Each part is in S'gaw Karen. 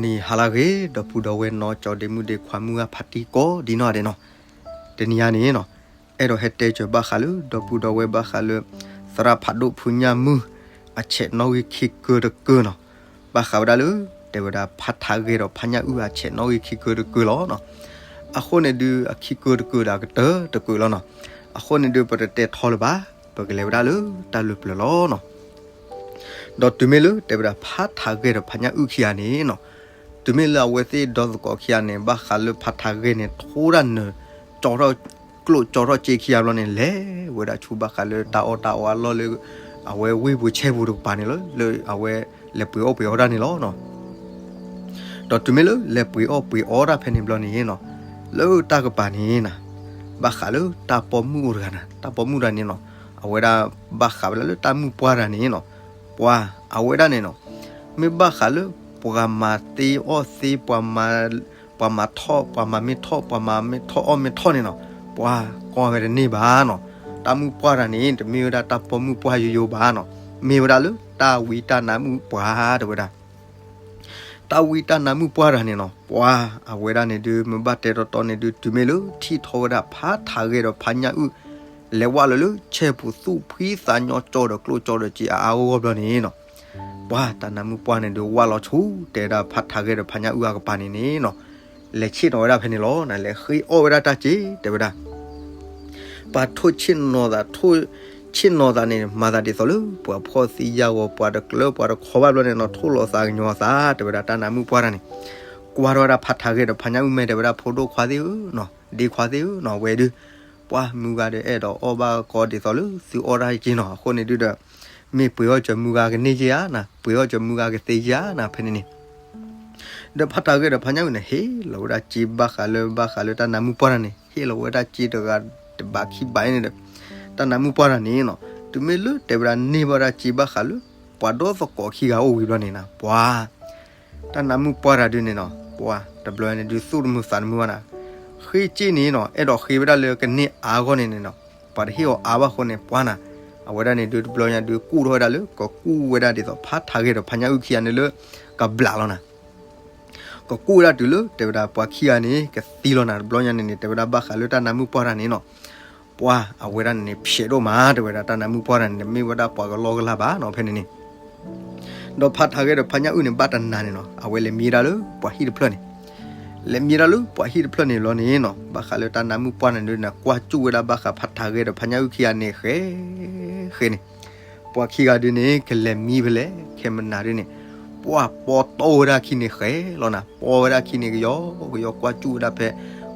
နံၤဟါလၢအဂ့ၤ ဒီပုၢ်ဒီဝဲၢ်နီၢ်ကၠီဒ့မုၣ်ဒ့ခွါမုၢ်ဂၢ်ဖါတံၢ်ကိးဒ်နီၢ်ဒဲးနီၤ, တနံၤအံၤန့ၣ်နီၤ, အဲၣ်ဒိးဟဲတဲစၢၤဘၣ်ဃးလၢ ဒီပုၢ်ဒီဝဲၢ်ဘၣ်ဃးလၢ သရၣ်ဖးဒိၣ်ဖုညၣ်မုၢ် အဆဲးနီၣ်ဂံၢ်ခံကၢတကၢနီၤ, ဘၣ်ဃးဝဲဒၣ်လၢ တဲဝဲဒၣ်ဖးထးဂဲၤဒီးဖးညၣ်အုၣ်အဆဲးနီၣ်ဂံၢ်ခံကၢတကၢလီၤနီၤ, အဃိန့ၣ်ဒုး အခံကၢတကၢဒီးအကတၢၢ်တကၢလီၤနီၤ, အဃိန့ၣ်ဒုး ပတတဲထီလၢၤဘၣ်, ပကလဲၤဝဲဒၣ်လၢတၢ်လၢပျၢၤလီၤနီၤ. ဒီးတုၤမ့ၢ်လၢတဲဝဲဒၣ်ဖးထးဂဲၤဒီးဖးညၣ်အုၣ်ခံဂၤန့ၣ်နီၤ, တုၤမ့ၢ်လၢအဝဲသ့ၣ်ဒီသကိးခံဂၤန့ၣ် ဘၣ်ဃးလၢဖးထးဂဲၤန့ၣ် ထိဒၣ်နၢၤ ကၠီထီၣ်ကျိၣ်ကၠီထီၣ်စ့ခံဂၤဘျီန့ၣ် လဲၤဝဲဒၣ်ဆူဘၣ်ဃးလၢတၢ်အီၣ်တၢ်အီအလီၢ်လၢ အဝဲဝ့ၢ်ပူၤဆဲပူၤတကပၤန့ၣ်လီၤ, လၢအဝဲလဲၤပှ့ၤအီၣ်ပှ့ၤအီတၢ်န့ၣ်လီၤနီၤ. ဒီးတုၤမ့ၢ်လၢလဲၤပှ့ၤအီၣ်ပှ့ၤအီတၢ်ဖဲန့ၣ်ဘျီန့ၣ်နီၤ, လၢတၢ်ကပၤန့ၣ်နီၤ, ဘၣ်ဃးလၢတၢ်ပိာ်မုၣ်အိၣ်တဂၤနီၤ, တၢ်ပိာ်မုၣ်တဂၤန့ၣ်နီၤ, အဝဲဒၣ်ဘၣ်ဃးဝဲဒၣ်လၢတၢ်မုၣ်ပှၢ်တဂၤန့ၣ်နီၤ, ပှၤအဝဲဒၣ်န့ၣ်နီၤ, မ့ၢ်ဘၣ်ဃးလၢပှၤမၤသ့အီၣ်သ့ ပှၤမၤ ပှၤမၤထီၣ် ပှၤမၤမ့ၢ်ထီၣ် ပှၤမၤမ့ၢ်ထီၣ်အီၣ်မ့ၢ်ထီၣ်န့ၣ်နီၤ, ပှၤကီၢ်ဝဲတန့ၢ်ဘၣ်နီၤ. တၢ်မုၣ်ပှၢ်တဂၤန့ၣ် တမ့ၢ်ဝဲဒၣ်တၢ်ပိာ်မုၣ်ပှၢ်ယိယိဘၣ်နီၤ, မ့ၢ်ဝဲဒၣ်လၢတၢ်ဝံတၢ်နါမုၣ်ပှၢ်တဲဝဲဒၣ် တၢ်ဝံတၢ်နါမုၣ်ပှၢ်တဂၤန့ၣ်နီၤ, ပှၤအဝဲဒၣ်န့ၣ်ဒုး မ့ၢ်ဘၣ်တဲတီတီန့ၣ်ဒုး တုၤမ့ၢ်လၢထံၣ်ထီၣ်ဝဲဒၣ်ဖးထးဂဲၤဒီးဖးညၣ်အုၣ် လဲၤဝဲလၢလၢဆဲပူၤသူၣ်ဖှံသးညီကၠီဒီးကျိၣ်ကၠီဒီးစ့အါအါဂီၢ်ဂီၢ်ဘျီန့ၣ်နီၤ, ပှၤတၢ်နါမုၣ်ပှၢ်န့ၣ်ဒုး ဝၢ်လီၤဆူတဲဝဲဒၣ်ဖးထးဂဲၤဒီးဖးညၣ်အုၣ်အကပၤန့ၣ်န့ၣ်နီၤ, လဲၤဆ့ၣ်နီၤဝဲဒၣ်ဖဲန့ၣ်လီၤ. လဲၤဃ့အီၣ်ဝဲဒၣ်တၢ်စ့တဲဝဲဒၣ် ပှၤထိၣ်ဆ့ၣ်နီၤသး ထိၣ်ဆ့ၣ်နီၤသးန့ၣ် မၤသးဒ်သိးလၢ ပှၤဖှီၣ်သံယာ်ဂီၤ ပှၤတကျၢၤပှၤတခီဘၣ်ဘျီန့ၣ်နီၤ, ထိၣ်လီၤသးကညီၤသး တဲဝဲဒၣ်တၢ်နါမုၣ်ပှၢ်တဂၤန့ၣ်, ကွၢ်ထီၣ်ဝဲဒၣ်ဖးထးဂဲၤဒီးဖးညၣ်အုၣ် မ့ၢ်တဲဝဲဒၣ်ဖိဒိၣ်ခွါသ့ၣ်ဧၢ, ဒ့ခွါသ့ၣ်ဧၢနီၤ, ဝဲဒုး ပှၤမုၢ်ဂၤဒီးအဲၣ်ဒိးအီၣ်ဘၣ်ကီဒ်သိးလၢသုအီၣ်တၢ်က့နီၤ, အဃိန့ၣ်ဒုးဒီး မ့ၢ်ပှ့ၤအီၣ်စၢၤမုၢ်ဂၤကန့ၢ်က့ဧါနၤ, ပှ့ၤအီၣ်စၢၤမုၢ်ဂၤကသ့ဧါနၤ ဖဲန့ၣ်န့ၣ် ဒီးဖးထးဂဲၤဒီးဖးညၣ်အုၣ်န့ၣ် ဟ့ၣ်လီၤဝဲဒၣ်စ့ဘၣ်ဃးလၢ ဘၣ်ဃးလၢတၢ်နါမုၣ်ပှၢ်တဂၤန့ၣ် ဟ့ၣ်လီၤဝဲဒၣ်စ့တဂၤတဘးခံဘးအံၤန့ၣ်ဒီး တၢ်နါမုၣ်ပှၢ်တဂၤန့ၣ်နီၤ, တုၤမ့ၢ်လၢတဲဝဲဒၣ်န့ၢ်ဘၣ်ဒၣ်စ့ဘၣ်ဃးလၢ ပှၤဒီသကိးခံဂၤအိၣ်ဝံၤဘျီန့ၣ်နီၤ, ပှၤ တၢ်နါမုၣ်ပှၢ်တဂၤဒုးန့ၣ်နီၤ, ပှၤတဘျီန့ၣ်ဒုးသူၣ်တမုာ်သးတမုာ်ဘၣ်နၤ, ဃ့စ့န့ၣ်နီၤ အဲၣ်ဒိးဃ့ဝဲဒၣ်လၢကန့ၢ်အါအဂီၢ်န့ၣ်န့ၣ်နီၤ, ပှၤတဟ့ၣ်အီၤအါဘၣ်အဃိန့ၣ် ပှၤနၤ အဝဲဒၣ်န့ၣ်ဒုးတဘျီညါဒုးကူၣ်ထီၣ်ဝဲဒၣ်လၢ ကကူၣ်ဝဲဒၣ်ဒ်သိးဖးထးဂဲၤဒီးဖးညၣ်အုၣ်ခံဂၤန့ၣ်လၢ ကဘျးလီၤနၤ ကကူၣ်ဝဲဒၣ်တုၤလၢ တဲဝဲဒၣ်ပှၤခံဂၤန့ၣ် ကသံလီၤနၤ တဘျီညါန့ၣ်န့ၣ် တဲဝဲဒၣ်ဘၣ်ဃးလၢတၢ်နါမုၣ်ပှၢ်တဂၤန့ၣ်နီၤ, ပှၤအဝဲဒၣ်န့ၣ်န့ၣ် ဖျဲးဒိၣ်မး တဲဝဲဒၣ်တၢ်နါမုၣ်ပှၢ်တဂၤန့ၣ် မ့ၢ်ဝဲဒၣ်ပှၤကလီကလီဘၣ်နီၤ ဖဲန့ၣ်န့ၣ် ဒီးဖးထးဂဲၤဒီးဖးညၣ်အုၣ်န့ၣ် ဘၣ်တနၤန့ၣ်နီၤ အဝဲလဲၤမံဒၣ်လၢပှၤဟံၣ်တဖျၢၣ်န့ၣ်, လဲၤမံဒၣ်လၢပှၤဟံၣ်တဖျၢၣ်န့ၣ်လီၤန့ၣ်နီၤ ဘၣ်ဃးလၢတၢ်နါမုၣ်ပှၢ်န့ၣ်ဒုးန့ၣ် ကွၢ်စူၣ်ဝဲဒၣ်ဘၣ်ဃးဖးထးဂဲၤဒီးဖးညၣ်အုၣ်ခံဂၤန့ၣ် ဃဲ ဃဲန့ၣ် ပှၤခံဂၤဒုးန့ၣ် ကလဲၤမံဖဲလဲၣ် ခဲမနၤဒုးန့ၣ် ပှၤပီတီၢ်ဝဲဒၣ်ခံန့ၣ်ဃဲလီၤနၤ ပီဝဲဒၣ်ခံန့ၣ်ကယီကယီကွၢ်စူၣ်ဝဲဒၣ်ဖဲ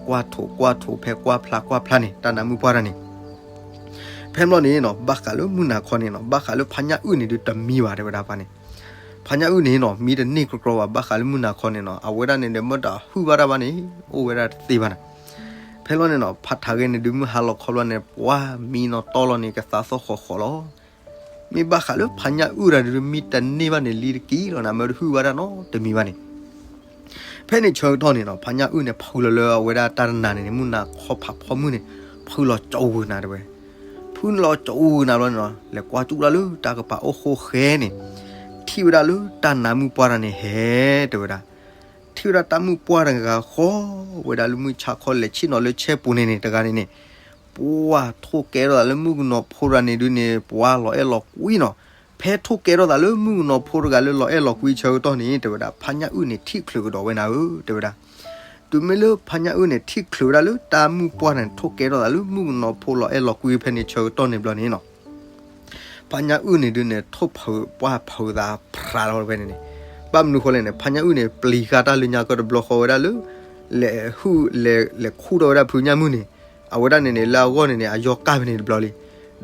ကွၢ်ထိးကွၢ်ထိးဖဲကွၢ်ဖျါကွၢ်ဖျါန့ၣ် တၢ်နါမုၣ်ပှၢ်တဂၤန့ၣ် ဖဲဘျီန့ၣ်နီၤ ဘၣ်ဃးလၢမုၢ်နၤခီန့ၣ်နီၤ ဘၣ်ဃးလၢဖးညၣ်အုၣ်န့ၣ်ဒုးတမံဘၣ်တဲဝဲဒၣ်ပှၤန့ၣ်, ဖးညၣ်အုၣ်န့ၣ်နီၤ မံတန့ၢ်ကြီကြီဘၣ် ဘၣ်ဃးလၢမုၢ်နၤခီန့ၣ်နီၤ အဝဲဒၣ်န့ၣ်ဒီးမ့ၢ်တၢ်ဟုၣ်ဘၣ်တၢ်ဘၣ်န့ၣ် အိၣ်ဝဲဒၣ်တသ့ဘၣ်နၤ, ဖဲလီၤန့ၣ်နီၤ ဖးထးဂဲၤန့ၣ်ဒုးမုၢ်ဟါလီၤခီဘျီန့ၣ် ပှၤမံနီၤတီလီၤန့ၣ် ကသးသီၣ်ဃီၤဃီၤလီၤ မ့ၢ်ဘၣ်ဃးလၢဖးညၣ်အုၣ်တၢ်ဒုးမံတန့ၢ်ဘၣ်န့ၣ် လံတက့ၢ်လီၤနၤ မ့ၢ်တဟုၣ်ဘၣ်တၢ်နီတမံၤဘၣ်န့ၣ် ဖဲန့ၣ်ဆၢကတီၢ်န့ၣ်နီၤ ဖးညၣ်အုၣ်န့ၣ် ဖုလီၤလၢအဝဲဒၣ်တၢ်တနၤန့ၣ်န့ၣ် မုၢ်နၤခီဖးဖီမုၢ်န့ၣ် ဖုလီၤကၠီဝုၤနၤတဲဝဲ, ဖုလီၤကၠီဝုၤနၤဘျီန့ၣ်နီၤ လဲၤကွၢ်စူၣ်ဒၣ်လၢတၢ်ကပၤအိၣ်ဃိဃဲန့ၣ်, ထံၣ်ဝဲဒၣ်လၢတၢ်နါမုၣ်ပှၢ်တဂၤန့ၣ်ဟဲတဲဝဲဒၣ် ထံၣ်ဝဲဒၣ်တၢ်မုၣ်ပှၢ်တဂၤဃီ ဝဲဒၣ်လၢမုၢ်ဆါခီလဲၤဆ့ၣ်နီၤလၢဆဲပူၤန့ၣ်န့ၣ် တဂၤန့ၣ်န့ၣ် ပှၤထိၣ်ကဲထီၣ်သးလၢမုၣ်ကနီၤဖိတဂၤန့ၣ်ဒုးန့ၣ် ပှၤလီၤအဲၣ်လီၤကွံနီၤ, ဖဲထိၣ်ကဲထီၣ်သးလၢမုၣ်ကနီၤဖိတဂၤလၢလီၤအဲၣ်လီၤကွံဆၢကတီၢ်န့ၣ် တဲဝဲဒၣ် ဖးညၣ်အုၣ်န့ၣ် ထံၣ်ချုးကဒီးဝဲနၤဧၢ တဲဝဲဒၣ် တုၤမ့ၢ်လၢဖးညၣ်အုၣ်န့ၣ် ထံၣ်ချုးဝဲဒၣ်လၢတၢ်မုၣ်ပှၢ်န့ၣ် ထိၣ်ကဲထီၣ်သးလၢမုၣ်ကနီၤဖိလီၤအဲၣ်လီၤကွံဖဲန့ၣ်ဆၢကတီၢ်န့ၣ်ဘျီန့ၣ်နီၤ ဖးညၣ်အုၣ်န့ၣ်ဒုးန့ၣ် ထိၣ်ဖုးပှၢ်ဖုးသးဖြးလီၤဝဲန့ၣ်န့ၣ်, ဘၣ်မနုၤဃိလဲၣ်န့ၣ် ဖးညၣ်အုၣ်န့ၣ် ပျံၤဃာ်တၢ်လၢညါကီၢ်တဘျီဃီဝဲဒၣ်လၢ လဲၤဟုၣ်လဲၤလဲၤခူၣ်ထီၣ်ဝဲဒၣ်ဖုညၣ်မုၢ်န့ၣ်, အဝဲဒၣ်န့ၣ်န့ၣ် လၢအဂီၢ်န့ၣ်န့ၣ် အယီၤကၢ်ဖဲန့ၣ်တဘျီလံ.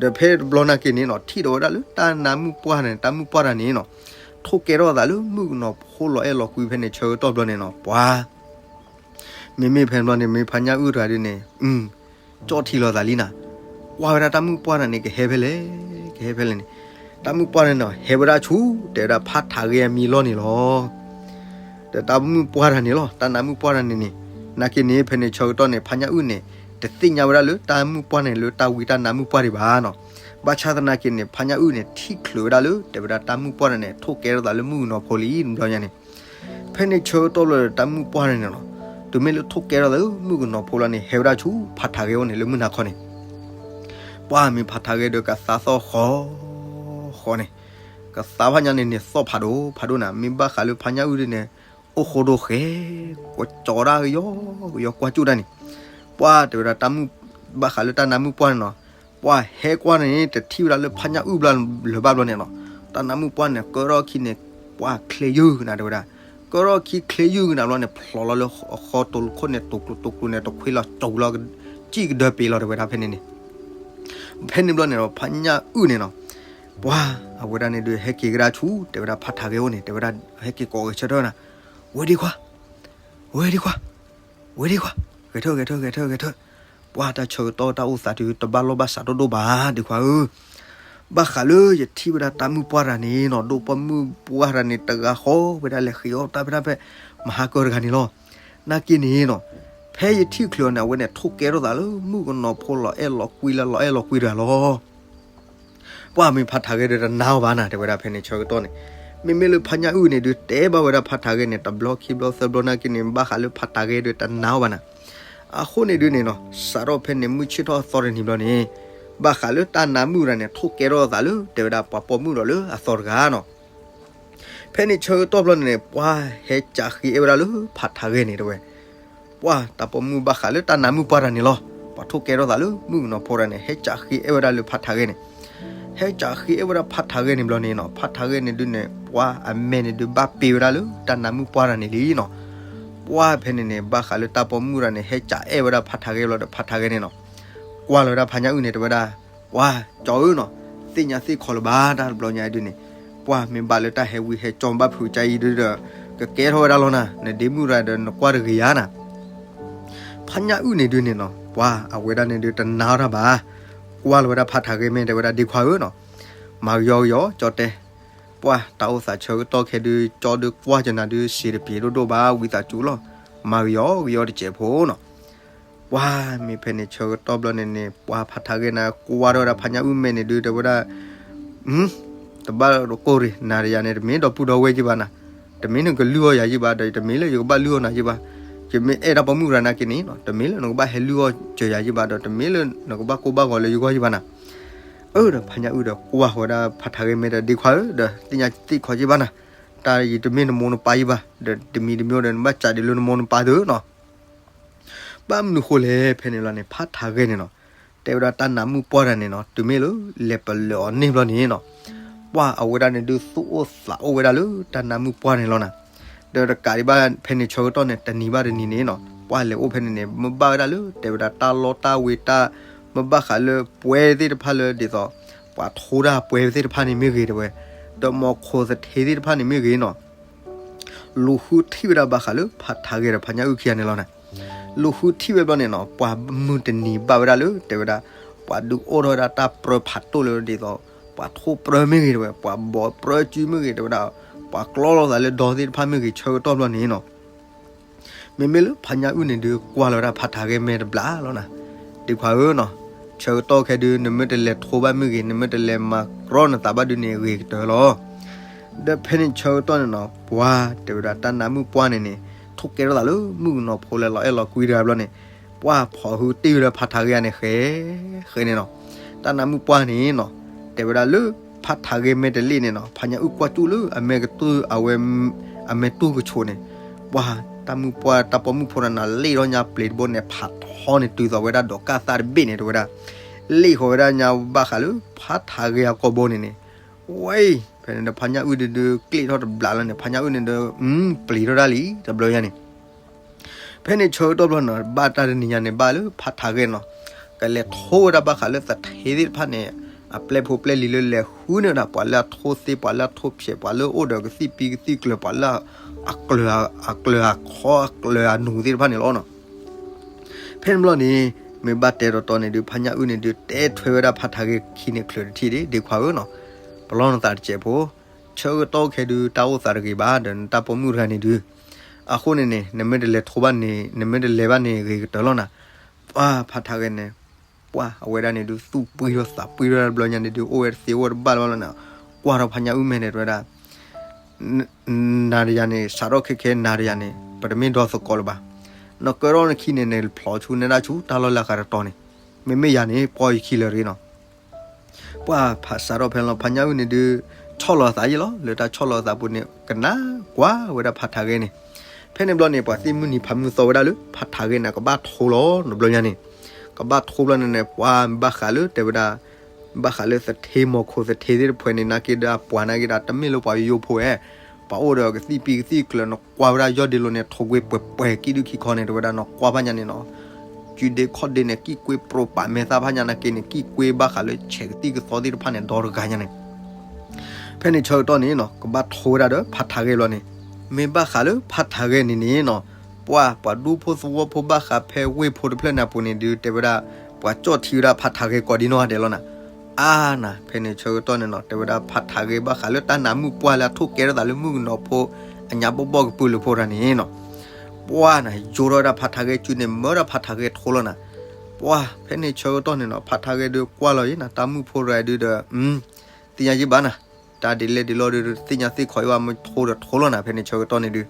ဒီးဖဲတဘျီနာ်က့န့ၣ်နီၤ ထံၣ်ဒီးဝဲဒၣ်လၢတၢ်နါမုၣ်ပှၢ်န့ၣ် တၢ်မုၣ်ပှၢ်တဂၤန့ၣ်နီၤ ထိၣ်ကဲထီၣ်သးလၢမုၣ်ကနီၤဖိလီၤအဲၣ်လီၤကွံဖဲန့ၣ်ဆၢကတီၢ်ဘျီန့ၣ်နီၤ ပှၤ မ့မ့ၢ်ဖဲဘျီန့ၣ် မ့ၢ်ဖးညၣ်အုၣ်တဂၤဒုးန့ၣ် ကၠီၣ်ထံလီၤသးလံနၤ, ကွၢ်ဝဲဒၣ်တၢ်မုၣ်ပှၢ်တဂၤန့ၣ် ကဟဲဖဲလဲၣ် ကဟဲဖဲလဲၣ်န့ၣ်, တၢ်မုၣ်ပှၢ်န့ၣ်နီၤ ဟဲဝဲဒၣ်ဆူ တဲဝဲဒၣ်ဖးထးဂဲၤအမံၤလီၢ်န့ၣ်လီၤ. ဒီးတၢ်မုၣ်ပှၢ်တဂၤန့ၣ်လီၤ တၢ်နါမုၣ်ပှၢ်တဂၤန့ၣ်န့ၣ်, နာ်က့န့ၣ် ဖဲန့ၣ်ဆၢကတီၢ်န့ၣ် ဖးညၣ်အုၣ်န့ၣ် တသ့ၣ်ညါဝဲဒၣ်လၢတၢ်မုၣ်ပှၢ်န့ၣ် လၢတၢ်ဝံတၢ်နါမုၣ်ပှၢ်ဒံးဘၣ်နီၤ. ဘၣ်ဆၣ်သနာ်က့န့ၣ် ဖးညၣ်အုၣ်န့ၣ် ထံၣ်ချုးဝဲဒၣ်လၢ တဲဝဲဒၣ်တၢ်မုၣ်ပှၢ်တဂၤန့ၣ် ထိၣ်ကဲထီၣ်သးလၢမုၣ်ကနီၤဖိလံတဘျီညါန့ၣ်, ဖဲန့ၣ်ဆၢကတီၢ်လၢတၢ်မုၣ်ပှၢ်န့ၣ်နီၤ, တုၤမ့ၢ်လၢထိၣ်ကဲထီၣ်သးလၢမုၣ်ကနီၤဖိလီၤန့ၣ် ဟဲဝဲဒၣ်ဆူဖးထးဂဲအအိၣ်န့ၣ် လၢမုၢ်နၤခီန့ၣ်, ပှၢ်မ့ၢ်ဖးထးဂဲဒီးကသါသီၣ်ဃီဃီန့ၣ်, ကသါဖးညါန့ၣ်န့ၣ်သီၣ်ဖးဒိၣ်ဖးဒိၣ်နၤ, မ့ၢ်ဘၣ်ဃးလၢဖးညၣ်အုၣ်ဒ်န့ၣ် အိၣ်ဃိဒိၣ်ဃဲ, ကကၠီဒၣ်ကယီကယီကွၢ်ကၠူၣ်တၢ်န့ၣ်, ပှၢ်တဲဝဲဒၣ်တၢ်မုၣ်, ဘၣ်ဃးလၢတၢ်နါမုၣ်ပှၢ်န့ၣ်နီၤ, ပှၢ်ဟဲကွၢ်န့ၣ် တထံၣ်ဝဲဒၣ်လၢဖးညၣ်အုၣ်ဘျီလၢၤဘၣ်ဘျီန့ၣ်နီၤ, တၢ်နါမုၣ်ပှၢ်န့ၣ် ကၢထီၣ်ခံန့ၣ်, ပှၢ်ချ့ယုၢ်နၤတဲဝဲဒၣ်, ကၢထီၣ်ခံချ့ယုၢ်နၤဘျီန့ၣ် ဖျိးလီၤလၢဃီတိၤခိၣ်န့ၣ် တိၤကျိၤတိၤကျိၤန့ၣ် တခွ့လီၤကၠီလီၤ, ကံၣ်ကဒၢပ့ၤလီၤတဲဝဲဒၣ်ဖဲန့ၣ်န့ၣ်, ဖဲန့ၣ်ဘျီန့ၣ်ဒီး ဖးညၣ်အုၣ်န့ၣ်နီၤ, ပှၢ်အဝဲဒၣ်န့ၣ်ဒုး ဟဲက့ၤကဒါဆူ တဲဝဲဒၣ်ဖးထးဂဲအအိၣ်န့ၣ် တဲဝဲဒၣ်ဟဲက့ၤကိးဂဲၤဆၢထၢၣ်နၤ, ဝဲဒ့ခွါ, ဝဲဒ့ခွါ, ဝဲဒ့ခွါ, ဂဲၤထၢၣ် ဂဲၤထၢၣ် ဂဲၤထၢၣ်, ပှၢ်တၢ်ဆၢကတီၢ်တၢ်အိၣ်သးဒုး တဘၣ်လီၢ်ဘၣ်စးဒိၣ်ဒိၣ်ဘၣ် ဒ့ခွါဧၢ, ဘၣ်ဃးလၢယထံၣ်ဝဲဒၣ်တၢ်မုၣ်ပှၢ်တဂၤန့ၣ်နီၤ, ဒိၣ်ပိာ်မုၣ်ပှၢ်တဂၤန့ၣ် တဂၤဃီဝဲဒၣ်လဲၤဃ့အီၣ်တၢ်ဖဲတၢ်ဖဲ မဟါကၢတဂၤန့ၣ်လီၤ. နာ်က့န့ၣ်နီၤ, ဖဲယထံၣ်ချုးအီၤန့ၣ် အဝဲန့ၣ်ထိၣ်ကဲထီၣ်သးလၢမုၣ်ကနီၤဖိလီၤအဲၣ်လီၤကွံလၢလီၤအဲၣ်လီၤကွံတဂၤလီၤ. ပှၢ်မ့ၢ်ဖးထးဂဲဒီးတနာ်အီၤဘၣ်နၤ တဲဝဲဒၣ်ဖဲန့ၣ်ဆၢကတီၢ်န့ၣ်, မ့မ့ၢ်လၢဖးညၣ်အုၣ်န့ၣ်ဒုး တဲဘၣ်ဝဲဒၣ်ဖးထးဂဲန့ၣ် တဘျီခံဘျီသၢဘျီနာ်က့န့ၣ် ဘၣ်ဃးလၢဖးထးဂဲဒီးတနာ်အီၤဘၣ်နၤ, အဃိန့ၣ်ဒုးန့ၣ်နီၤ စးထီၣ်ဖဲန့ၣ်မုၢ်ဆ့ၣ်ထီၣ်အသီတနံၤဘျီန့ၣ်, ဘၣ်ဃးလၢတၢ်နါမုၣ်တဂၤန့ၣ် ထိၣ်ကဲထီၣ်သးလၢ တဲဝဲဒၣ်ပှၤပိာ်မုၣ်ဒီးလၢအသီတဂၤနီၤ. ဖဲန့ၣ်ဆၢကတီၢ်ဘျီန့ၣ်န့ၣ် ပှၢ်ဟဲကးဃ့အဲၣ်ဝဲဒၣ်လၢဖးထးဂဲန့ၣ်တဲဝဲ, ပှၢ်တၢ်ပိာ်မုၣ်ဘၣ်ဃးလၢတၢ်နါမုၣ်ပှၢ်တဂၤန့ၣ်လီၤ. ပှၤထိၣ်ကဲထီၣ်သးလၢမုၣ်ကနီၤဖိတဂၤန့ၣ် ဟဲကးဃ့အဲၣ်ဝဲဒၣ်လၢဖးထးဂဲန့ၣ်, ဟဲကးဃ့အဲၣ်ဝဲဒၣ်ဖးထးဂဲန့ၣ်ဘျီန့ၣ်နီၤ, ဖးထးဂဲန့ၣ်ဒုးန့ၣ် ပှၢ်အမဲာ်န့ၣ်ဒုးဘၣ်ပ့ၤဝဲဒၣ်လၢတၢ်နါမုၣ်ပှၢ်တဂၤန့ၣ်လံနီၤ. ပှၢ်ဖဲန့ၣ်န့ၣ် ဘၣ်ဃးလၢတၢ်ပိာ်မုၣ်တဂၤန့ၣ် ဟဲကးအဲၣ်ဝဲဒၣ်ဖးထးဂဲဘျီဒီး ဖးထးဂဲန့ၣ်နီၤ, ကွၢ်လီၤဝဲဒၣ်ဖးညၣ်အုၣ်န့ၣ် တဲဝဲဒၣ်, ပှၢ်ကၠီဧၢနီၤ, သ့ၣ်ညါသ့ၣ်ခီလၢၤဘၣ် တၢ်တဘျီညါအံၤဒုးန့ၣ်, ပှၢ်မ့ၢ်ဘၣ်လၢတၢ်ဟဲဝံဟဲကၠီဘၣ်ဖုးကါအံၤဒုးဒီး ကကဲထီၣ်ဝဲဒၣ်လီၤနၤ, နဒ့မုၣ်တဂၤဒီးနကွၢ်တဂ့ၤဧါနၤ. ဖးညၣ်အုၣ်န့ၣ်ဒုးန့ၣ်နီၤ ပှၢ်အဝဲဒၣ်န့ၣ်ဒုးတနာ်အီၤတၢ်ဘၣ်, ကွၢ်လီၤဝဲဒၣ်ဖးထးဂဲမဲာ် တဲဝဲဒၣ် ဒ့ခွါဧၢနီၤ, မၤကယီကယီ ကၠီတဲ, ပှၢ်တၢ်အိၣ်သးဆၢကတီၢ်ခဲဒုး ကၠီဒုးကွၢ်ကနၤဒုး စံးတပျ့ၤဒိၣ်ဒိၣ်ဘၣ် ဝံသးစူၤလီၤ, မၤကယီကယီတစဲးဖိနီၤ. ပှၢ်မ့ၢ်ဖဲန့ၣ်ဆၢကတီၢ်ဘျီန့ၣ်န့ၣ် ပှၢ်ဖးထးဂဲနၤ ကွၢ်ထီၣ်ဝဲဒၣ်ဖးညၣ်အုၣ်မဲာ်န့ၣ်ဒုး တဲဝဲဒၣ် တဘၣ်တကိၢ်ရံၣ် နၤဒီးယၤန့ၣ် တမ့ၢ်ဒီပုၢ်ဒီဝဲၢ်ယံၤဘၣ်နၤ, တမ့ၢ်နကလုၢ်အီၣ်ယၤယံၤဘၣ်ဒီး တမ့ၢ်လၢယကဘၣ်လုၢ်အီၣ်နၤယံၤဘၣ်, ယမ့ၢ်အဲၣ်တၢ်ပိာ်မုၣ်တဂၤနာ်က့န့ၣ်နီၤ တမ့ၢ်လၢနကဘၣ်ဟဲလုၢ်အီၣ်စၢၤယၤယံၤဘၣ်ဒီး တမ့ၢ်လၢနကဘၣ်ကိၢ်ဘၣ်ဂီၤလၢယဂီၢ်ယံၤဘၣ်နၤ. အၢ ဒီးဖးညၣ်အုၣ်ဒီးကွၢ်ဃီၤဝဲဒၣ်ဖးထးဂဲမဲာ်ဒီး ဒ့ခွါဧၢ ဒီးသ့ၣ်ညါသ့ၣ်ခီယံၤဘၣ်နၤ, တၢ်ယံၤတမ့ၢ်နမိၢ်နပၢ်ယံၤဘၣ် ဒီးတမံၤတမံၤဒီး နဘၣ်စးဒံးလၢနမိၢ်နပၢ်သုနီၤ. ဘၣ်မနုၤဃိလဲၣ် ဖဲန့ၣ်လီၤန့ၣ် ဖးထးဂဲန့ၣ်နီၤ, တဲဝဲဒၣ်တၢ်နါမုၣ်ပှၢ်တဂၤန့ၣ်နီၤ တုၤမ့ၢ်လၢလဲၤပလၢာ်အီၤန့ၢ်ဘျီန့ၣ်နီၤ, ပှၢ်အဝဲဒၣ်န့ၣ်ဒုးသူၣ်အိၣ်သးအိၣ်ဝဲဒၣ်လၢတၢ်နါမုၣ်ပှၢ်န့ၣ်လီၤနၤ. ဒီးတကးဒံးဘၣ်ဖဲန့ၣ်ဆၢကတီၢ်န့ၣ် တနံၤဘၣ်တနံၤန့ၣ်နီၤ ပှၢ်လဲၤအိၣ်ဖဲန့ၣ်န့ၣ် မ့ၢ်ဘၣ်ဝဲဒၣ်လၢ တဲဝဲဒၣ်တၢ်လီၢ်တၢ်ဝ့ၤတၢ် မ့ၢ်ဘၣ်ဃးလၢပှဲၤသ့ၣ်တဖၣ်လၢဒ်သိး ပှၤထိတၢ်ပှဲၤသ့ၣ်တဖၣ်န့ၣ်မ့ၢ်ဂ့ၤတဲဝဲ, ဒီးမိၢ်ခိၣ်သထ့သ့ၣ်တဖၣ်န့ၣ်မ့ၢ်ဂ့ၤနီၤ လူၤဃုထံၣ်ဝဲဒၣ်ဘၣ်ဃးလၢဖးထးဂဲဒီးဖးညၣ်အုၣ်ခံဂၤန့ၣ်လီၤနၤ. လူၤဃုထံၣ်ဝဲဘျီန့ၣ်နီၤ ပှၤမုၢ်တနံၤဘၣ်ဝဲဒၣ်လၢ တဲဝဲဒၣ် ပှၤဒုးအိၣ်ထီၣ်ဝဲဒၣ်တၢ်ပြၢဖးတိၢ်လၢဒ်သိး ပှၤထိပြၢမ့ၢ်ဂ့ၤတဲဝဲ ပှၤဘီပြၢစုမ့ၢ်ဂ့ၤတဲဝဲဒၣ် ပှၤကျီလိာ်သးလၢဒီသ့ၣ်တဖၣ်မ့ၢ်ဂ့ၤ ဆၢကတီၢ်ဘျီန့ၣ်နီၤ မ့မ့ၢ်လၢဖးညၣ်အုၣ်န့ၣ်ဒုး ကွၢ်လီၤဝဲဒၣ်ဖးထးဂဲမဲာ်တဘျီလီၤနၤ. ဒ့ခွါဧၢနီၤ ဆၢကတီၢ်ခဲဒုး နမ့ၢ်တလဲၤထိဘၣ်မ့ၢ်ဂ့ၤ နမ့ၢ်တလဲၤမၤကြီနသးဘၣ်ဒုးန့ၣ် ဂ့ၤကတၢၢ်လီၤ. ဒီးဖဲန့ၣ်ဆၢကတီၢ်န့ၣ်နီၤ ပှၤတဲဝဲဒၣ်တၢ်နါမုၣ်ပှၢ်န့ၣ်န့ၣ် ထိၣ်ကဲထီၣ်သးလၢမုၣ်ကနီၤဖိလၢလီၤအဲၣ်လီၤကွံတဂၤဘျီန့ၣ် ပှၢ်ဖီၣ်ဟုတ့ၢ်ဝဲဒၣ်ဖးထးဂဲန့ၣ်ဃဲ ဃဲန့ၣ်နီၤ. တၢ်နါမုၣ်ပှၢ်န့ၣ်နီၤ တဲဝဲဒၣ်လၢ ဖးထးဂဲမဲာ်တလ့ၣ်န့ၣ်နီၤ ဖးညၣ်အုၣ်ကွၢ်ကၠူၣ်လၢအမဲာ်ကတၢၢ်အဝဲ အမဲာ်တူၢ်ကဆိးန့ၣ် ပှၤတၢ်မုၣ်ပှၢ်တၢ်ပိာ်မုၣ်ဖိတဂၤန့ၣ် လ့ၣ်ထီၣ်ညါပျ့ၤတဘိန့ၣ် ဖးထီန့ၣ် တုၤသိးဝဲဒၣ်ဒီးကၣ်သၣ်တဘ့ၣ်န့ၣ် တဲဝဲဒၣ် လ့ၣ်ဃီၤဝဲဒၣ်ညါဘၣ်ဃးလၢ ဖးထးဂဲအကိာ်ဘိန့ၣ်န့ၣ် ဝဲ ဖဲန့ၣ်ဒီးဖးညၣ်အုၣ်ဒုးဒုး ကျ့ၣ်ထီၣ်တဘျီလီၤန့ၣ် ဖးညၣ်အုၣ်န့ၣ်ဒီး ပျံၤထီၣ်ဒၣ်လံ တဘျီညါန့ၣ် ဖဲန့ၣ်ဆၢကတီၢ်ဘျီန့ၣ် ဘၣ်တၢ်တနံၤညါန့ၣ် ဘၣ်လၢဖးထးဂဲနီၤ ကလဲၤထိဝဲဒၣ်ဘၣ်ဃးလၢသထ့သ့ၣ်တဖၣ်န့ၣ် အပျဲၢ်ဖိပျဲၢ်လံၤလၢလဲၤဃုန့ၢ်ဝဲဒၣ် ပှၤလၢအထိသ့ ပှၤလၢအထိဖျဲး ပှၤလၢအိၣ်ဒီးကသံၣ်ပံကသံၣ်ကျၢၤ ပှၤလၢအကျၢၤအကျၢၤအခီအကျၢၤအနူၤသ့ၣ်တဖၣ်န့ၣ်လီၤနီၤ. ဖဲန့ၣ်ဘျီန့ၣ် မ့ၢ်ဘၣ်တဲတီတီန့ၣ်ဒုး ဖးညၣ်အုၣ်န့ၣ်ဒုး တဲထွဲဝဲဒၣ်ဖးထးဂဲခံန့ၣ်ချုးတထံၣ်ဒံး ဒ့ခွါဧၢနီၤ ပလီၢ်နသးတစဲးဖိ ဆၢကတီၢ်ခဲဒုး တၢ်အိၣ်သးတဂ့ၤဘၣ်ဒီးနတၢ်ပိာ်မုၣ်တဂၤန့ၣ်ဒုး အဃိန့ၣ်န့ၣ် နမ့ၢ်တလဲၤထိဘၣ်န့ၣ် နမ့ၢ်တလဲၤဘၣ်န့ၣ် ဂ့ၤကတၢၢ်လီၤနၤ. ပှၤဖးထးဂဲန့ၣ် ပှၤအဝဲဒၣ်န့ၣ်ဒုး သူၣ်ပှံၢ်ထီၣ်သးပှံၢ်ထီၣ်တဘျီညါန့ၣ်ဒုး အိၣ်ဝဲတသ့အိၣ်ဝဲတဘၣ်လၢၤဘၣ်လီၤနၤ. ကွၢ်ထီၣ်ဖးညၣ်အုၣ်မဲာ်န့ၣ် တဲဝဲဒၣ် နၤဒီးယၤန့ၣ် စးထီၣ်ခဲခဲနၤဒီးယၤန့ၣ် ပတမ့ၢ်ဒီသကိးလၢၤဘၣ်. နကဲထီၣ်နခံန့ၣ် နဖျိးဆူနဒၣ်ဆူတၢ်လီၢ်လၢအဂၤတတီၤန့ၣ်, မ့မ့ၢ်ယၤန့ၣ် ပှီၢ်ယခံလၢာ်ရ့နီၤ. ပှၤဖးစးထီၣ်ဖဲလီၤ ဖါညၣ်အုၣ်န့ၣ်ဒုး ဆီၣ်လီၤသးယ့ၣ်လီၤ. လၢတၢ်ဆီၣ်လီၤသးပူၤန့ၣ် ကနၣ်ကွၢ်ဝဲဒၣ်ဖါထါဂဲန့ၣ်. ဖဲန့ၣ်ဘျီန့ၣ် ပှၤသ့ၣ်မုၢ်နံၤဖးမုၢ်သီဝဲဒၣ်လၢ ဖါထါဂဲန့ၣ် ကဘၣ်ထိလီၤ တဘျီညါန့ၣ်. ကဘၣ်ထိဘျီန့ၣ်န့ၣ် ပှၤဘၣ်ဃးလၢတဲဝဲဒၣ် ဘၣ်ဃးလၢသထ့မီၤခိၣ်သထ့သ့ၣ်တဖၣ်န့ၣ် နာ်က့ဒီးအပှၤနာ်က့ဒီး တမ့ၢ်လၢပှၤယိယိဖိဧဲ, ပှၤအိၣ်ဒီးကသံၣ်ပံကသံၣ်ကျၢၤ နကွၢ်ဝဲဒၣ်ယီၢ်ဒ့လိၤန့ၣ် ထိၣ်ကွ့ပှဲၤပှဲၤကံၣ်ဒုၣ်ခံခီန့ၣ် တဲဝဲဒၣ် နကွၢ်ဘၣ်ညါန့ၣ်နီၤ. စုဒ့ခီၣ်ဒ့န့ၣ် ကံၣ်ကွ့ပြိးပာ်မဲာ်သၣ်ဖးညါနာ်က့န့ၣ် ကံၣ်ကွ့ဘၣ်ဃးလၢဆဲးကသံၣ်ကသီသ့ၣ်တဖၣ်န့ၣ် ဒီတဂၤညါန့ၣ်. ဖဲန့ၣ်ဆၢကတီၢ်န့ၣ်နီၤ ကဘၣ်ထိဝဲဒၣ်ဒီးဖါထါဂဲဘျီန့ၣ်, မ့ၢ်ဘၣ်ဃးလၢဖါထါဂဲန့ၣ်န့ၣ်နီၤ, ပှၤ ပှၤဒူဖိသဝီဖိဘၣ်ဃးဖဲဝ့ၢ်ဖိတဖျၢၣ်န့ၣ်အပူၤန့ၣ်ဒုး တဲဝဲဒၣ် ပှၤကၠီၣ်ထံဝဲဒၣ်ဖါထါဂဲကိးဒံနီၢ်ဂၤဒဲးလီၤနၤ. အါနၤ ဖဲန့ၣ်ဆၢကတီၢ်န့ၣ်နီၤ တဲဝဲဒၣ်ဖါထါဂဲဘၣ်ဃးလၢတၢ်နးမုၢ်ပှၢ်လၢအ ထိၣ်ကဲထီၣ်သးလၢမုၣ်ကနီၤဖိ အညါဘီၣ်ဘီၣ်ကပုာ်လုာ်ဖိတဂၤန့ၣ်နီၤ, ပှၤနၤ ယိထီၣ်ဝဲဒၣ်ဖါထါဂဲစုန့ၣ် မၢဒၣ်ဖါထါဂဲထိလီၤနၤ. ပှၤ ဖဲန့ၣ်ဆၢကတီၢ်န့ၣ်နီၤ ဖါထါဂဲဒုးကွၢ်လီၤယ့ၣ်နၤ တၢ်မုၣ်ဖိတဂၤဒုးဒီး သ့ၣ်ညါယ့ၣ်ဘၣ်နၤ, တၢ်ဒ်လဲၣ်ဒ်လဲၣ်ဒီး သ့ၣ်ညါသ့ၣ်ခီယ့ၣ်ဘၣ် မ့ၢ်ထိဒီးထိလီၤနၤ ဖဲန့ၣ်ဆၢကတီၢ်န့ၣ်ဒုး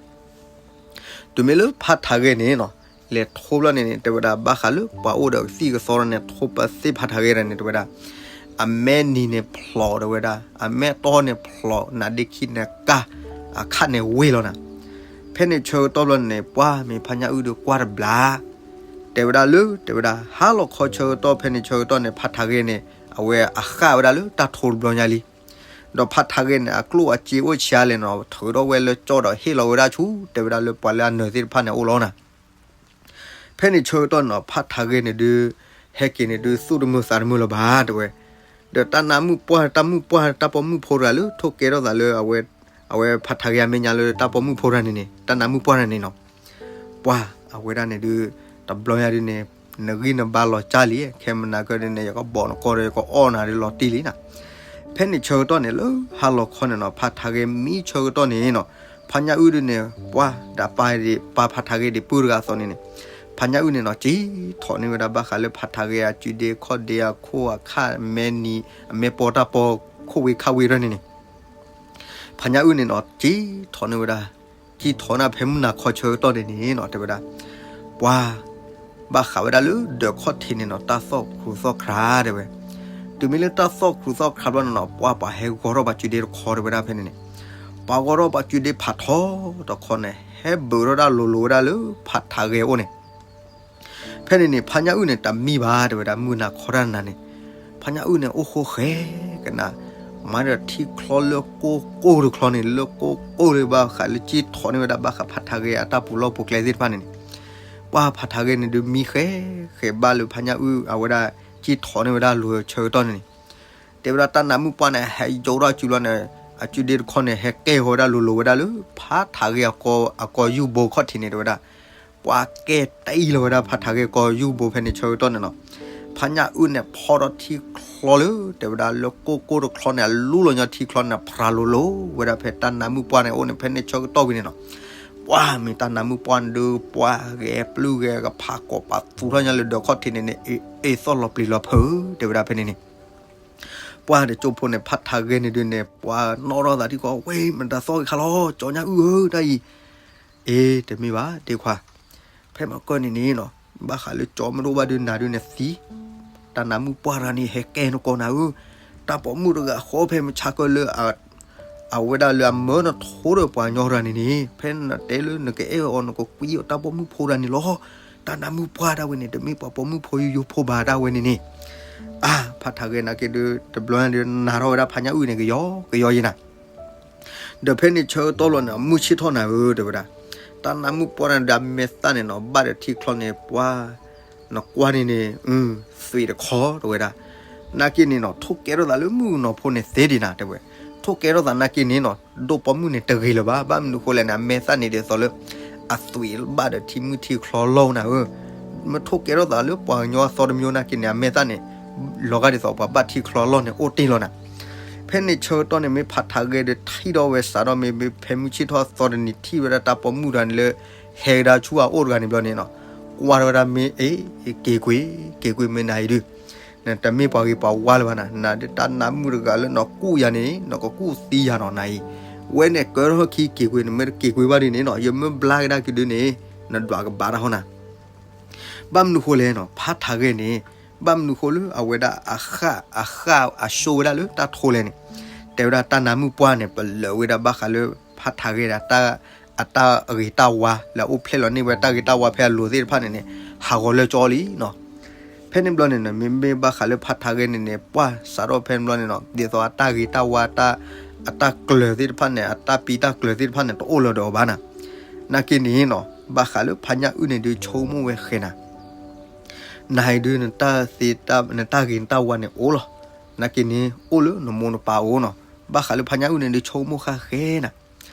တုၤမ့ၢ်လၢဖါထါဂဲန့ၣ်နီၤ လဲၤထိဘျီန့ၣ်န့ၣ် တဲဝဲဒၣ် ဘၣ်ဃးလၢပှၤအိၣ်ဒီးကသံၣ်ကသီန့ၣ် ထိပသ့ၣ်ဖါထါဂဲတဂၤန့ၣ် တဲဝဲဒၣ် အမဲနံၤန့ၣ်ဖျိးတဲဝဲဒၣ် အမဲတီန့ၣ်ဖျိး နါဒ့ခံန့ၣ်ကၢ် အခၣ်န့ၣ်ဝ့ၢ်လီၤနၤ. ဖဲန့ၣ်ဆၢကတီၢ်ဘျီန့ၣ် ပှၤမ့ၢ်ဖါညၣ်အုၣ်ဒီးကွၢ်တဘျီ တဲဝဲဒၣ်လၢ တဲဝဲဒၣ် ဟါလီၤခီဆၢကတီၢ် ဖဲန့ၣ်ဆၢကတီၢ်န့ၣ် ဖါထါဂဲန့ၣ် အဝဲအဃၣ်ဝဲဒၣ်လၢတၢ်ထိတဘျီညါလံ. ဒီးဖါထါဂဲန့ၣ် အကျိၣ်အစ့အိၣ်ဆံးအါလဲၣ်နီၤ ထုးထီၣ်ဝဲလၢကၠီဒီးဟ့ၣ်လီၤဝဲဒၣ်ဆူ တဲဝဲဒၣ်လၢပှၤလၢအနၢၤသ့ၣ်တဖၣ်န့ၣ်အိၣ်လီၤနၤ. ဖဲန့ၣ်ဆၢကတီၢ်န့ၣ်နီၤ ဖါထါဂဲန့ၣ်ဒုး ဟဲက့ၤန့ၣ်ဒုး သူၣ်တမုာ်သးတမုာ်လၢၤဘၣ် တဲဝဲ, ဒီးတၢ်နးမုၢ်ပှၢ် တၢ်မုၣ်ပှၢ် တၢ်ပိာ်မုၣ်ဖိတဂၤလၢ ထိၣ်ကဲထီၣ်သးလၢ အဝဲဖါထါဂဲအမဲာ်ညါလၢတၢ်ပိာ်မုၣ်ဖိတဂၤန့ၣ်န့ၣ် တၢ်နးမုၢ်ပှၢ်တဂၤန့ၣ်နီၤ ပှၤ အဝဲဒၣ်န့ၣ်ဒုး တဘျီညါဒုးန့ၣ် နဂံၢ်နဘါလီၤကၢ်လံ, ခဲမနၤကဒုးန့ၣ် ယကဘီၣ်နကိးဒီးယကအီၣ်နၤဒုးလီၤတံၢ်လံနၤ. ဖဲန့ၣ်ဆၢကတီၢ်န့ၣ် လၢဟါလီၤခီန့ၣ်နီၤ ဖါထါဂဲမံဆၢကတီၢ်န့ၣ်နီၤ ဖါညၣ်အုၣ်ဒုးန့ၣ် ပှၤဒီးပၢ်ဒံး ပၢ်ဖါထါဂဲဒံးပုၢ်တဂၤအသိးန့ၣ်န့ၣ် ဖါညၣ်အုၣ်န့ၣ်နီၤ ကံၣ်ထီၣ်န့ၢ်ဝဲဒၣ်ဘၣ်ဃးလၢဖါထါဂဲအစုဒ့ခီၣ်ဒ့အခိၣ်အခၣ်မဲနံၤ အမဲပီတၢ်ပီခိၣ်ဝ့ခၣ်ဝ့တဖၣ်န့ၣ်န့ၣ် ဖါညၣ်အုၣ်န့ၣ်နီၤ ကံၣ်ထီၣ်န့ၢ်ဝဲဒၣ် ကံၣ်ထီၣ်န့ၢ်ဖဲမုၢ်နၤခီဆၢကတီၢ်န့ၣ်န့ၣ်နီၤ တဲဝဲဒၣ် ပှၤ ဘၣ်ဃးဝဲဒၣ်လၢဒၢးခီၣ်ထံးန့ၣ်နီၤ တၢ်သီၣ်ခူသီၣ်ခရါတဲဝဲ, တုၤမ့ၢ်လၢတၢ်သီၣ်ခူသီၣ်ခရါဘျီန့ၣ်နီၤ ပှၤပှၤဟဲဂီၤထီၣ်ပှၤစုဒ့တခီတဲဝဲဒၣ်ဖဲန့ၣ်န့ၣ်, ပှၤဂီၤထီၣ်ပှၤစုဒ့ဖးထီတခီန့ၣ် ဟဲဘုးထီၣ်ဒၣ်လိၤလိၤဝဲဒၣ်လၢဖါထါဂဲအအိၣ်န့ၣ် ဖဲန့ၣ်န့ၣ် ဖါညၣ်အုၣ်န့ၣ် တမံဘၣ်တဲဝဲဒၣ် မုၢ်နၤခီတၢ်နၤန့ၣ်, ဖါညၣ်အုၣ်န့ၣ် အိၣ်ဃိဃဲကနၣ် မၤဒီးထံချီလၢကိၢ်ကိၢ်တချီန့ၣ် လၢကိၢ်ကိၢ်လၢဘၣ်ဃးလၢကံၢ်ထီၣ်န့ၢ်ဝဲဒၣ်ဘၣ်ဃးဖါထါဂဲအတၢ်ပူၤလီၢ်ပူၤကျဲသ့ၣ်တဖၣ်န့ၣ်န့ၣ်, ပှၤဖါထါဂဲန့ၣ်ဒုးမံဃဲဃဲဘၣ်လၢဖါညၣ်အုၣ် အဝဲဒၣ်ကံၢ်ထီၣ်န့ၢ်ဝဲဒၣ်လိၤဆၢကတီၢ်န့ၣ်န့ၣ်, တဲဝဲဒၣ်တၢ်နးမုၢ်ပှၢ်န့ၣ် ဟဲယိးထီၣ်အစုလီၤန့ၣ်, အစုဒ့တခီန့ၣ် ဟဲကဲဃီၤဝဲဒၣ်လိၤလိၤဝဲဒၣ်လၢ ဖါထါဂဲအကီၢ်ယူၢ်ဘိခီၣ်ထံးန့ၣ် တဲဝဲဒၣ် ပှၤကဲတအံၤလီၤဝဲဒၣ်ဖါထါဂဲကီၢ်ယူၢ်ဘိဖဲန့ၣ်ဆၢကတီၢ်န့ၣ်နီၤ, ဖါညၣ်အုၣ်န့ၣ် ဖီၣ်ထီၣ်ထံချီလၢ တဲဝဲဒၣ်လၢကိၢ်ကိၢ်တချီန့ၣ် အလူလီၤညီထံချီန့ၣ် ဖျါလိၤလိၤဝဲဒၣ်ဖဲတၢ်နးမုၢ်ပှၢ်န့ၣ်အိၣ်န့ၣ် ဖဲန့ၣ်ဆၢကတီၢ်ဝံၤန့ၣ်နီၤ, ပှၤမ့ၢ်တၢ်နးမုၢ်ပှၢ်န့ၣ်ဒုး ပှၤဂဲၤပျုၢ်ဂဲၤကဖးကိးပာ်သူၣ်ထီၣ်ညါလၢဒၢးခီၣ်ထံးန့ၣ်န့ၣ် အ့ၣ်သီၣ်လီၤပျံၤလီၤဖုး တဲဝဲဒၣ်ဖဲန့ၣ်န့ၣ် ပှၤတကၠိဖိန့ၣ် ဖါထါဂဲန့ၣ်ဒုးန့ၣ် ပှၤနီၣ်ထီၣ်သးထံကီၢ် ဝဲမတၤသီၣ်ဂ့ၤခါလီၤ ကၠီညၣ်အုၣ်ဧၢ တၢ်အံၤ, အ့ တမ့ၢ်ဘၣ် ဒ့ခွါ, ဖဲမကၢၢ်န့ၣ်န့ၣ်နီၤ ဘၣ်ဃးလၢကၠီမ့ၢ်တအိၣ်ဘၣ်ဒုးနၤဒုးန့ၣ်သံ, တၢ်နးမုၢ်ပှၢ်တဂၤန့ၣ် ဟဲကဲနကိးနၤဧၢ, တၢ်ပိာ်မုၣ်တဂၤဃီဖဲမဆါကၢၢ်လၢ အဝဲဒၣ်လၢအမၢနထိဒီးပှၤကညီတဂၤန့ၣ်န့ၣ် ဖဲနတဲလၢနကအဲၣ်အီၤနကကွံအီၤတၢ်ပိာ်မုၣ်ဖိတဂၤန့ၣ်လီၤ, တၢ်နးမုၢ်ပှၢ်တၢ်ဝဲန့ၣ် တမ့ၢ်ပှၤပိာ်မုၣ်ဖိယိယိဖိဘၣ်တၢ်ဝဲန့ၣ်န့ၣ်, အါ ဖါထါဂဲနာ်က့ဒုး တဘျီန့ၣ်ဒုး နၤထီၣ်ဝဲဒၣ်ဖါညၣ်အုၣ်န့ၣ် ကယီကယီယံၤနၤ ဒီးဖဲန့ၣ်ဆၢကတီၢ်လီၤန့ၣ် အမုၢ်ဆ့ၣ်ထီၣ်နၤဧၢ တဲဝဲဒၣ်, တၢ်နးမုၢ်ပှၢ်န့ၣ်ဒီးအမဲာ်သၣ်န့ၣ်နီၤ ဘၣ်ဒီးထံချီန့ၣ် ပှၤ နကွၢ်န့ၣ်န့ၣ် သွံးတခီ တဲဝဲဒၣ်, နာ်က့န့ၣ်နီၤ ထိၣ်ကဲထီၣ်သးလၢမုၣ်ကနီၤဖိန့ၣ်သ့ဒံးနၤ တဲဝဲ, ထိၣ်ကဲထီၣ်သးနာ်က့န့ၣ်နီၤ ဒိၣ်ပိာ်မုၣ်န့ၣ်တဂ့ၤလၢၤဘၣ်, ဘၣ်မနုၤဃိလဲၣ်န့ၣ် အမဲာ်သၣ်န့ၣ်ဒ်သိးလၢ အသွံးဘၣ်ဒီးထံမုၢ်ထံချီလီၤနၤဧၢ, မ့ၢ်ထိၣ်ကဲထီၣ်သးလၢပှၤကညီအသီတမျိုးနာ်က့န့ၣ် အမဲာ်သၣ်န့ၣ် လီၤဂာ်ဒ်သိးပှၤဘၣ်ထံချီလီၤန့ၣ် အိၣ်တ့ၢ်လီၤနၤ ဖဲန့ၣ်ဆၢကတီၢ်န့ၣ် မ့ၢ်ဖါထါဂဲဒီးထံၣ်ဒီးဝဲစးထီၣ်မ့ၢ်ဖဲမုၢ်ဆ့ၣ်ထီၣ်အသီတနံၤထံၣ်ဝဲဒၣ်တၢ်ပိာ်မုၣ်တဂၤန့ၣ်လၢ ဟဲကဒါဆူအအိၣ်တဂၤန့ၣ်ဘျီန့ၣ်နီၤ, ကွၢ်ထီၣ်ဝဲဒၣ်မ့ၢ်အ့ၣ် က့ၤကွံာ် က့ၤကွံာ်မ့ၢ်နၤအံၤဒုး, နတမ့ၢ်ပှၤဂ့ၤပှၤဝါလၢၤဘၣ်နၤ, နဒုးတၢ်နးမုၢ်တဂၤလၢနကူၣ်ယၤန့ၣ် နကကူၣ်သံယၤနီၤနၤအံၤ, ဝဲန့ၣ်ကၢထီၣ်ခံက့ၤကွံာ် နမ့ၢ်တက့ၤကွံာ်ဘၣ်ဒ်န့ၣ်နီၤ ယမ့ၢ်ဘျါကဒါက့ၤဒုန့ၣ် နဒွးကဘၣ်တၢ်ဟီနၤ. ဘၣ်မနုၤဃိလဲၣ်နီၤ ဖးထးဂဲန့ၣ် ဘၣ်မနုၤဃိလၢအဝဲဒၣ်အဃၣ်အဃၣ်အစိဝဲဒၣ်လၢတၢ်ထိလဲၣ်န့ၣ် တဲဝဲဒၣ်တၢ်နါမုၣ်ပှၢ်န့ၣ် ပလၢာ်ဝဲဒၣ်ဘၣ်ဃးလၢ ဖးထးဂဲဒီး အတၢ်ဂ့ၤတၢ်ဝါ လၢအအိၣ်ဖျဲၣ်လီၤန့ၢ်ဝဲတၢ်ဂ့ၤတၢ်ဝါဖဲအလိၤသ့ၣ်တဖၣ်န့ၣ်န့ၣ် ဟးဂီၤလၢကၠီလံနီၤ. ဖဲန့ၣ်ဘျီန့ၣ်နီၤ မ့မ့ၢ်ဘၣ်ဃးလၢဖးထးဂဲန့ၣ်န့ၣ် ပှၢ်စးထီၣ်ဖဲန့ၣ်ဘျီန့ၣ်နီၤ ဒ်သိးအတၢ်ဂ့ၤတၢ်ဝါ အတၢ်ကျၢၤသ့ၣ်တဖၣ်န့ၣ် အတၢ်ပံတၢ်ကျၢၤသ့ၣ်တဖၣ်န့ၣ် တအိၣ်လၢၤဒီးအီၤဘၣ်နၤ. နာ်က့န့ၣ်နီၤ ဘၣ်ဃးလၢဖးညၣ်အုၣ်န့ၣ်ဒုးဆိကမိၣ်ဝဲဃဲနၤ နၤအံၤဒုး နတၢ်ဂ့ၤနတၢ်ဝါန့ၣ်အိၣ်လီၤ. နာ်က့န့ၣ် အိၣ်လၢနမိၢ်နပၢ်အအိၣ်နီၤ. ဘၣ်ဃးလၢဖးညၣ်အုၣ်န့ၣ်ဒုးဆိကမိၣ်ဃၣ်ဃဲနၤ.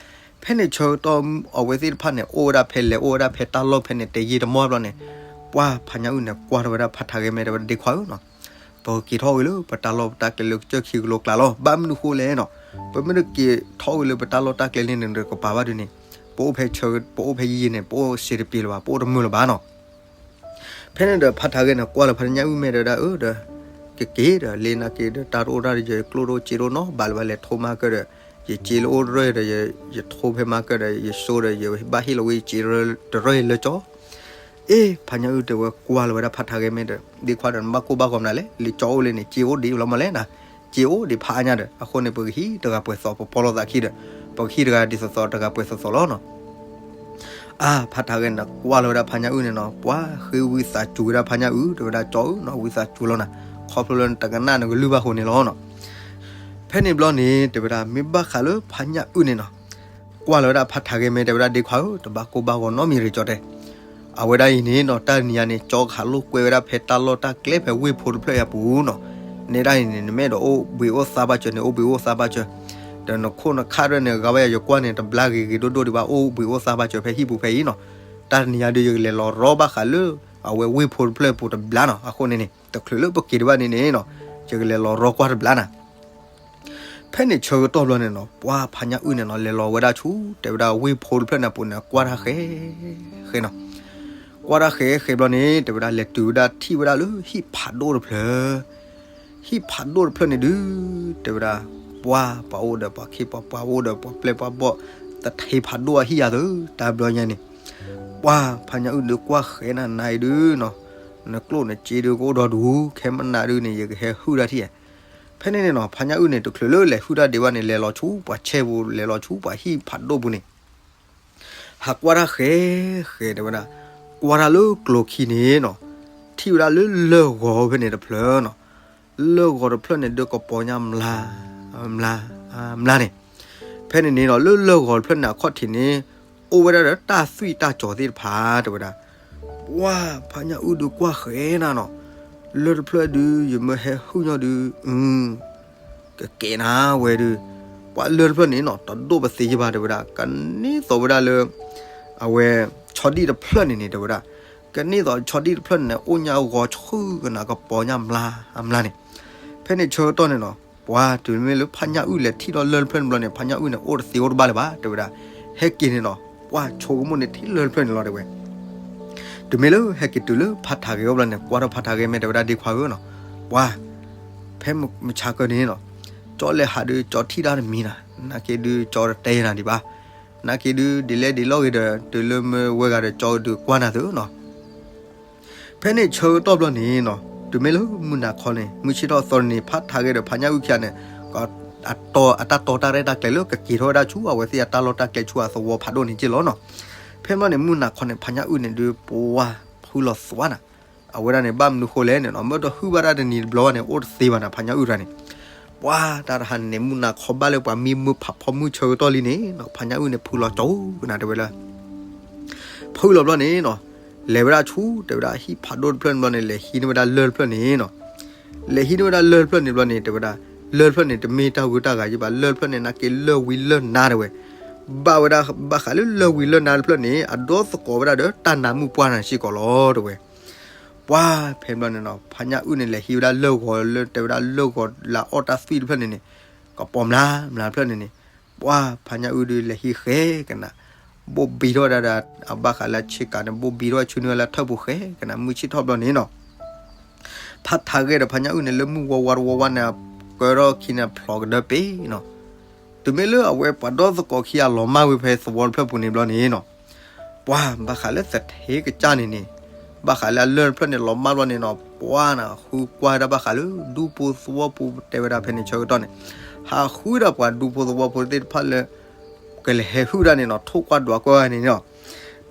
ဖဲန့ၣ်ဆၢကတီၢ်အဝဲသ့ၣ်တဖၣ်န့ၣ် အိၣ်ဝဲဒၣ်ဖဲလဲၤ အိၣ်ဝဲဒၣ်ဖဲတၢ်လီၢ်ဖဲန့ၣ် တယံာ်တမီၢ်ဘျီန့ၣ် ပှၢ်ဖးညၣ်အုၣ်န့ၣ် ကွၢ်ထီၣ်ဝဲဒၣ်ဖးထးဂဲမဲ တဲဝဲဒၣ် ဒ့ခွါဧၢနီၤ ပကက့ၤထီၣ်ဝံၤလၢပတၢ်လီၢ်ပတၢ်ကျဲလၢကစၢၢ်ခံကလိကျါလီၤ. ဘၣ်မနုၤဃိလဲၣ်နီၤ ပမ့ၢ်တက့ၤထီၣ်ဝံၤလၢပတၢ်လီၢ်တၢ်ကျဲန့ၣ် နတကပၤဘၣ်ဒုးန့ၣ် ပအိၣ်ဖဲဆၢ ပအိၣ်ဖဲယံာ်ယံာ်န့ၣ် ပအိၣ်စ့တပ့ၤလၢၤဘၣ် ပအိၣ်တမုာ်လၢၤဘၣ်နီၤ. ဖဲန့ၣ်ဒီးဖးထးဂဲန့ၣ် ကွၢ်လၢဖးညၣ်အုၣ်မဲာ်တဲဝဲဒၣ် အၢ ဒီး ကက့ၤဒီး လ့နာ်က့ဒီး တၢ်တအိၣ်တၢ်ဒီး ယကျိၣ်တအိၣ်စ့တအိၣ်နီတဘ့ၣ်လၢၤဘၣ် လဲၤထိမါကၢၢ်ဒီး ယစ့လၢအိၣ်တရၢၢ်ဒီး ယထိဖဲမါကၢၢ်ဒီး ယစိဒီး ယဘၣ်ဟ့ၣ်လီၤဝဲယစ့တရၢၢ်လၢကၠီ အ့ ဖးညၣ်အုၣ်တဲဝဲကွၢ်လၢၤဝဲဒၣ်ဖးထးဂဲမဲာ်ဒီး ဒ့ခွါဒီး နဘၣ်ကိၢ်ဘၣ်ဂီၤမနုၤလဲၣ် လၢကၠီအိၣ်လၢန့ၣ် စ့အိၣ်ဒံးလီၤမးလဲၣ်နၤ စ့အိၣ်ဒံးဖးအါညါဒီး အဃိန့ၣ် ပကဟံးတဂၤပှဲၤသီ ပပီလိာ်သးခံဒီး ပကဟံးတဂၤဒ်သိးသိးတဂၤပှဲၤသိးသိးလီၤနီၤ. အါ ဖးထးဂဲန့ၣ် ကွၢ်လၢၤဝဲဒၣ်ဖးညၣ်အုၣ်န့ၣ်နီၤ ပှၤဃ့ဝံသးစူၤဝဲဒၣ်ဖးညၣ်အုၣ် တဲဝဲဒၣ်ကၠီဧၢနီၤ ဝံသးစူၤလီၤနၤ ခီဖျိလၢနတကနၣ်နကလုၢ်ဘၣ်ဃိန့ၣ်လီၤနီၤ. ဖဲန့ၣ်ဘျီန့ၣ် တဲဝဲဒၣ် မ့ၢ်ဘၣ်ဃးလၢဖးညၣ်အုၣ်န့ၣ်နီၤ ကွၢ်လၢၤဝဲဒၣ်ဖးထးဂဲမဲာ် တဲဝဲဒၣ်ဒ့ခွါဧၢ တဘၣ်ကိၢ်ဘၣ်ဂီၤနီတမံၤရ့ၣ်ကၠီတဲ အဝဲဒၣ်အံၤန့ၣ်နီၤ တၢ်နံၤအံၤန့ၣ် ကၠီကဟးလိာ်ကွဲဝဲဒၣ်ဖဲတၢ်လီၢ်တၢ်ကျဲဖဲဝ့ၢ်ဖိတဖျၢၣ်အံၤအပူၤနီၤ. နဲဒၣ်အံၤန့ၣ် နမ့ၢ်အဲၣ်ဒိးအိၣ်ဘှံးအိၣ်သါဘၣ်စၢၤန့ၣ် အိၣ်ဘှံးအိၣ်သါဘၣ်စၢၤ ဒီးနခိၣ်နခါရဲၣ်န့ၣ် ဂၤဝဲယကွၢ်န့ၣ် တဘျါဂ့ၤဂ့ၤဒိၣ်ဒိၣ်ဒံးဘၣ် အိၣ်ဘှံးအိၣ်သါဘၣ်စၢၤဖဲဟံၣ်ပူၤဖဲအံၤနီၤ. တၢ်တနံၤအံၤဒီး ယကလဲၤလီၤရီဘၣ်ဃးလၢ အဝဲဝ့ၢ်ဖိတဖျၢၣ်အပူၤတဘျါနီၤ. အဃိန့ၣ်န့ၣ် တချုးလၢပက့ၤတဘၣ်န့ၣ်န့ၣ်နီၤ ယကလဲၤလီၤရီကွၢ်တဘျါနၤ. ဖဲန့ၣ်ဆၢကတီၢ်ဘျီန့ၣ်နီၤ ပှၤဖးညၣ်အုၣ်န့ၣ်နီၤ လဲၤလီၤဝဲဒၣ်ဆူ တဲဝဲဒၣ်ဝ့ၢ်ဖိတဖျၢၣ်န့ၣ်အပူၤန့ၣ် ကွၢ်တၢ်ဃဲ ဃဲနီၤ. ကွၢ်တၢ်ဃဲဃဲဘျီန့ၣ် တဲဝဲဒၣ်လဲၤတုၤဝဲဒၣ်ထံၣ်ဝဲဒၣ်လၢဟံၣ်ဖးဒိၣ်တဖျၢၣ် ဟံၣ်ဖးဒိၣ်တဖျၢၣ်န့ၣ်ဒုး တဲဝဲဒၣ် ပှၤပှၤအိၣ်ဒီးပှၤခ့ပှၤပှၤ ပှၤအိၣ်ဒီးပှၤပျဲၢ်ပှၤဘီၣ် တထံဖးဒိၣ်အဟံၣ်ယၤသု တၢ်ဘျီညါန့ၣ် ပှၤဖးညၣ်အုၣ်ဒုးကွၢ်ဃဲနၤ နၤအံၤဒုးနီၤ နကျိၣ်နစ့ဒုးကအိၣ်ဒီဒူၣ် ခဲမနၤဒုးန့ၣ် ယကဟဲဟုၣ်တၢ်ထံၣ်ဧါ. ဖဲန့ၣ်န့ၣ်နီၤ ဖးညၣ်အုၣ်န့ၣ် တချုးလၢလဲၤဟုၣ်တၢ်ဒံးဘၣ်န့ၣ် လဲၤလီၤဆူပှၤဆဲပူၤ လဲၤလီၤဆူပှၤဟံၣ်ဖးဒိၣ်ပူၤန့ၣ် ဟးကွၢ်တၢ်ဃဲ ဃဲတဲဝဲဒၣ် ကွၢ်တၢ်လၢကျိၤခံန့ၣ်နီၤ ထံၣ်ဝဲဒၣ်လၢလၢၢ်ဂီၤဖဲန့ၣ်တဖျၢၣ်နီၤ လၢၢ်ဂီၤတဖျၢၣ်န့ၣ် ဒုးကပီၤညါမျါ မျါ မျါန့ၣ် ဖဲန့ၣ်န့ၣ်နီၤ လၢလၢၢ်ဂီၤတဖျၢၣ်န့ၣ် အခီၣ်ထံးန့ၣ် အိၣ်ဝဲဒၣ်ဒီးတၢ်သွံၣ်တၢ်စီၤသ့ၣ်တဖၣ် တဲဝဲဒၣ် ပှၤဖးညၣ်အုၣ်ဒုးကွၢ်ဃဲနၤနီၤ လၢၢ်တဖျၢၣ်ဒုး ယမ့ၢ်ဟဲဟုၣ်ညီဒုး ကကဲနၤဝဲဒုး ပှၤလၢၢ်တဖျၢၣ်န့ၣ်နီၤ တဒိၣ်ပသ့ယဘၣ် တဲဝဲဒၣ် ကန့ၢ်သိးဝဲဒၣ်လၢ အဝဲ ဆီဒံၣ်တဖျၢၣ်န့ၣ်န့ၣ် တဲဝဲဒၣ် ကန့ၢ်သိးဆီဒံၣ်တဖျၢၣ်န့ၣ်န့ၣ် အိၣ်ညါဂီၤဆူကနၣ်ကပီၤညါမျါ မျါန့ၣ် ဖဲန့ၣ်ဆၢကတီၢ်န့ၣ်နီၤ ပှၤတုၤမ့ၢ်လၢဖးညၣ်အုၣ်လဲၤထံၣ်ထီၣ်လၢၢ်တဖျၢၣ်န့ၣ်ဘျီန့ၣ် ဖးညၣ်အုၣ်န့ၣ် အိၣ်တသ့အိၣ်တဘၣ်လၢၤဘၣ် တဲဝဲဒၣ် ဟဲက့ၤန့ၣ်နီၤ ပှၤဆိကမိၣ်န့ၣ်ထံၣ်လၢၢ်တဖျၢၣ်န့ၣ်လီၤ တဲဝဲ တုၤမ့ၢ်လၢဟဲက့ၤတုၤလၢဖးထးဂဲအအိၣ်ဘျီန့ၣ် ကွၢ်ထီၣ်ဖးထးဂဲမဲာ် တဲဝဲဒၣ်ဒ့ခွါဧၢနီၤ ပှၤ ဖဲမုၢ်ဆါခီန့ၣ်နီၤ ကၠီလဲၤဟးဒုး ကၠီထံၣ်တၢ်တမံၤနၤ နာ်က့ဒုး ကၠီတတဲနၤဒံးဘၣ် နာ်က့ဒုး ဒ်လဲၣ်ဒ်လဲၣ်ဂ့ၤဒီး တုၤလၢမ့ၢ်ဝဲဂၤဒီး ကၠီဒုးကွၢ်နၤသုနီၤ ဖဲန့ၣ်ဆၢကတီၢ်ဘျီန့ၣ်နီၤ တုၤမ့ၢ်လၢမုၢ်နၤခီန့ၣ် မုၢ်ဆ့ၣ်ထီၣ်သီန့ၣ် ဖးထးဂဲဒီးဖးညၣ်အုၣ်ခံဂၤန့ၣ် အတၢ်တီတၢ်ရဲၣ်တၢ်ကျဲၤလၢကက့ၤထီၣ်ဝဲဒၣ်ဆူ အဝဲသ့ၣ်အတၢ်လီၢ်တၢ်ကျဲဆူအသဝီဖးဒိၣ်န့ၣ်က့ၢ်လီၤနီၤ ဖဲမ့ၢ်န့ၣ် မုၢ်နၤခီန့ၣ် ဖးညၣ်အုၣ်န့ၣ်ဒုး ပှၤဖုလီၤသွါနၤ အဝဲဒၣ်န့ၣ် ဘၣ်မနုၤဃိလဲၣ်န့ၣ်နီၤ မ့ၢ်တဟုၣ်ဘၣ်တၢ်တနံၤတဘျီဘၣ်န့ၣ် အိၣ်တသ့ဘၣ်နၤ ဖးညၣ်အုၣ်တဂၤန့ၣ် ပှၤတၢ်တဟါန့ၣ်န့ၣ် မုၢ်နၤခီဘၣ်လၢပှၤမံမုၢ်ဖးဖီမုၢ်ဆၢကတီၢ်လံန့ၣ်နီၤ ဖးညၣ်အုၣ်န့ၣ် ဖုလီၤကၠီကနၤတဲဝဲလၢ ဖုလီၤဘျီန့ၣ်နီၤ လဲၤဝဲဒၣ်ဆူ တဲဝဲဒၣ်ဟံၣ်ဖးဒိၣ်တဖျၢၣ်န့ၣ်ဘျီန့ၣ် လဲၤဟံးန့ၢ်ဝဲဒၣ်လၢၢ်တဖျၢၣ်န့ၣ်နီၤ လဲၤဟံးန့ၢ်ဝဲဒၣ်လၢၢ်တဖျၢၣ်န့ၣ်ဘျီန့ၣ် တဲဝဲဒၣ် လၢၢ်တဖျၢၣ်န့ၣ် တမ့ၢ်တၢ်ဂုၤတၢ်ဂၤယဘၣ် လၢၢ်တဖျၢၣ်န့ၣ် နာ်က့လၢၢ်ဝံလၢၢ်နါတဲဝဲ ဘၣ်ဝဲဒၣ်ဘၣ်ဃးလၢလၢၢ်ဝံလၢၢ်နါတဖျၢၣ်န့ၣ် အဒိသကိးဝဲဒၣ်ဒီးတၢ်နါမုၢ်ပှၢ်နၤစ့ၢ်ကီးလီၤတဲဝဲ ပှၤဖဲဘျီန့ၣ်နီၤ ဖးညၣ်အုၣ်န့ၣ်လဲၤဟံးဝဲဒၣ်လၢၢ်ဂီၤလၢ တဲဝဲဒၣ်လၢၢ်ဂီၤလၢအီၣ်တၢ်သွံၣ်တဖျၢၣ်န့ၣ်န့ၣ် ကပီၤမျါမျါတဖျၢၣ်န့ၣ်န့ၣ် ပှၤဖးညၣ်အုၣ်ဒုးလဲၤဟံးဃဲကနၤ ဘိၣ်ဘံထီၣ်ဝဲဒၣ်ဒီး အဘၣ်ဃးလၢအဆ့ကၤန့ၣ် ဘိၣ်ဘံထီၣ်ဆူန့ၢ်ဝဲလၢထၢၣ်ပူၤဃဲကနၤ မုၢ်ဆ့ၣ်ထီၣ်ဘျီန့ၣ်နီၤ ဖးထးဂဲဒီးဖးညၣ်အုၣ်န့ၣ် လၢမုၢ်ဝါဝါတဝါဝါန့ၣ် ကၢထီၣ်ခံန့ၣ် ဖျိးကဒၢပ့ၤနီၤ တုၤမ့ၢ်လၢအဝဲပှၤဒီသကိးခံဂၤလီၤမၢ်ဝဲဖဲသဝီတဖျၢၣ်ပူၤန့ၣ်ဘျီန့ၣ်နီၤ, ပှၤဘၣ်ဃးလၢသထ့ကစၢ်န့ၣ်န့ၣ်, ဘၣ်ဃးလၢအလၢၢ်တဖျၢၣ်န့ၣ်လီၤမၢ်ဘျီန့ၣ်နီၤ, ပှၤန့ၣ်ဃုကွၢ်ဝဲဒၣ်ဘၣ်ဃးလၢဒူဖိသဝီဖိ တဲဝဲဒၣ်ဖဲန့ၣ်ဆၢကတီၢ်န့ၣ်, ဟးဃုဒၣ်ပှၤဒူဖိသဝီဖိသ့ၣ်တဖၣ်လၢ ကလဲၤဟဲဟုၣ်ဒၣ်န့ၣ်နီၤ, ထိၣ်ကွၢ်ဒွးကွၢ်န့ၣ်နီၤ,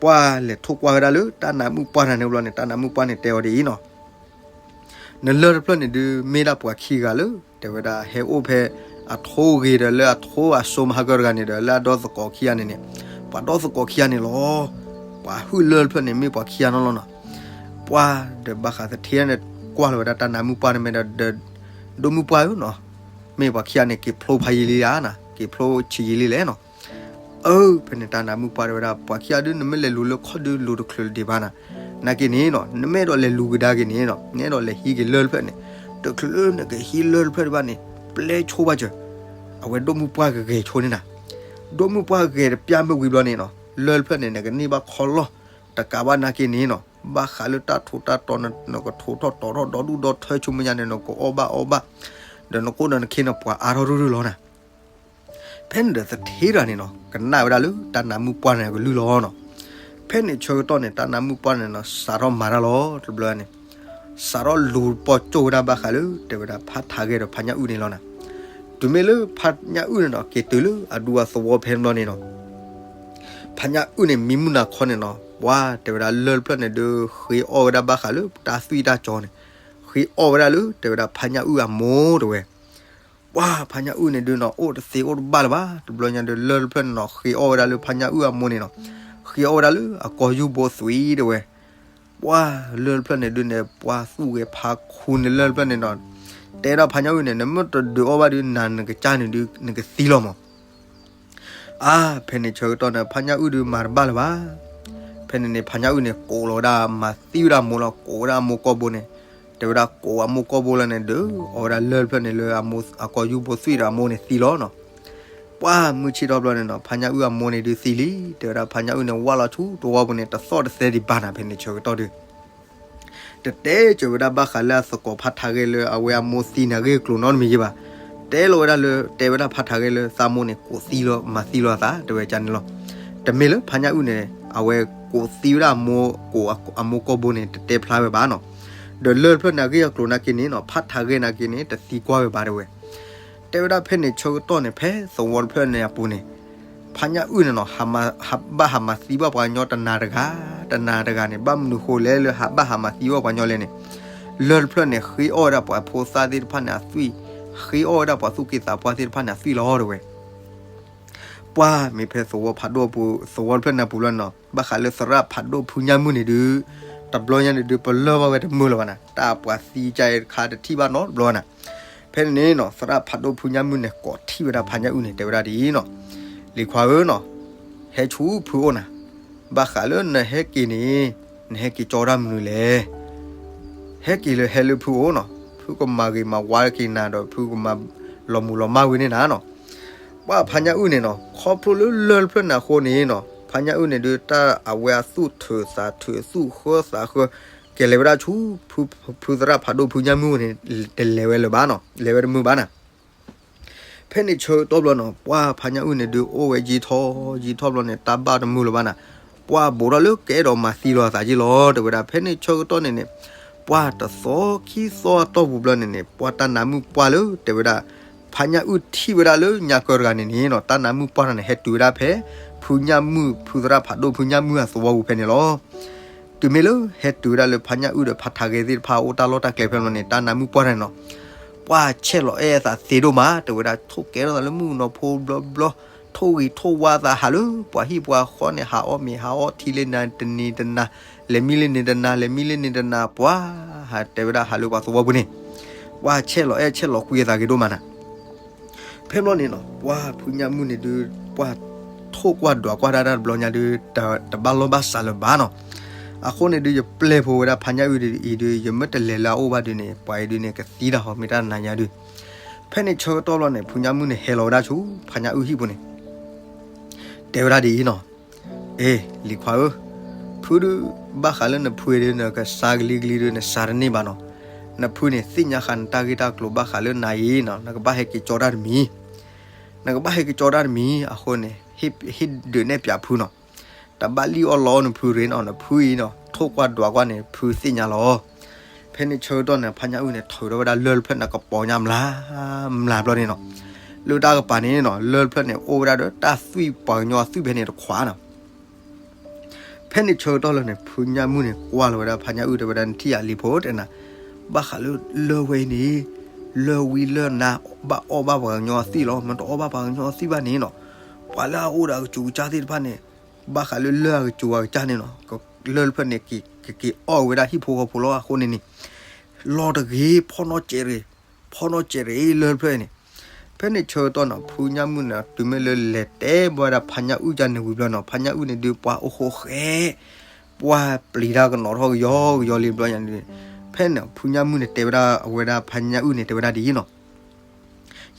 ပှၤလဲၤထိၣ်ကွၢ်ဝဲဒၣ်လၢတၢ်နးမုၣ်ပှၢ်တဂၤန့ၣ်ဘျီန့ၣ် တၢ်နးမုၣ်ပှၢ်န့ၣ်တဲအီၤဒ်အံၤနီၤ, နလၢၢ်တဖျၢၣ်န့ၣ်ဒုး မ့ၢ်ဒၣ်ပှၤခံဂၤလၢ တဲဝဲဒၣ် ဟဲအိၣ်ဖဲအထိအစိမဟါကၢတဂၤန့ၣ်ဒီး လၢအဒီသကိးခံဂၤန့ၣ်န့ၣ်, ပှၤဒီသကိးခံဂၤန့ၣ်လီၤ. ပှၤဟုၣ်လၢၢ်တဖျၢၣ်န့ၣ် မ့ၢ်ပှၤခံဂၤနီၤလီၤနီၤ. ပှၤဒီးဘၣ်ဃးသထ့န့ၣ် ကွၢ်လီၤဝဲဒၣ်တၢ်နးမုၣ်ပှၢ်န့ၣ် မ့ၢ်ဒီး ဒီး ဒိၣ်မုၣ်ပှၢ်ဧၢနီၤ, မ့ၢ်ပှၤခံဂၤန့ၣ် က့ၤဖျိဖးယံာ်လံဧါနီၤ, က့ၤဖျိဆံးယံာ်လံလဲၣ်နီၤ. အၢ ဖဲန့ၣ်တၢ်နးမုၣ်ပှၢ်တဲဝဲဒၣ် ပှၤခံဂၤဒုး နမ့ၢ်လဲၤလူၤလၢခီၣ်ဒုး လူၤတချုးဒံးဘၣ်နၤ, နာ်က့န့ၣ်နီၤ နမ့ၢ်အဲၣ်ဒိးလဲၤလူၤကဒါက့ၤန့ၣ်နီၤ နအဲၣ်ဒိးလဲၤဟံးက့ၤလၢၢ်တဖျၢၣ်န့ၣ်, တချုးလၢနကဟံးလၢၢ်တဖျၢၣ်ဒံးဘၣ်န့ၣ် ပျဲဆိဘၣ်စၢၤ အဝဲဒိၣ်မုၣ်ပှၢ်ကဂဲၤဆိန့ၣ်နၤ. ဒိၣ်မုၣ်ပှၢ်ဂဲၤတပျၢ်မ့ၢ်ဝံၤဘျီန့ၣ်နီၤ လၢၢ်တဖျၢၣ်န့ၣ် နကန့ၢ်ဘၣ်ခီလီၢ်တကးဘၣ် နာ်က့န့ၣ်နီၤ ဘၣ်ဃးလၢတၢ်ထူးတၢ်တီၤ နကထိးထီၣ်တီၤထီၣ်ဒီဒူၣ်ဒီထၢ ဆိမုၢ်ညါန့ၣ် နကအီၣ်ဘၣ်အီဘၣ်, ဒီးနကိၣ်ဒီးနခ့န့ၣ် ပှၤအါထီၣ်ရုၢ်ရုၢ်လီၤနၤ. ဖဲန့ၣ်ဒီးသထ့တဂၤန့ၣ်နီၤ ကနၣ်ဝဲဒၣ်လၢတၢ်နးမုၣ်ပှၢ်န့ၣ်အကလုၢ်လီၤနီၤ. ဖဲန့ၣ်ဆၢကတီၢ်န့ၣ် တၢ်နးမုၣ်ပှၢ်န့ၣ်နီၤ စးထီၣ်မၤတၢ်လီၤ တဘျီန့ၣ်, စးထီၣ်လူၤပိာ်ကၠိၣ်ဝဲဒၣ်ဘၣ်ဃးလၢ တဲဝဲဒၣ်ဖးထးဂဲၤဒီးဖါညၣ်အုၣ်န့ၣ်လီၤနၤ. တုၤမ့ၢ်လၢဖါညၣ်အုၣ်န့ၣ်နီၤ က့ၤတုၤလၢအဒူအသဝီဖဲန့ၣ်ဘျီန့ၣ်နီၤ ဖါညၣ်အုၣ်န့ၣ် မံမုၢ်နၤခီန့ၣ်နီၤ ပှၤတဲဝဲဒၣ်လၢၢ်တဖျၢၣ်န့ၣ်ဒုး ဃ့အီၣ်ဝဲဒၣ်ဘၣ်ဃးလၢတၢ်သွံၣ်တၢ်ကၠီန့ၣ်, ဃ့အီၣ်ဝဲဒၣ်လၢ တဲဝဲဒၣ်ဖါညၣ်အုၣ်အမိၢ်တဲဝဲ. ပှၤဖါညၣ်အုၣ်န့ၣ်ဒုးနီၤ အိၣ်တသ့အိၣ်တဘၣ်လၢၤဘၣ် တဘျီညါဒုး လၢၢ်တဖျၢၣ်န့ၣ်နီၤ ဃ့အီၣ်ဝဲဒၣ်လၢဖါညၣ်အုၣ်အမိၢ်န့ၣ်နီၤ, ဃ့အီၣ်ဝဲဒၣ်လၢအကီၢ်ယူၢ်ဘိသွံၣ်တဲဝဲ. ပှၤလၢၢ်တဖျၢၣ်န့ၣ်ဒုးန့ၣ် ပှၤသူၣ်ဂဲၤဖးခူန့ၣ်လၢၢ်တဖျၢၣ်န့ၣ်နီၤ, တဲဒၣ်ဖါညၣ်အုၣ်န့ၣ် နမ့ၢ်တဒုးအီၣ်ဘၣ်ဒုး နၤနကစၢ်န့ၣ်ဒုး နကသံလီၤမး. အါ ဖဲန့ၣ်ဆၢကတီၢ်န့ၣ် ဖါညၣ်အုၣ်ဒုးမၤတဘၣ်လၢၤဘၣ်. ဖဲန့ၣ်န့ၣ် ဖါညၣ်အုၣ်န့ၣ် ကိးလီၤဝဲဒၣ် မၤသံဝဲဒၣ်အမိၢ်လီၤ ကိးဝဲဒၣ်အမိၢ်ကီၢ်ဘိန့ၣ်, တဲဝဲဒၣ်ကိးအမိၢ်ကီၢ်ဘိလီၤန့ၣ် ဒုးအီၣ်ဝဲဒၣ်လၢၢ်တဖျၢၣ်န့ၣ်လၢအကီၢ်ယူၢ်ဘိသွံၣ်ဒီးအမိၢ်န့ၣ်သံလီၤနီၤ. ပှၤမုၢ်ဆ့ၣ်ထီၣ်ဘျီန့ၣ်နီၤ ဖါညၣ်အုၣ်အမိၢ်န့ၣ်ဒုးသံလံ တဲဝဲဒၣ်ဖါညၣ်အုၣ်န့ၣ် ဝၢ်လီၤဆူတဝီပူၤန့ၣ် တသီၣ်တသဲဒံးဘၣ်နၤ ဖဲန့ၣ်ဆၢကတီၢ်ဒုး တတဲစၢၤဝဲဒၣ်ဘၣ်ဃးလၢအသကိးဖါထးဂဲၤလၢအဝဲအမိၢ်သံန့ၣ်အဂ့ၢ်အကျိၤနီတမံၤယံၤဘၣ်. တဲလီၤဝဲဒၣ်လၢ တဲဝဲဒၣ်ဖါထးဂဲၤလၢသးမိၢ်န့ၣ် ကိးသံလီၤ မၤသံလီၤအသး တဲဝဲဒ်န့ၣ်လီၤ. တမ့ၢ်လၢဖါညၣ်အုၣ်န့ၣ် အဝဲကိးသံဝဲဒၣ်အမိၢ် ကိးအမိၢ်ကီၢ်ဘိန့ၣ် တတဲဖျါဝဲဘၣ်နီၤ. ဒီးလၢၢ်တဖျၢၣ်န့ၣ်အဂ့ၢ်အကျိၤနာ်က့န့ၣ်နီၤ ဖါထးဂဲၤနာ်က့န့ၣ် တသံကွၢ်ဝဲဘၣ်တဲဝဲ တဲဝဲဒၣ်ဖဲန့ၣ်ဆၢကတီၢ်န့ၣ် ဖဲသဝီတဖျၢၣ်န့ၣ်အပူၤန့ၣ် ဖါညၣ်အုၣ်န့ၣ်နီၤ ဟးဘၣ်ဟးမၤသံဘၣ်ပှၤကညီတနၤတဂၤ, တနၤတဂၤန့ၣ် ဘၣ်မနုၤဃိလဲၣ်လၢဟးဘၣ်ဟးမၤသံဘၣ်ပှၤကညီလဲၣ်န့ၣ်, လၢၢ်တဖျၢၣ်န့ၣ် ဃ့အီၣ်ဝဲဒၣ်ပှၤဖိသၣ်သ့ၣ်တဖၣ်န့ၣ်အသွံၣ်, ဃ့အီၣ်ဝဲဒၣ်ပှၤသူၣ်က့သးပှၢ်သ့ၣ်တဖၣ်န့ၣ်အသွံၣ်လီၤတဲဝဲ ပှၤမ့ၢ်ဖဲသဝီဖးဒိၣ်ပူၤ သဝီတဖျၢၣ်န့ၣ်အပူၤလီၤနီၤ ဘၣ်ဃးလၢသရၣ်ဖးဒိၣ်ဖုညၣ်မုၢ်န့ၣ်ဒုး တဘျီညါန့ၣ်ဒုး ပလၢၢ်ဘၣ်ဝဲတမုာ်လၢၤဘၣ်နၤ, တၢ်ပှၤသံကါတထံၣ်ဘၣ်နီတဘျီဘၣ်နၤ. ဖဲန့ၣ်န့ၣ်နီၤ သရၣ်ဖးဒိၣ်ဖုညၣ်မုၢ်န့ၣ် ကိးထီၣ်ဝဲဒၣ်ဖါညၣ်အုၣ်န့ၣ် တဲဝဲဒၣ်ဒ်အံၤနီၤ, လံၤခွါဧၢနီၤ, ဟဲဆူဖုအိၣ်နၤ, ဘၣ်ဃးလၢနဟဲက့ၤန့ၣ် နဟဲက့ၤကၠီတၢ်မနုၤလဲၣ် ဟဲက့ၤလၢဟဲလၢဖုအိၣ်နီၤ, ဖုကမၤဂ့ၤမၤဝါက့ၤနၤဒီး ဖုကမၤလီၤမုၢ်လီၤမၢ်ဝဲန့ၣ်နၤနီၤ. ပှၤဖါညၣ်အုၣ်န့ၣ်နီၤ ခီဖျိလၢလၢၢ်တဖျၢၣ်န့ၣ်အဃိန့ၣ်နီၤ ဖါညၣ်အုၣ်န့ၣ်ဒုး တၢ်အဝဲအသူၣ်ထုးသးထုး သူၣ်ဃၢသးဃၢ ကလဲၤဝဲဒၣ်ဆူ ဖုသရၣ်ဖးဒိၣ်ဖုညၣ်မုၢ်န့ၣ် တလဲၤဝဲလၢၤဘၣ်နီၤ, လဲၤဝဲတမုာ်ဘၣ်နၤ. ဖဲန့ၣ်ဆၢကတီၢ်ဘျီနီၤ ပှၤဖါညၣ်အုၣ်န့ၣ်ဒုး အိၣ်ဝဲယံာ်ထီၣ်ယံာ်ထီၣ်ဘျီန့ၣ် တၢ်ဘၣ်တမုာ်လၢၤဘၣ်နၤ, ပှၤဘူးထီၣ်လၢကအဲၣ်ဒိးမၤသံလီၤအသးက့လီၤ တဲဝဲဒၣ် ဖဲန့ၣ်ဆၢကတီၢ်န့ၣ်န့ၣ် ပှၤတသီခံသီအတီၢ်ပူၤဘျီန့ၣ်န့ၣ် ပှၤတၢ်နးမုၢ်ပှၢ်လၢ တဲဝဲဒၣ် ဖါညၣ်အုၣ်ထံၣ်ဝဲဒၣ်လၢညါကၢတဂၤန့ၣ်န့ၣ်နီၤ တၢ်နးမုၢ်ပှၢ်တဂၤန့ၣ် ဟဲတုၤဝဲဒၣ်ဖဲ ဖုညၣ်မုၢ် ဖုသရၣ်ဖးဒိၣ်ဖုညၣ်မုၢ်အသဝီပူၤဖဲန့ၣ်လီၤ. တုၤမ့ၢ်လၢဟဲတုၤဝဲဒၣ်လၢဖါထးဂဲၤသ့ၣ်တဖၣ်အိၣ်တၢ်လီၢ်တၢ်ကျဲဖဲန့ၣ်န့ၣ် တၢ်နးမုၢ်ပှၢ်တဂၤန့ၣ်နီၤ ပှၤဆဲးလီၤအဲၣ်အသးသ့ဒိၣ်မး တဲဝဲဒၣ် ထိၣ်ကဲထီၣ်သးလၢမုၢ်ကနီၤဖိဘျီဘျီ, ထိၣ်ဂံၢ်ထိၣ်ဝါသးဟးလၢပှၤဟံၣ်ပှၤဃီန့ၣ် ဟးအီၣ်မ့ၤဟးအီထံလၢနၤတနံၤတနၤ, လဲၤမံလၢန့ၣ်တနၤ လဲၤမံလၢန့ၣ်တနၤ, ပှၤဟးတဲဝဲဒၣ်ဟးလၢပှၤသဝီပူၤန့ၣ် ပှၤဆဲးလီၤအဲၣ်ဆဲးလီၤကွံအသးဂ့ၤဒိၣ်မးနၤ. ဖဲဘျီန့ၣ်နီၤ ပှၤဖုညၣ်မုၢ်န့ၣ်ဒုး ပှၤထိၣ်ကွၢ်ဒွးကွၢ်တၢ်တၢ်တဘျီညါဒုး တဘၣ်လီၢ်ဘၣ်စးလၢၤဘၣ်နီၤ. အဃိန့ၣ်ဒုး ယပျဲၢ်ဖိဝဲဒၣ်ဖါညၣ်အုၣ်ဒုးအံၤဒုး ယမ့ၢ်တလဲၤလၢအအိၣ်ဘၣ်ဒုးန့ၣ် ပှၤအံၤဒုးန့ၣ် ကသံတၢ်ဟီမ့ၢ်တၢ်နၤညါဒုး. ဖဲန့ၣ်ဆၢကတီၢ်ဘျီန့ၣ် ဖုညၣ်မုၢ်န့ၣ် ဟဲလီၤဝဲဒၣ်ဆူ ဖါညၣ်အုၣ်ဟံၣ်ပူၤန့ၣ် တဲဝဲဒၣ်ဒ်အံၤနီၤ, အ့ လံၤခွါဧၢ, ဖုဒုး ဘၣ်ဃးလၢနဖုဒုး နကစၢ်ကလံၤကလံၤဒုး နစၢ်တန့ၢ်ဘၣ်နီၤ. နဖုန့ၣ် သ့ၣ်ညါဃာ်နတၢ်ဂ့ၢ်တၢ်ကျိၤဘၣ်ဃးလၢနၤအံၤနီၤ နကဘၣ်ဟဲက့ၤကၠီတၢ်တမံၤ. နကဘၣ်ဟ့ၣ်ကၠီတၢ်တမံၤအဃိန့ၣ် ဟ့ၣ်ဒုးနဲၣ်ပၠးဖုနီၤ. တဘၣ်လံၣ်အီၣ်လီအီၣ်နဖုရ့နီၤ, နဖုအံၤနီၤ ထိၣ်ကွၢ်ဒွးကွၢ်န့ၣ် ဖုသ့ၣ်ညါလီၤ. ဖဲန့ၣ်ဆၢကတီၢ်န့ၣ် ဖါညၣ်အုၣ်န့ၣ် ထုးထီၣ်ဝဲဒၣ်လၢၢ်တဖျၢၣ်န့ၣ် ကပီၤညါမျးမျးဘျီန့ၣ်နီၤ. လၢၢ်တၢ်ကပၤန့ၣ်နီၤ လၢၢ်တဖျၢၣ်န့ၣ် အိၣ်ဝဲဒၣ်ဒီးတၢ်သွံၣ်ပှၤကညီအသွံၣ်ဖဲန့ၣ်တခွးနီၤ. ဖဲန့ၣ်ဆၢကတီၢ်လၢန့ၣ် ဖုညၣ်မုၣ်န့ၣ် ကွၢ်လီၤဝဲဒၣ်ဖါညၣ်အုၣ် တဲဝဲဒၣ် နထံၣ်ဧါလံၤဖိ တဲနၤ, ဘၣ်ဃးလၢလၢၢ်ဝဲအံၤန့ၣ် လၢၢ်ဝံလၢၢ်နါ ဘၣ်အီၣ်ဘၣ်ပှၤကညီအသွံၣ်လီၤ, မ့ၢ်တအီၣ်ဘၣ်ပှၤကညီအသွံၣ်ဘၣ်န့ၣ်နီၤ, ပှၤလၢအအိၣ်ဒီးအကစူၤကစၢ်သ့ၣ်တဖၣ်န့ၣ် ဘၣ်ဃးလၢလၢၢ်အကစူၤအကစၢ်န့ၣ်နီၤ လၢၢ်တဖျၢၣ်န့ၣ် ကက့ၤအီၣ်ဝဲဒၣ်ဟံၣ်ဖိဃီဖိလီၤ. အဃိန့ၣ်န့ၣ် လီၤတဂ့ၤ ဖီနီၣ်စဲးတဂ့ၤ, ဖီနီၣ်စဲးတဂ့ၤ လၢၢ်တဖျၢၣ်န့ၣ်. ဖဲန့ၣ်ဆၢကတီၢ်နီၤ ဖုညၣ်မုၣ်န့ၣ် တုၤမ့ၢ်လၢလဲၤတဲဘၣ်ဝဲဒၣ်ဖါညၣ်အုၣ်ကန့ၣ်ဝံၤဘျီနီၤ ဖါညၣ်အုၣ်န့ၣ်ဒုး ပှၤအိၣ်ဃိဃဲ ပှၤပျံၤတၢ်ကနီၤထီၣ်ကယီကယီလံဘျီညါန့ၣ်, ဖဲန့ၣ်ဖုညၣ်မုၣ်န့ၣ် တဲဝဲဒၣ်အဝဲဒၣ်ဖါညၣ်အုၣ်န့ၣ် တဲဝဲဒၣ်ဒ်အံၤနီၤ,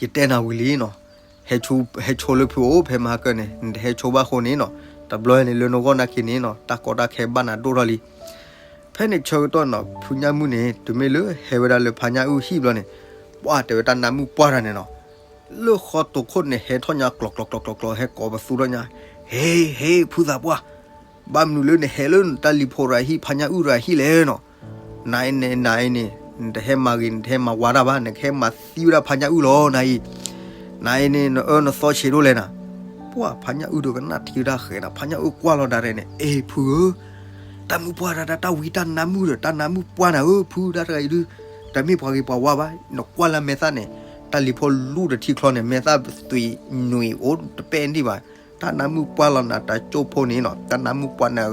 ယတဲနၤဝံၤလံနီၤ, ဟဲဆိလၢဖုအိၣ်ဖဲမဟါကၢၣ်န့ၣ် နတဟဲဆိဘၣ်အဃိန့ၣ်နီၤ တဘျီန့ၣ်လၢနဂီၢ်နာ်က့န့ၣ်နီၤ တၢ်ကီတၢ်ခဲဘၣ်နၤဒိၣ်ထီၣ်လံ. ဖဲန့ၣ်ဆၢကတီၢ်နီၤ ဖုညၣ်မုၣ်န့ၣ် တုၤမ့ၢ်လၢဟဲဝဲဒၣ်လၢဖါညၣ်အုၣ်ဟံၣ်ဘျီန့ၣ်, ပှၤတဲဝဲတၢ်နါမုၣ်ပှၢ်တဂၤန့ၣ်နီၤ လၢဃီတိာ်ခိၣ်န့ၣ် ဟဲထီၣ်ညါကျီၤကျီၤကျီၤကျီၤကျီၤ ဟဲကိးပသူထီၣ်ညါ, ဟ့ ဟ့ ဖုသးပှၢ်, ဘၣ်မနုၤလၢနဟဲလၢနတၢ်လံၤဖိတဂၤဟံၣ် ဖါညၣ်အုၣ်တဂၤဟံၣ်လဲၣ်နီၤ, နၤအံၤန့ၣ် နၤအံၤန့ၣ် နတဟဲမၤဂ့ၤ နတဟဲမၤဝါတၢ်ဘၣ် နကဟဲမၤသံဝဲဒၣ်ဖါညၣ်အုၣ်လီၤ နၤအံၤ, နၤအံၤန့ၣ် နအၢနသီဆံးဒိၣ်လဲၣ်နၤ. ပှၤဖါညၣ်အုၣ်ဒီးကနၣ်ထံတၢ်ဃဲးဒီး ဖါညၣ်အုၣ်ကွၢ်လီၤဒၣ်ရဲၣ်န့ၣ် အ့ ဖုဧၢ, တၢ်မုၣ်ပှၢ်တၢ် တၢ်ဝံတၢ်နါမုၣ်ဒီး တၢ်နါမုၣ်ပှၢ်နၤဧၢ ဖု တၢ်တဂၤအံၤဒုး တမ့ၢ်ပှၤဂ့ၤပှၤဝါဘၣ်, နကွၢ်လၢမဲာ်သၣ်န့ၣ် တၢ်လံၤဖိလူၢ်တထံချီန့ၣ် မဲာ်သၣ်သွံၣ်နွံအိၣ်တပဲၢ်ဒံးဘၣ်, တၢ်နါမုၣ်ပှၢ်လီၤနၤ တၢ်ကၠိဖိန့ၣ်နီၤ တၢ်နါမုၣ်ပှၢ်န့ၣ်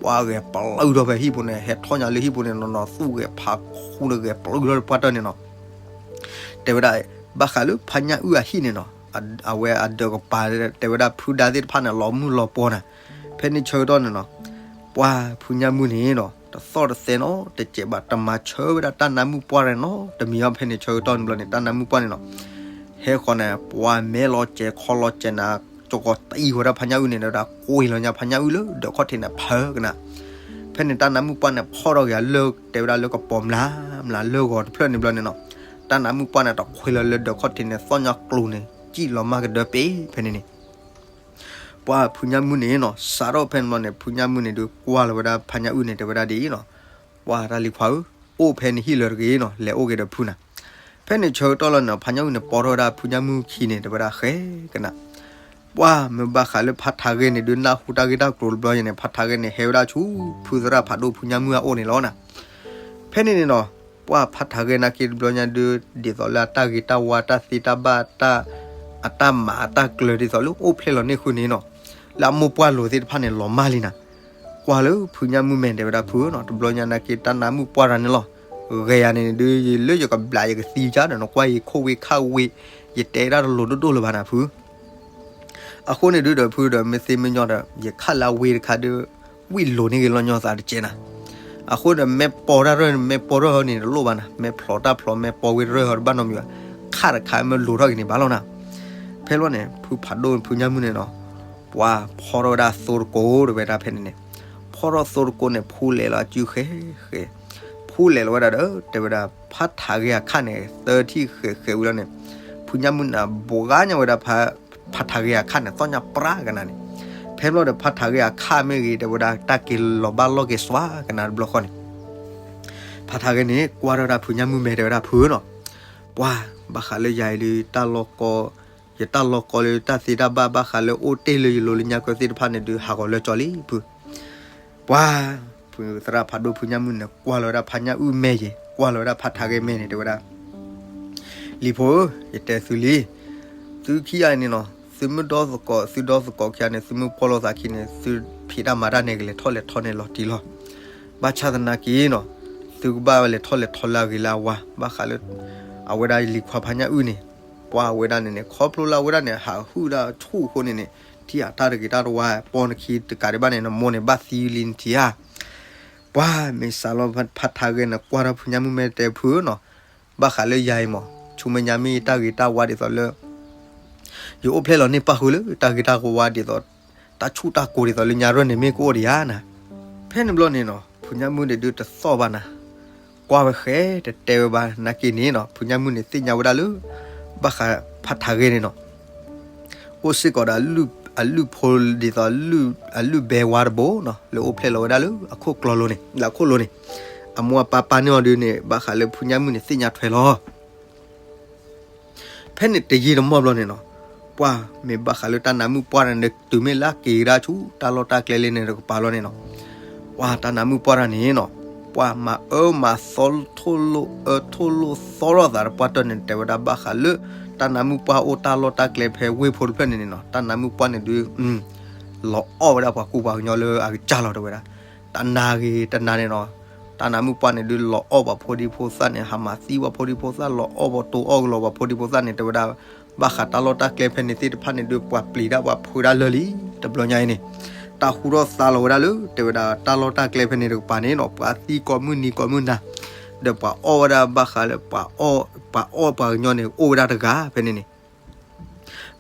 ပှၤဂဲၤပျုၢ်ထီၣ်ဖဲဟံၣ်ပူၤန့ၣ် ဟဲထီၣ်ညါလၢဟံၣ်ပူၤန့ၣ်နီၤနီၤ သူၣ်ဂဲၤဖးခူဒီးဂဲၤပျုၢ်ထီၣ်ပှၢ်တၢၢ်န့ၣ်နီၤ. တဲဝဲဒၣ် ဘၣ်ဃးလၢဖါညၣ်အုၣ်အဟံၣ်န့ၣ်နီၤ အဝဲအဒၢးကပၤ တဲဝဲဒၣ်ဖုဒါသ့ၣ်တဖၣ်န့ၣ် လီၤမုၢ်လီၤပှီၤနၤ. ဖဲန့ၣ်ဆၢကတီၢ်န့ၣ်နီၤ ပှၤဖုညၣ်မုၣ်န့ၣ်နီၤ တသီၣ်တသဲနီတစဲးဘၣ် တမၤဆၢဝဲဒၣ်တၢ်နါမုၣ်ပှၢ်ရဲၣ်နီတမံၤအီၤ. ဖဲန့ၣ်ဆၢကတီၢ်န့ၣ်ဘျီန့ၣ် တၢ်နါမုၣ်ပှၢ်န့ၣ်နီၤ ဟဲဃီၤန့ၣ် ပှၤမဲာ်လီၤစဲးခီလီၤစဲးနၤ ကကီၤတံၢ်ဃီၤဒၣ်ဖါညၣ်အုၣ်န့ၣ် တဲဝဲဒၣ်ကွံာ်လီၤညါဖါညၣ်အုၣ်လၢဒၢးခီၣ်ထံးန့ၣ်ဖၢကနၤ. ဖဲန့ၣ်တၢ်နါမုၣ်ပှၢ်န့ၣ် ဖီၣ်ထီၣ်က့ၤလၢ တဲဝဲဒၣ်လၢကပီၤမျးမျးလၢဂီၤတဖျၢၣ်န့ၣ်ဘျီန့ၣ်နီၤ တၢ်နါမုၣ်ပှၢ်န့ၣ် တခွဲးလီၤလၢဒၢးခီၣ်ထံးန့ၣ် သီၣ်ညါကျိၤန့ၣ် စံၣ်လီၤမၢ်ကဒၢပ့ၤဖဲန့ၣ်န့ၣ် ပှၤဖုညၣ်မုၣ်န့ၣ်နီၤ စးထီၣ်ဖဲန့ၣ်ဘျီန့ၣ် ဖုညၣ်မုၣ်န့ၣ်ဒုးကွၢ်လီၤဝဲဒၣ်ဖါညၣ်အုၣ်န့ၣ် တဲဝဲဒၣ်ဒ်အံၤနီၤ, ပှၤတၢ်လံၤခွါဧၢ, အိၣ်ဖဲနဟံၣ်လၢတဂ့ၤနီၤ လဲၤအိၣ်က့ၤဒီးဖုနၤ. ဖဲန့ၣ်ဆၢကတီၢ်လီၤန့ၣ် ဖါညၣ်အုၣ်န့ၣ် ပိာ်ထီၣ်ဝဲဒၣ်ဖုညၣ်မုၣ်ခံန့ၣ် တဲဝဲဒၣ်ဃဲကနၤ ပှၤမ့ၢ်ဘၣ်ဃးလၢဖါထးဂဲန့ၣ်ဒုး နၢ်ဟူတၢ်ဂ့ၢ်တၢ်ကျိၤတဘျီန့ၣ် ဖါထးဂဲန့ၣ် ဟဲဝဲဒၣ်ဆူဖုသရၣ်ဖးဒိၣ်ဖုညၣ်မုၣ်အအိၣ်န့ၣ်လီၤနၤ. ဖဲန့ၣ်န့ၣ်နီၤ ပှၤဖါထးဂဲနာ်က့တဘျီညါဒုး ဒ်သိးလၢအတၢ်ဂ့ၤတၢ်ဝါ တၢ်သ့တၢ်ဘၣ် အတၢ်မၤအတၢ်ကျၢၤဒ်သိးလၢအိၣ်ဖျဲၣ်လီၤန့ၢ်ဃုာ်န့ၣ်နီၤ လၢအမိၢ်ပှၢ်လိၤသ့ၣ်တဖၣ်န့ၣ် လီၤမၢ်လံနၤ. ကွၢ်လၢဖုညၣ်မုၣ်မဲာ် တဲဝဲဒၣ်ဖုနီၤ တဘျီညါနာ်က့ တၢ်နါမုၣ်ပှၢ်တဂၤန့ၣ်လီၤ. ဂဲၤယၤန့ၣ်ဒုး ယလၢယကဘျးယကသံကါဒီး နကွၢ်ယခိၣ်ဝ့ၢ်ခၣ်ဝ့ၢ် ယတဲဒၣ်တလိၤဒိၣ်ဒိၣ်လၢၤဘၣ်နၤဖု အဃိန့ၣ်ဒုးဒီးဖုဒီး မ့ၢ်သ့မ့ၢ်ညီဒီး ယခးလၢအဝ့ၢ်တခါဒုး ဝံၣ်လိၤန့ၢ်ဂ့ၤလီၤညီသးတကဲနၤ. အဃိဒီး မ့ၢ်ပီတၢ်ရၢၢ်န့ၣ် မ့ၢ်ပီတၢ်ဟီန့ၣ် တလိၣ်ဘၣ်နၤ, မ့ၢ်ဖျိးတၢ်ဖျိး မ့ၢ်ပီဝ့ၢ်တရၢၢ်ဟီတဘၣ်နီတမံၤဘၣ်, ခးတခါမ့ၢ်လိၤထီၣ်က့ၤန့ၣ်ဘၣ်လီၤနၤ. ဖဲလီၤန့ၣ် ဖုဖးဒိၣ်ဖုညၣ်မုၣ်န့ၣ်နီၤ, ပှၤဖီထီၣ်ဝဲဒၣ်သိတကိး တဲဝဲဒၣ်ဖဲန့ၣ်န့ၣ်, ဖီထီၣ်သိတကိးန့ၣ် ဖူလဲၤလီၤအစုဃဲၤဃဲၤ, ဖူလဲၤလီၤဝဲဒၣ်ဒီး တဲဝဲဒၣ် ဖးထးဂဲၤအခၣ်န့ၣ် သၢထံၣ်ဃဲၤဃဲၤဝံၤလီၤန့ၣ်, ဖုညၣ်မုၣ်န့ၣ် ဘိးဂါညါဝဲဒၣ် ဖးထးဂဲၤအခၣ်န့ၣ် သီၣ်ညါပြးကနၤန့ၣ်, ဖဲဘျီဒီးဖးထးဂဲၤအခၣ်မ့ၢ်ဂ့ၤ တဲဝဲဒၣ် တၢ်က့ၤလီၤဘၣ်လီၢ်က့ၤစွါကနၤတဘျီဃီန့ၣ်, ဖးထးဂဲၤန့ၣ် ကွၢ်ထီၣ်ဝဲဒၣ်ဖုညၣ်မုၣ်မဲာ် တဲဝဲဒၣ်ဖုနီၤ, ပှၤ ဘၣ်ဃးလၢယၤအံၤဒုး တၢ်လီၢ်ကီ ယတၢ်လီၢ်ကီလၢတၢ်သ့တၢ်ဘၣ် ဘၣ်ဃးလၢအိၣ်တ့ၢ်လၢယလိၤလၢညါကၢသ့ၣ်တဖၣ်န့ၣ်ဒုး ဟးဂီၤလၢကၠီလံဖု ပှၤ ဖုသရၣ်ဖးဒိၣ်ဖုညၣ်မုၣ်န့ၣ် ကွၢ်လီၤဝဲဒၣ်ဖးညၣ်အုၣ်မဲာ်ယဲၤ ကွၢ်လီၤဝဲဒၣ်ဖးထးဂဲၤမဲာ်န့ၣ် တဲဝဲဒၣ်, လံၤဖိဧၢ, ယတဲသုလံ, သုခံဂၤအံၤန့ၣ်နီၤ သုမ့ၢ်ဒီသကိး သုဒီသကိးခံဂၤန့ၣ် သုမ့ၢ်ကွၢ်လိာ်သးခံန့ၣ် သုဖံးတၢ်မၤတၢ်န့ၣ် ကလဲၤထီၣ်လဲၤထီန့ၣ်လီၤတံၢ်လီၤ, ဘၣ်ဆၣ်သနာ်က့နီၤ သုကဘၣ်လဲၤထီၣ်လဲၤထီလၢအဂ့ၤလၢအဝါ ဘၣ်ဃးလၢ အဝဲဒၣ်လံၤခွါဖးညၣ်အုၣ်န့ၣ်, ပှၤအဝဲဒၣ်န့ၣ်န့ၣ် ခီဖျိလၢအဝဲဒၣ်န့ၣ် ဟးဟုၣ်ဒၣ်ဆူၣ်အဃိန့ၣ်န့ၣ် ထံၣ်အတၢ်တဂ့ၤတၢ်တဝါ ပိာ်နခံတကးဒံးဘၣ်န့ၣ် နမိၢ်န့ၣ်ဘၣ်သံလံနထံၣ်ဧါ, ပှၤမ့ၢ်စးလီၤဖးထးဂဲၤန့ၣ် ကွၢ်ထီၣ်ဖုညၣ်မုၣ်မဲာ်တဲဖုနီၤ, ဘၣ်ဃးလၢယၤအံၤမး ဆူမဲာ်ညါမ့ၢ်တၢ်ဂ့ၤတၢ်ဝါဒ်သိးလၢ ယအိၣ်ဖျဲၣ်လီၤန့ၢ်ပၣ်ဃုာ်လၢတၢ်ဂ့ၤတၢ်ဝါဒ်သိး တၢ်ဆူၣ်တၢ်ကိၤဒ်သိးလၢညါရၢၢ်န့ၣ်မ့ၢ်ကအိၣ်ဒံးဧါနၤ, ဖဲန့ၣ်ဘျီန့ၣ်နီၤ ဖုညၣ်မုၣ်န့ၣ်ဒုးတသီၣ်ဘၣ်နၤ, ကွၢ်ဝဲဃဲတတဲဝဲဘၣ် နာ်က့န့ၣ်နီၤ ဖုညၣ်မုၣ်န့ၣ်သ့ၣ်ညါဝဲဒၣ်လၢ ဘၣ်ဃးဖးထးဂဲၤန့ၣ်နီၤ အိၣ်စ့ၢ်ကီးဒီးအလုၢ်ဖိဒ်သိး အလုၢ်ဘဲဝါတဘိနီၤ လၢအိၣ်ဖျဲၣ်လီၤဝဲဒၣ်လၢအခိၣ်ကျီလိၤန့ၣ် လၢအခိၣ်လိၤန့ၣ်, အမိၢ်အပၢ်ပာ်န့ၢ်အီၤဒုန့ၣ် ဘၣ်ဃးလၢဖုညၣ်မုၣ်န့ၣ်သ့ၣ်ညါထွဲလီၤ. ဖဲန့ၣ်တယံာ်တမီၢ်ဘျီန့ၣ်နီၤ, ပှၢ်မ့ၢ်ဘၣ်ဃးလၢတၢ်နါမုၣ်ပှၢ်န့ၣ် တုၤမ့ၢ်လၢက့ၤကဒါဆူတၢ်လီၢ်တၢ်ကျဲလၢန့ၣ်တကပၤလီၤန့ၣ်နီၤ, ပှၢ်တၢ်နါမုၣ်ပှၢ်တၢ်န့ၣ်နီၤ, ပှၢ်မၤအၢမၤသီထိၣ်လိာ်အၢထိၣ်လိာ်သီထီၣ်သးဒီးပှၢ်တၢၢ်န့ၣ် တဲဝဲဒၣ်ဘၣ်ဃးလၢ တၢ်နါမုၣ်ပှၢ်အိၣ်တၢ်လီၢ်တၢ်ကျဲဖဲဝ့ၢ်ဖိတဖျၢၣ်န့ၣ်န့ၣ်နီၤ, တၢ်နါမုၣ်ပှၢ်န့ၣ်ဒုး လီၤအီၣ်ဝဲဒၣ်ပှၤကူပှၤကညီလၢအကစၢ်လီၤတဲဝဲဒၣ်, တနၤဂ့ၤတနၤန့ၣ်နီၤ, တၢ်နါမုၣ်ပှၢ်န့ၣ်ဒုးလီၤအီၣ်ပှၤဖိဒံဖိသၣ်န့ၣ် ဟးမၤသံပှၤဖိဒံဖိသၣ် လီၤအီၣ်ပှၤတိၤအီၣ်ကလီၤပှၤဖိဒံဖိသၣ်န့ၣ် တဲဝဲဒၣ် ဘၣ်ဃးတၢ်လီၢ်တၢ်ကျဲဖဲန့ၣ်သ့ၣ်တဖၣ်န့ၣ်ဒုး ပှၤပျံၤဒၣ်ပှၤဖုးဒၣ်လၢာ်လံ, တဘျီညါအံၤန့ၣ် တၢ်ဟူထီၣ်သါလီၤဝဲဒၣ်လၢ တဲဝဲဒၣ်တၢ်လီၢ်တၢ်ကျဲဖဲန့ၣ်တကပၤန့ၣ်နီၤ, ပှၤသံကိးမုၢ်နံၤကိးမုၢ်နၤ, ဒီးပှၤအီၣ်ဝဲဒၣ်ဘၣ်ဃးလၢ ပှၤအီၣ်ပှၤကညီန့ၣ် အိၣ်ဝဲဒၣ်တဂၤဖဲန့ၣ်န့ၣ်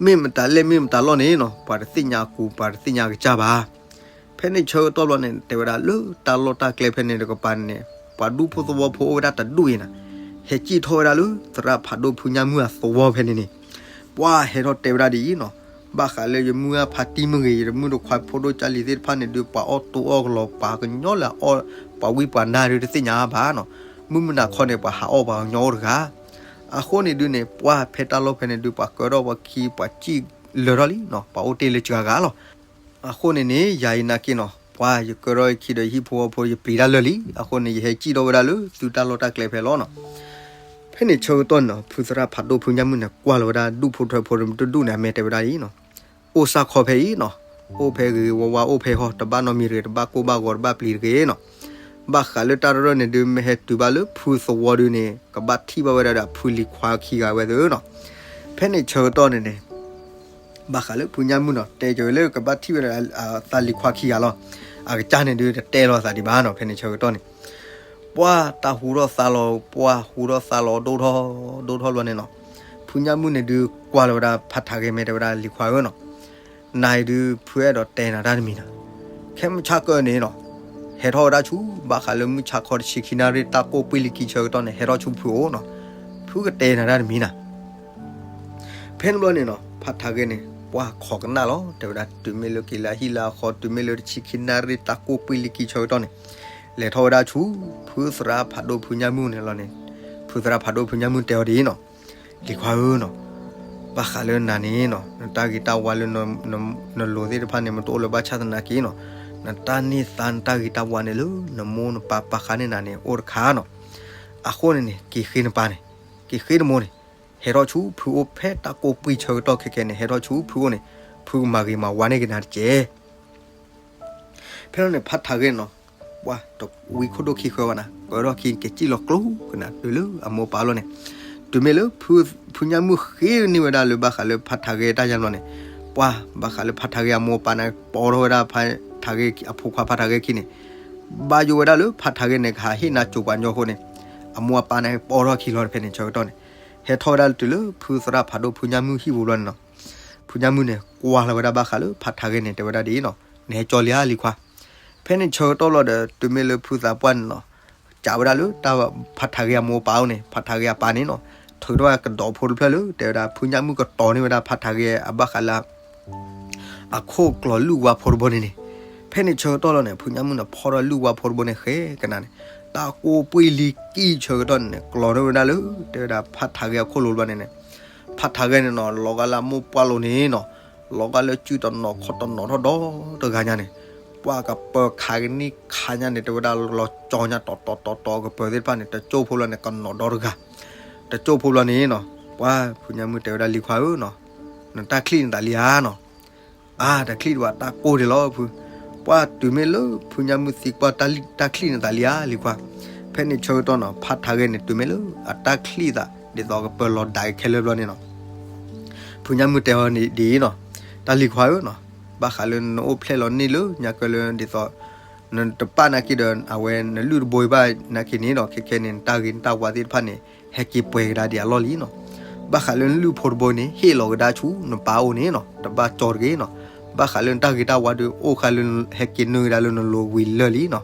မ့ၢ်မတၤလဲၣ်မ့ၢ်မတၤလီၢ်န့ၣ်နီၤ, ပှၤတသ့ၣ်ညါကူ ပှၤတသ့ၣ်ညါကစၢ်ဘၣ်. ဖဲန့ၣ်ဆၢကတီၢ်ဘျီန့ၣ် တဲဝဲဒၣ်လၢတၢ်လီၢ်တၢ်ကျဲဖဲန့ၣ်တကပၤန့ၣ် ပှၤဒူဖိသဝီဖိအိၣ်ဝဲဒၣ်တဒူၣ်အံၤနၤ, ဟဲစံၣ်ထီၣ်ဝဲဒၣ်လၢသရၣ်ဖးဒိၣ်ဖုညၣ်မုၣ်အသဝီဖဲန့ၣ်န့ၣ်, ပှၤဟဲထီၣ်တဲဝဲဒၣ်ဒ်အံၤနီၤ, ဘၣ်ဃးလၢယမုၢ်ဂၢ်ဖါတံၢ်မ့ၢ်ဂ့ၤ ယတမုၢ်တခွါဖိဒိၣ်ကၢ်လံၤသ့ၣ်တဖၣ်န့ၣ်ဒုး ပှၤအီၣ်တိၤအီၣ်ကလီၤပှၤကညီလၢအီၣ်ပှၤဝံပှၤနါဒုးတသ့ၣ်ညါဘၣ်နီၤ, မုၢ်မုၢ်နၤခီန့ၣ် ပှၤဟးအီၣ်ပှၤကညီအိၣ်တဂၤ အဃိန့ၣ်ဒုးန့ၣ် ပှၢ်ဖဲတၢ်လီၢ်ဖဲန့ၣ်ဒုး ပှၤကၢထီၣ်ပှၤခံ ပှၤစံၣ်လၢာ်ထီၣ်လံနီၤ, ပှၤအိၣ်တ့ၢ်လၢစှၤဂၤလီၤ. အဃိန့ၣ်န့ၣ် ယၤအံၤနာ်က့နီၤ, ပှၢ်ယကၢထီၣ်ယခံဒီးယဟံၣ်ဖိဃီဖိ ယပျံၤတၢ်လၢာ်လံ. အဃိန့ၣ် ယဟဲစံၣ်ထီၣ်ဝဲဒၣ်လၢသုတၢ်လီၢ်တၢ်ကျဲဖဲလီၤနီၤ. ဖဲန့ၣ်ဆၢကတီၢ်န့ၣ်နီၤ, ဖုသရၣ်ဖးဒိၣ်ဖုညၣ်မုၣ်န့ၣ် ကွၢ်လီၤဝဲဒၣ်ဒူၣ်ဖိထၢဖိတဒူၣ်န့ၣ် အမဲာ်တဲဝဲဒၣ်အံၤနီၤ, အိၣ်စၢ်ခီဖဲအံၤနီၤ, အိၣ်ဖဲဂ့ၤဂ့ၤဝါဝါအိၣ်ဖဲဃီ, တဘၣ်နီတမံၤတဂ့ၤ, တဘၣ်ကိၢ်ဘၣ်ဂီၤ တဘၣ်ပျံၤတဂ့ၤနီၤ. ဘၣ်ဃးလၢတၢ်တရၢၢ်န့ၣ်ဒုး မ့ၢ်ဟဲတုၤဘၣ်လၢဖုသဝီဒုးန့ၣ် ကဘၣ်ထံၣ်ဘၣ်ဝဲဒၣ်ဒီးဖုလံၤခွါခံဂၤဝဲသ့ၣ်နီၤ. ဖဲန့ၣ်ဆၢကတီၢ်န့ၣ်န့ၣ် ဘၣ်ဃးလၢဖုညၣ်မုၣ်နီၤ တဲက့ၤဝဲလၢကဘၣ်ထံၣ်ဝဲဒၣ်သးလံၤခွါခံဂၤလီၤ. အကစၢ်န့ၣ်ဒုးတတဲလီၤသးဒံးဘၣ်နီၤ. ဖဲန့ၣ်ဆၢကတီၢ်န့ၣ် ပှၢ်တၢ်ဟူထီၣ်သါလီၤ, ပှၢ်ဟူထီၣ်သါလီၤဒိၣ်ထီၣ်ဒိၣ်ထီၣ်ဘျီန့ၣ်နီၤ, ဖုညၣ်မုၣ်န့ၣ်ဒုးကွၢ်လီၤဝဲဒၣ်ဖးထးဂဲၤ မဲာ်တဲဝဲဒၣ်လံၤခွါဧၢနီၤ, နၤအံၤဒုးဖုအဲၣ်ဒိးတဲနၤတၢ်တမံၤနီၤ. ခဲမုၢ်ဆါကၢန့ၣ်နီၤ, ဟဲထီၣ်ဝဲဒၣ်ဆူ ဘၣ်ဃးလၢမုၢ်ဆါခီတဆံခံနၣ်ရံၣ် တၢ်ကိၢ်ပှံၢ်လံၤကံဆၢကတီၢ်န့ၣ် ဟဲထီၣ်ဆူဖုအိၣ်နီၤ, ဖုကတဲနၤတၢ်တမံၤနၤ. ဖဲန့ၣ်ဘျီန့ၣ်နီၤ ဖးထးဂဲၤန့ၣ် ပှၢ်ခိးကနၣ်လီၤ တဲဝဲဒၣ် တုၤမ့ၢ်လၢက့ၤလၢအဟံၣ်လၢအဃီ တုၤမ့ၢ်လၢတဆံခံနၣ်ရံၣ် တၢ်ကိၢ်ပှံၢ်လံၤကံဆၢကတီၢ်န့ၣ် လဲၤထီၣ်ဝဲဒၣ်ဆူ ဖုသရၣ်ဖးဒိၣ်ဖုညၣ်မုၣ်န့ၣ်လီၤန့ၣ်, ဖုသရၣ်ဖးဒိၣ်ဖုညၣ်မုၣ်တဲအီၤဒ်အံၤနီၤ, လံၤခွါဧၢနီၤ, ဘၣ်ဃးလၢနၤန့ၣ်နီၤ နတၢ်ဂ့ၤတၢ်ဝါလၢ နလိၤသ့ၣ်တဖၣ်န့ၣ် မတအိၣ်လၢၤဘၣ်ဆၣ်သနာ်က့နီၤ, နတၢ်န့ၢ်သါနတၢ်ဂ့ၤတၢ်ဝါန့ၣ်လၢ နမိၢ်နပၢ်ပာ်ဃာ်န့ၢ်နၤန့ၣ် အိၣ်တခါနီၤ. အဃိန့ၣ်န့ၣ် က့ၤဃ့နပၢ်န့ၣ်, က့ၤဃ့နမိၢ်န့ၣ်, ဟဲထီၣ်ဆူဖုအိၣ်ဖဲတၢ်ကိၢ်ပှံၢ်ဆၢကတီၢ်ခဲခဲန့ၣ် ဟဲထီၣ်ဆူဖုအိၣ်န့ၣ်, ဖုကမၤဂ့ၤမၤဝါန့ၢ်က့ၤနၤတက့ၢ်. ဖဲန့ၣ်န့ၣ် ဖးထးဂဲၤနီၤ, ပှၤတဝံခိၣ်ဒိၣ်ခံဃၢဘၣ်နၤ, ကၢထီၣ်ခံက့ၤစံၣ်လီၤကျိကနၤ တုၤလၢအမိၢ်ပၢ်လီၤန့ၣ်, တုၤမ့ၢ်လၢ ဖုညၣ်မုၣ်ဃ့န့ၢ်ဝဲဒၣ်လၢဘၣ်ဃးလၢဖးထးဂဲၤတၢ်ယါဘျီန့ၣ်, ပှၤဘၣ်ဃးလၢဖးထးဂဲၤအမိၢ်အပၢ်န့ၣ် ပိာ်ထီၣ်ဝဲဒၣ်ဖးထးဂဲၤ အဖိခွါဖးထးဂဲၤခံန့ၣ်, ဘၣ်ယိၣ်ဝဲဒၣ်လၢဖးထးဂဲၤန့ၣ် ကဟးဟ့ၣ်နၤစိၤပှၤကညီအဃိန့ၣ်, အမိၢ်အပၢ်န့ၣ် ပိာ်ထီၣ်ခံလီၤဖဲန့ၣ်ဆၢကတီၢ်န့ၣ်, ဟဲထီၣ်ဝဲဒၣ်လၢတုၤလၢဖုသရၣ်ဖးဒိၣ်ဖုညၣ်မုၣ်ဟံၣ်ပူၤဘျီန့ၣ်နီၤ, ဖုညၣ်မုၣ်န့ၣ် ကွၢ်လီၤဝဲဒၣ်ဘၣ်ဃးလၢဖးထးဂဲၤန့ၣ် တဲဝဲဒၣ်ဒ်အံၤနီၤ, နဟဲကၠီလံဧါလံၤခွါ. ဖဲန့ၣ်ဆၢကတီၢ်လီၤဒီး တုၤမ့ၢ်လၢဖုသးပှၢ်န့ၣ်နီၤ, ကးဝဲဒၣ်လၢတၢ်ဖးထးဂဲၤအမိၢ်အပၢ်အိၣ်န့ၣ်, ဖးထးဂဲၤအပၢ်န့ၣ်နီၤ, ထုးထီၣ်ဝဲကဒီးဖိတဖျၢၣ်လၢ တဲဝဲဒၣ် ဖုညၣ်မုၣ်ကတီၤန့ၢ်ဝဲဒၣ်ဖးထးဂဲၤအဘၣ်ဃးလၢ အခိၣ်ကျီၤလုၢ်ဝါဖိတဘိန့ၣ်န့ၣ်. ဖဲန့ၣ်ဆၢကတီၢ်လီၤန့ၣ် ဖုညၣ်မုၣ်န့ၣ် ဖီၣ်ထီၣ်လုၢ်ဝါဖိတဘိန့ၣ်ဃဲကနၤန့ၣ်, တၢ်ကိၢ်ပှံၢ်လံၤကံၢ်ဆၢကတီၢ်န့ၣ်န့ၣ် ကျီၤန့ၢ်ဝဲဒၣ်လၢ တဲဝဲဒၣ်ဖးထးဂဲၤအခိၣ်လိၤတဘိန့ၣ်န့ၣ်. ဖးထးဂဲၤန့ၣ်နီၤ လီၤဂာ်လၢအမိၢ်ပှၢ်လိၤန့ၣ်နီၤ, လီၤဂာ်လၢစုတနီၤခီၣ်တနီၤထီၣ်ဒီတဂၤညါန့ၣ်, ပှၤကပၢၤခးကနံၣ်ခါညါန့ၣ် တဲဝဲဒၣ်လီၤကၠီညါတီၤတီၤတီၤတီၤ ကပၢၤသ့ၣ်တဖၣ်န့ၣ် တကၠိဖိလီၤန့ၣ် ကနီၤဒီတဂၤ, တကၠိဖိလီၤန့ၣ်နီၤ. ပှၤဖုညၣ်မုၣ်တဲဝဲဒၣ်လံၤခွါဧၢနီၤ, နတၢ်ချံၣ်နသးလံဧါနီၤ. အါ တချံၣ်တဘၣ် တၢ်ကိၢ်ဒံးလီၤဖု. ပှၤတုၤမ့ၢ်လၢဖုညၣ်မုၣ်သံကွၢ် တၢ်ချံၣ်နသးလံဧါလံၤခွါ. ဖဲန့ၣ်ဆၢကတီၢ်နီၤ ဖးထးဂဲၤန့ၣ် တုၤမ့ၢ်လၢအတၢ်ချံၣ်သး ဒ်သိးကပၢၤလီၤဒၣ်ခဲလၢာ်ဘျီန့ၣ်နီၤ, ဖုညၣ်မုၣ်တဲအီၤဒ်အံၤနီၤ, တၢ်လံၤခွါဧၢနီၤ, ဘၣ်ဃးလၢနအိၣ်ဖျဲၣ်လီၤန့ၢ်လၢညါကဲလၢ ဒ်သိး နတပၢ်နာ်က့ဒီး အဝဲနလုၢ်တဘိဘၣ်နာ်က့န့ၣ်ဒီး ခဲခဲန့ၣ် နတၢ်ဂ့ၤနတၢ်ဝါသ့ၣ်တဖၣ်န့ၣ် ဟဲက့ၤပှဲၤကဒါဒံးအလီၢ်လံနီၤ. ဘၣ်ဃးလၢနလုၢ်ဖိတဘိန့ၣ် ဟ့ၣ်လီၤကဒါဆူနပၢ်အိၣ်န့ၣ်နီၤ, တဘၣ်ကၠီတဂ့ၤနီၤ. ဘၣ်ဃးလၢနတၢ်ဂ့ၤတၢ်ဝါဒီး အိၣ်ဃာ်လၢ ဟဲက့ၤနုာ်ကဒါလၢနလိၤဝံၤလၢာ်လံနီၤ.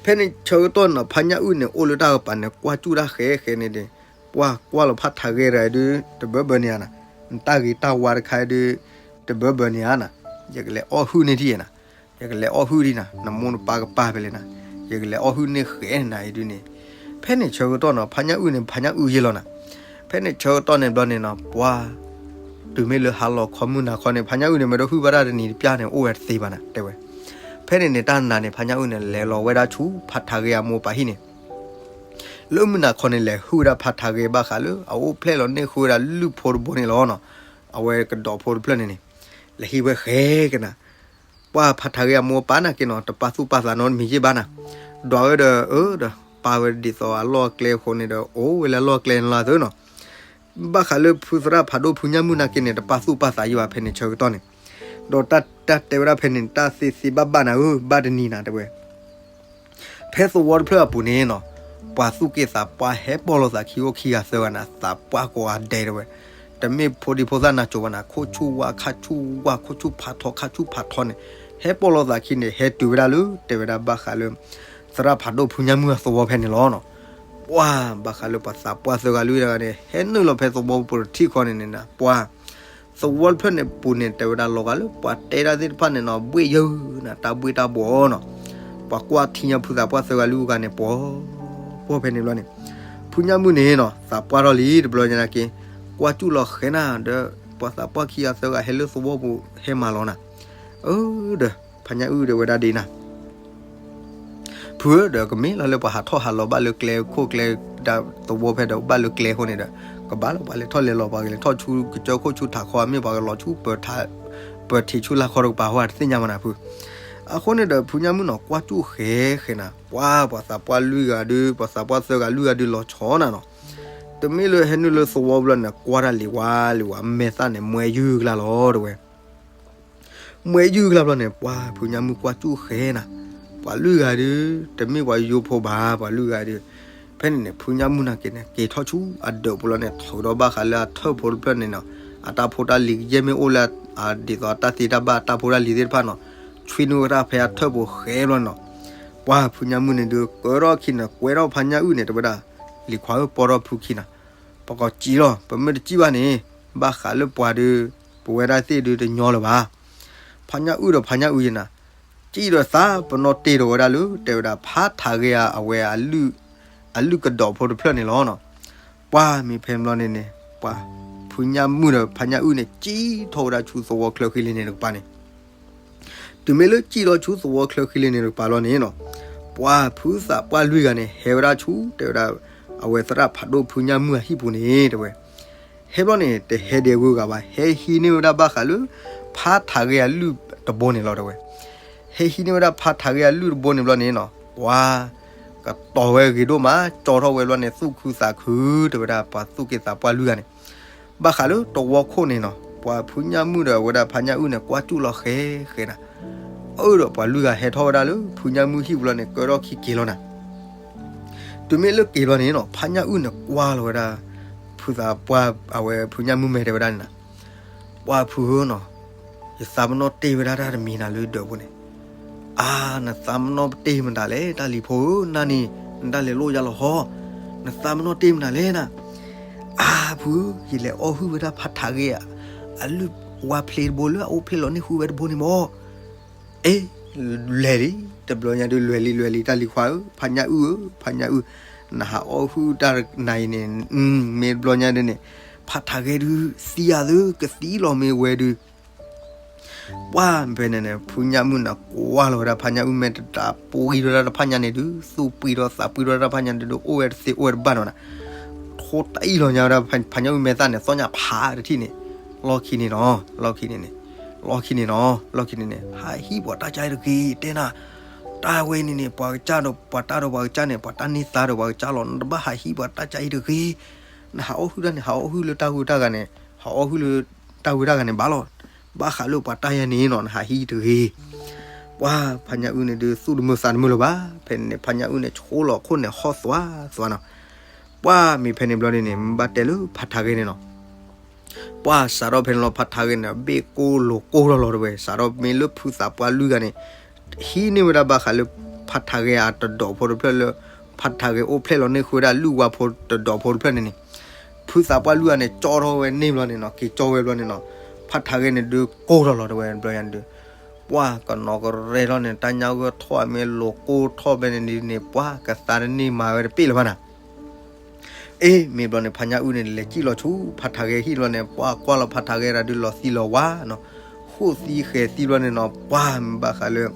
ဖဲန့ၣ်ဆၢကတီၢ်နီၤ ဖါညၣ်အုၣ်န့ၣ် အိၣ်လၢတၢ်ကပၤန့ၣ် ကွၢ်စူၣ်တၢ်ဃဲဃဲန့ၣ်ဒီး ပှၤကွၢ်လီၤဖးထးဂဲၤတဂၤဒုး တဘၢဘၢန့ၣ်ဧါနီၤ. နတၢ်ဂ့ၤတၢ်ဝါတခါအံၤဒုး တဘၢဘၢန့ၣ်ဧါနၤ, ယကလဲၤအီၣ်ဟုၣ်န့ၢ်ထံၣ်နၤ, ယကလဲၤအီၣ်ဟုၣ်ဒံးနၤ, နမိၢ်နပၢ်ကပာ်ဖဲလဲၣ်နၤ, ယကလဲၤအီၣ်ဟုၣ်န့ၢ်ဃဲနၤအံၤဒုးန့ၣ်, ဖဲန့ၣ်ဆၢကတီၢ်နီၤ ဖါညၣ်အုၣ်န့ၣ် ဖါညၣ်အုၣ်ယဲလီၤနၤ, ဖဲန့ၣ်ဆၢကတီၢ်န့ၣ်ဘျီန့ၣ်နီၤ ပှၤ တုၤမ့ၢ်လၢဟါလီၤခီမုၢ်နၤခီန့ၣ် ဖါညၣ်အုၣ်န့ၣ် မ့ၢ်တဟုၣ်ဘၣ်တၢ်တနံၤတပျၢ်န့ၣ် အိၣ်ဝဲတသ့ဘၣ်နၤ တဲဝဲ. ဖဲန့ၣ်န့ၣ် တၢ်နၤန့ၣ် ဖါညၣ်အုၣ်န့ၣ် လဲၤလီၤဝဲဒၣ်ဆူဖါထးဂဲအမိၢ်ပၢ်ဟံၣ်န့ၣ် လၢမုၢ်နၤခီန့ၣ် လဲၤဟုၣ်ဝဲဒၣ်ဖါထးဂဲဘၣ်ဃးလၢ အအိၣ်ဖျဲၣ်လီၤန့ၢ်ဃုာ်ဝဲဒၣ်လုၢ်ဖိတဘိန့ၣ်လီၤနီၤ. အဝဲကဒီးဖိတဖျၢၣ်န့ၣ်န့ၣ် လဲၤဟံးဝဲဃဲကနၤ ပှၤဖါထးဂဲအမိၢ်ပၢ်နာ်က့နီၤ တပာ်သူၣ်ပာ်သးနီတမံၤယ့ၢ်ဘၣ်နၤ, ဒွးဝဲဒီး အၢဒီး ပာ်ဝဲဒ်သိးအလီၢ်အကျဲအဃိန့ၣ်ဒီး အိၣ်ဝဲလၢအလီၢ်အကျဲန့ၣ်လီၤသ့နီၤ. ဘၣ်ဃးလၢဖုသရၣ်ဖးဒိၣ်ဖုညၣ်မုၣ်နာ်က့န့ၣ် တပာ်သူၣ်ပာ်သးယ့ၢ်ဘၣ်ဖဲန့ၣ်ဆၢကတီၢ်န့ၣ်, ဒီးတၢ်တဲဝဲဒၣ်ဖဲန့ၣ် တၢ်သ့သ့ဘၣ်ဘၣ်နၤဧၢ ဘၣ်တနံၤနၤ တဲဝဲ ဖဲသဝီတဖျၢၣ်အပူၤန့ၣ်နီၤ, ပှၤသူၣ်က့သးပှၢ်ဟဲပီၢ်လိာ်သးခံအိၣ်ခံဂၤသၢဂၤနၤ သးပှၢ်ကိးဂၤဒဲးတဲဝဲ, တမ့ၢ်ဖိဒံဖိသၣ်နၤကိၤဘၣ်နၤ ခိၣ်ဆူၣ်ဝါခါဆူၣ်ဝါ ခိၣ်ဆူၣ်ဖးထီခါဆူၣ်ဖးထီန့ၣ်, ဟဲပီၢ်လိာ်သးခံန့ၣ် ဟဲတုၤဝဲဒၣ်လၢ တဲဝဲဒၣ်ဘၣ်ဃးလၢ သရၣ်ဖးဒိၣ်ဖုညၣ်မုၣ်အသဝီဖဲန့ၣ်လီၤနီၤ. ပှၤဘၣ်ဃးလၢပှၤသးပှၢ်သၢဂၤလွံၢ်ဂၤန့ၣ် ဟဲနုာ်လီၤဖဲသဝီပူၤတထံၣ်ဃီန့ၣ်န့ၣ်နၤ ပှၤ သဝီတဖျၢၣ်န့ၣ်ပူၤန့ၣ် တဲဝဲဒၣ်လီၤဂာ်လၢပှၤတဲတၢ်သ့ၣ်တဖၣ်န့ၣ်နီၤ ဘှ့ၣ်ယၢနၤ တၢ်ဘှ့ၣ်တၢ်ဘှီနီၤ, ပှၤကွၢ်ထံညါဖုသးပှၢ်သၢဂၤလွံၢ်ဂၤန့ၣ် ပှၤ ပှၤဖဲန့ၣ်ဘျီန့ၣ်, ဖုညၣ်မုၣ်န့ၣ်နီၤ သးပှၢ်ထီၣ်လံတဘျီညါက့, ကွၢ်စူၣ်လီၤဃဲနၤဒီး ပှၤသးပှၢ်ခံဂၤသၢဂၤဟဲလၢသဝီပူၤဟဲမၤလီၤနၤ, အၢ ဒီး ဖါညၣ်အုၣ်ဒီးဝဲဒၣ်ဒ်နၤ ဖုဧၢ ဒီးကမ့ၢ်လီၤလၢပှၤဟးထီၣ်ဟးလီၤဘၣ်လၢကျဲခိၣ်ကျဲ ဒၣ်သဝီဖဲဒီးဘၣ်လၢကျဲအဃိန့ၣ်ဒီး ကဘၣ်လီၤပှၤလဲၤထီၣ်လဲၤလီၤ ပှၤကလဲၤထီၣ်ဆူကစၢၢ်ခိၣ်ဆူထးခီ မ့ၢ်ပှၤကလီၤဆူ ပၢၤထံးဆူလါခီတကပၤ ဟီတသ့ၣ်ညါမးနၤဖု, အဃိန့ၣ်ဒီး ဖုညၣ်မုၣ်နီၤ ကွၢ်စူၣ်ဃဲဃဲနၤ ပှၤ ပှၤသးပှၢ်လွံၢ်ဂၤဒုး ပှၤသးပှၢ်သၢဂၤလွံၢ်ဂၤဒုးလီၤဆီနၤနီၤ, တမ့ၢ်လၢဟဲနုာ်လၢသဝီဘျီန့ၣ် ကွၢ်တၢ်လံၤဝါလံၤဝါ မဲာ်သၣ်န့ၣ် မှဲယုၢ်ကျါလီၤတဲဝဲ မှဲယုၢ်ကျါဘျီန့ၣ် ပှၤဖုညၣ်မုၣ်ကွၢ်စူၣ်ဃဲနၤ, ပှၤလွံၢ်ဂၤဒုး တမ့ၢ်ပှၤယိယိဖိဘၣ် ပှၤလွံၢ်ဂၤဒုး, ဖဲန့ၣ်န့ၣ် ဖုညၣ်မုၣ်နာ်က့န့ၣ် က့ၤထီၣ်ဆူအဒၢးပူၤလီၤန့ၣ် ထုးဒီးဘၣ်ဃးလၢအထၢၣ်ဖိတဖျၢၣ်န့ၣ်နီၤ, အတၢ်ဖိတၢ်လံၤကယဲၢ်မ့ၢ်အိၣ်လၢ ဒ်သိးအတၢ်သ့တၢ်ဘၣ်အတၢ်ဖိတၢ်လံၤသ့ၣ်တဖၣ်နီၤ, ဆွံနုာ်ဝဲတၢ်ဖဲအထၢၣ်ပူၤဃဲဘျီန့ၣ်နီၤ, ပှၤဖုညၣ်မုၣ်န့ၣ်ဒုး ကၢထီၣ်ခံန့ၣ် ကွဲထီၣ်ဖါညၣ်အုၣ်န့ၣ် တဲဝဲဒၣ်, လံၤခွါဧၢ ပီထီၣ်ဖုခံနၤ, ပကီးစံၣ်လီၤ ပမ့ၢ်တစံၣ်ဘၣ်န့ၣ် ဘၣ်ဃးလၢပှၤဒုး ပဝဲဒၣ်သ့ၣ်ဒုးတညီလၢၤဘၣ်. ဖါညၣ်အုၣ်ဒီးဖါညၣ်အုၣ်ယဲနၤ, စံၣ်ဒီးသးပနီၣ်တ့ၢ်ဒီးဝဲဒၣ်လၢ တဲဝဲဒၣ် ဖါထးဂဲအဝဲ အလုၢ်ကဒီးဖိတဖျၢၣ်န့ၣ်လီၤနီၤ. ပှၤမ့ၢ်ဖဲန့ၣ်ဘျီန့ၣ်န့ၣ် ပှၤဖုညၣ်မုၣ်ဒီးဖါညၣ်အုၣ်န့ၣ် စံၣ်ထီၣ်ဝဲဒၣ်ဆူသဝီချၢဃံလ့န့ၣ်တကပၤန့ၣ် တုၤမ့ၢ်လၢစံၣ်ထီၣ်ဆူသဝီချၢဃံလ့န့ၣ်တကပၤလီၤန့ၣ်နီၤ, ပှၤဖုသးပှၢ်လွံၢ်ဂၤန့ၣ် ဟဲဝဲဒၣ်ဆူ တဲဝဲဒၣ် အဝဲသရၣ်ဖးဒိၣ်ဖုညၣ်မုၣ်အဟံၣ်ပူၤန့ၣ် တဲဝဲ. ဟဲဘျီန့ၣ် တဟဲဒံးအဂုၤအဂၤဘၣ် ဟဲဟံးန့ၢ်ဝဲဒၣ်ဘၣ်ဃးလၢ ဖါထးဂဲအလုၢ်တဘိန့ၣ်လီၤ တဲဝဲ. ဟဲဟံးန့ၢ်ဝဲဒၣ်ဖါထးဂဲအလုၢ်တဘိန့ၣ်ဘျီန့ၣ်နီၤ, ပှၤ ကတီၤဝဲဂ့ၤဒိၣ်မး ကၠီထီၣ်ဝဲဘျီန့ၣ် သူၣ်ခုသးခု တဲဝဲဒၣ် ပှၤသူၣ်က့သးပှၢ်လွံၢ်ဂၤန့ၣ် ဘၣ်ဃးလၢတဝီခိၣ်န့ၣ်နီၤ, ပှၤဖုညၣ်မုၣ်ဒီးအဝဲဒၣ်ဖါညၣ်အုၣ်န့ၣ် ကွၢ်စူၣ်လီၤဃဲဃဲနၤ, အၢဒီးပှၤလွံၢ်ဂၤဟဲထီၣ်ဝဲဒၣ်လၢ ဖုညၣ်မုၣ်ဟံၣ်ပူၤလီၤန့ၣ် ကၢထီၣ်ခံက့ၤလီၤနၤ. တုၤမ့ၢ်လၢက့ၤဘျီန့ၣ်နီၤ ဖါညၣ်အုၣ်န့ၣ်ကွၢ်လီၤဝဲဒၣ် ဖုသးပှၢ် အဝဲဖုညၣ်မုၣ်မဲာ်တဲဝဲဒၣ်န့ၣ်နၤ, ပှၤဖုဧၢနီၤ, ယသးပနီၣ်တ့ၢ်ဝဲဒၣ်တၢ်တမံၤနၤလၢဒၢးပူၤန့ၣ် အါ နသးပနီၣ်ပတ့ၢ်မတၤလဲၣ် တၢ်လံၤဖိဧၢ, နၤန့ၣ် နတၢ်လဲၤလိၣ်ယၤလီၤဟီ, နသးပနီၣ်တ့ၢ်မတၤလဲၣ်နၤ. အါဖုဧၢ, ယလဲၤအီၣ်ဟုၣ်ဝဲဒၣ်ဖါထးဂဲအ အလုၢ်ဝါဖျ့တဘိလၢအအိၣ်ဖျဲၣ်လီၤန့ၢ်ဃုာ်ဝဲတဘိန့ၣ်မီၢ်. အ့ လဲၤလံ, တဘျီညါဒုး လဲၤလံ လဲၤလံ တၢ်လံၤခွါဧၢ, ဖါညၣ်အုၣ်ဧၢ, ဖါညၣ်အုၣ်, နဟးအီၣ်ဟုၣ်တၢ်နၤအံၤန့ၣ်, မ့ၢ်တဘျီညါဒုးန့ၣ် ဖါထးဂဲဒုး သံယၤသု ကသံလီၤမ့ၢ်ဝဲဒုး ပှၤဖဲန့ၣ်န့ၣ် ဖုညၣ်မုၣ်န့ၣ် ကွၢ်လီၤဝဲဒၣ်ဖါညၣ်အုၣ်မဲာ်တတး ပှံၤထီၣ်ဝဲဒၣ်တဖၣ်ညါန့ၣ်ဒုး သူၣ်ပှံၤထီၣ်သးပှံၤထီၣ်ဝဲဒၣ်တဖၣ်ညါန့ၣ်ဒုး အိၣ်ဝဲတသ့အိၣ်ဝဲတဘၣ်နီၤနၤ. ထိတအံၣ်လီၤညါဝဲဒၣ်ဖါညၣ်အုၣ်မဲာ်သၣ်န့ၣ် သီၣ်ညါဖးတထံၣ်န့ၣ်, လီၢ်ခံန့ၣ်နီၤ, လီၢ်ခံန့ၣ်န့ၣ်, လီၢ်ခံန့ၣ်နီၤ, လီၢ်ခံန့ၣ်န့ၣ် ဟးဟံးပှၤတၢ်ကါအံၤတဂ့ၤ တဲနၤ, တၢ်ဝဲန့ၣ်န့ၣ် ပှၤကစၢ်ဒီးပှၤတၢ်ဒီးပှၤကစၢ်န့ၣ် ပှၤတၢ်န့ၢ်သါဒီးပှၤကစၢ်လီၤ နတဘၣ်ဟးဟံးပှၤတၢ်ကါအံၤတဂ့ၤ. နဟးအီၣ်ဟုၣ်တၢ်န့ၣ် ဟးအီၣ်ဟုၣ်လၢတၢ်ဂုၤတၢ်ဂၤန့ၣ် ဟးအီၣ်ဟုၣ်လၢတၢ်ဂုၤတၢ်ဂၤန့ၣ်ဘၣ်လီၤ. ဘၣ်ဃးလၢပှၤတၢ်ယၤန့ၣ်နီၤ နဟးဟံးတဂ့ၤ. ပှၤဖါညၣ်အုၣ်န့ၣ်ဒုး သူၣ်တမုာ်သးတမုာ်လၢၤဘၣ်. ဖဲန့ၣ်န့ၣ် ဖါညၣ်အုၣ်န့ၣ် ဆိလီၤခိၣ်န့ၣ်ဟီၣ်သွါသွါနီၤ. ပှၤမ့ၢ်ဖဲန့ၣ်ဘျီန့ၣ်န့ၣ် မ့ၢ်ဘၣ်တဲလၢဖါထးဂဲန့ၣ်နီၤ ပှၤစးထီၣ်ဖဲန့ၣ်လီၤ ဖါထးဂဲန့ၣ် ဘ့ၣ်ကိၢ်လိာ်ကိၢ်ထီၣ်လီၤတဲဝဲ. စးထီၣ်မ့ၢ်လၢဖုသးပှၢ်လွံၢ်ဂၤန့ၣ် ဟံးန့ၢ်ဝဲဒၣ်ဘၣ်ဃးလၢ ဖါထးဂဲအတဒီးဖိတဖျၢၣ်လၢ ဖါထးဂဲအိၣ်ဖျဲၣ်လီၤန့ၢ်ဃုာ်ဝဲဒၣ်လုၢ်ဝါဖိတဒီးဖိတဖျၢၣ်န့ၣ်န့ၣ်, ဖ ဖုသးပှၢ်လွံၢ်ဂၤန့ၣ် ကၠီထီၣ်ဝဲန့ၣ်ဘျီန့ၣ်နီၤ, က့ၤကၠီဝဲဘျီန့ၣ်နီၤ, ဖးထးဂဲန့ၣ်ဒုးကိၢ်ထီၣ်လီၤ တဲဝဲဘျီယၤန့ၣ်ဒုး, ပှၢ်ကနီၤကရဲထီၣ်န့ၣ် တၢ်ညၣ်ဂိၢ်ထီၣ်အမ့ၢ်လိာ်ကိၢ်ထီၣ်ဖဲန့ၣ်ဒုးန့ၣ် ပှၢ်ကသါတန့ၢ်မၤဝဲတပ့ၢ်လၢၤဘၣ်နၤ အ့ မ့ၢ်ဘျီန့ၣ် ဖးညၣ်အုၣ်န့ၣ် လဲၤစံၣ်လီၤဆူဖးထးဂဲဟံၣ်ဘျီန့ၣ် ပှၢ်ကွၢ်လီၤဖးထးဂဲတဂၤဒုးလီၤသံလီၤဝါနီၤ, ဃိၣ်သံဃဲၤသံဘျီန့ၣ်နီၤ, ပှၢ်မ့ၢ်ဘၣ်ဃးလၢ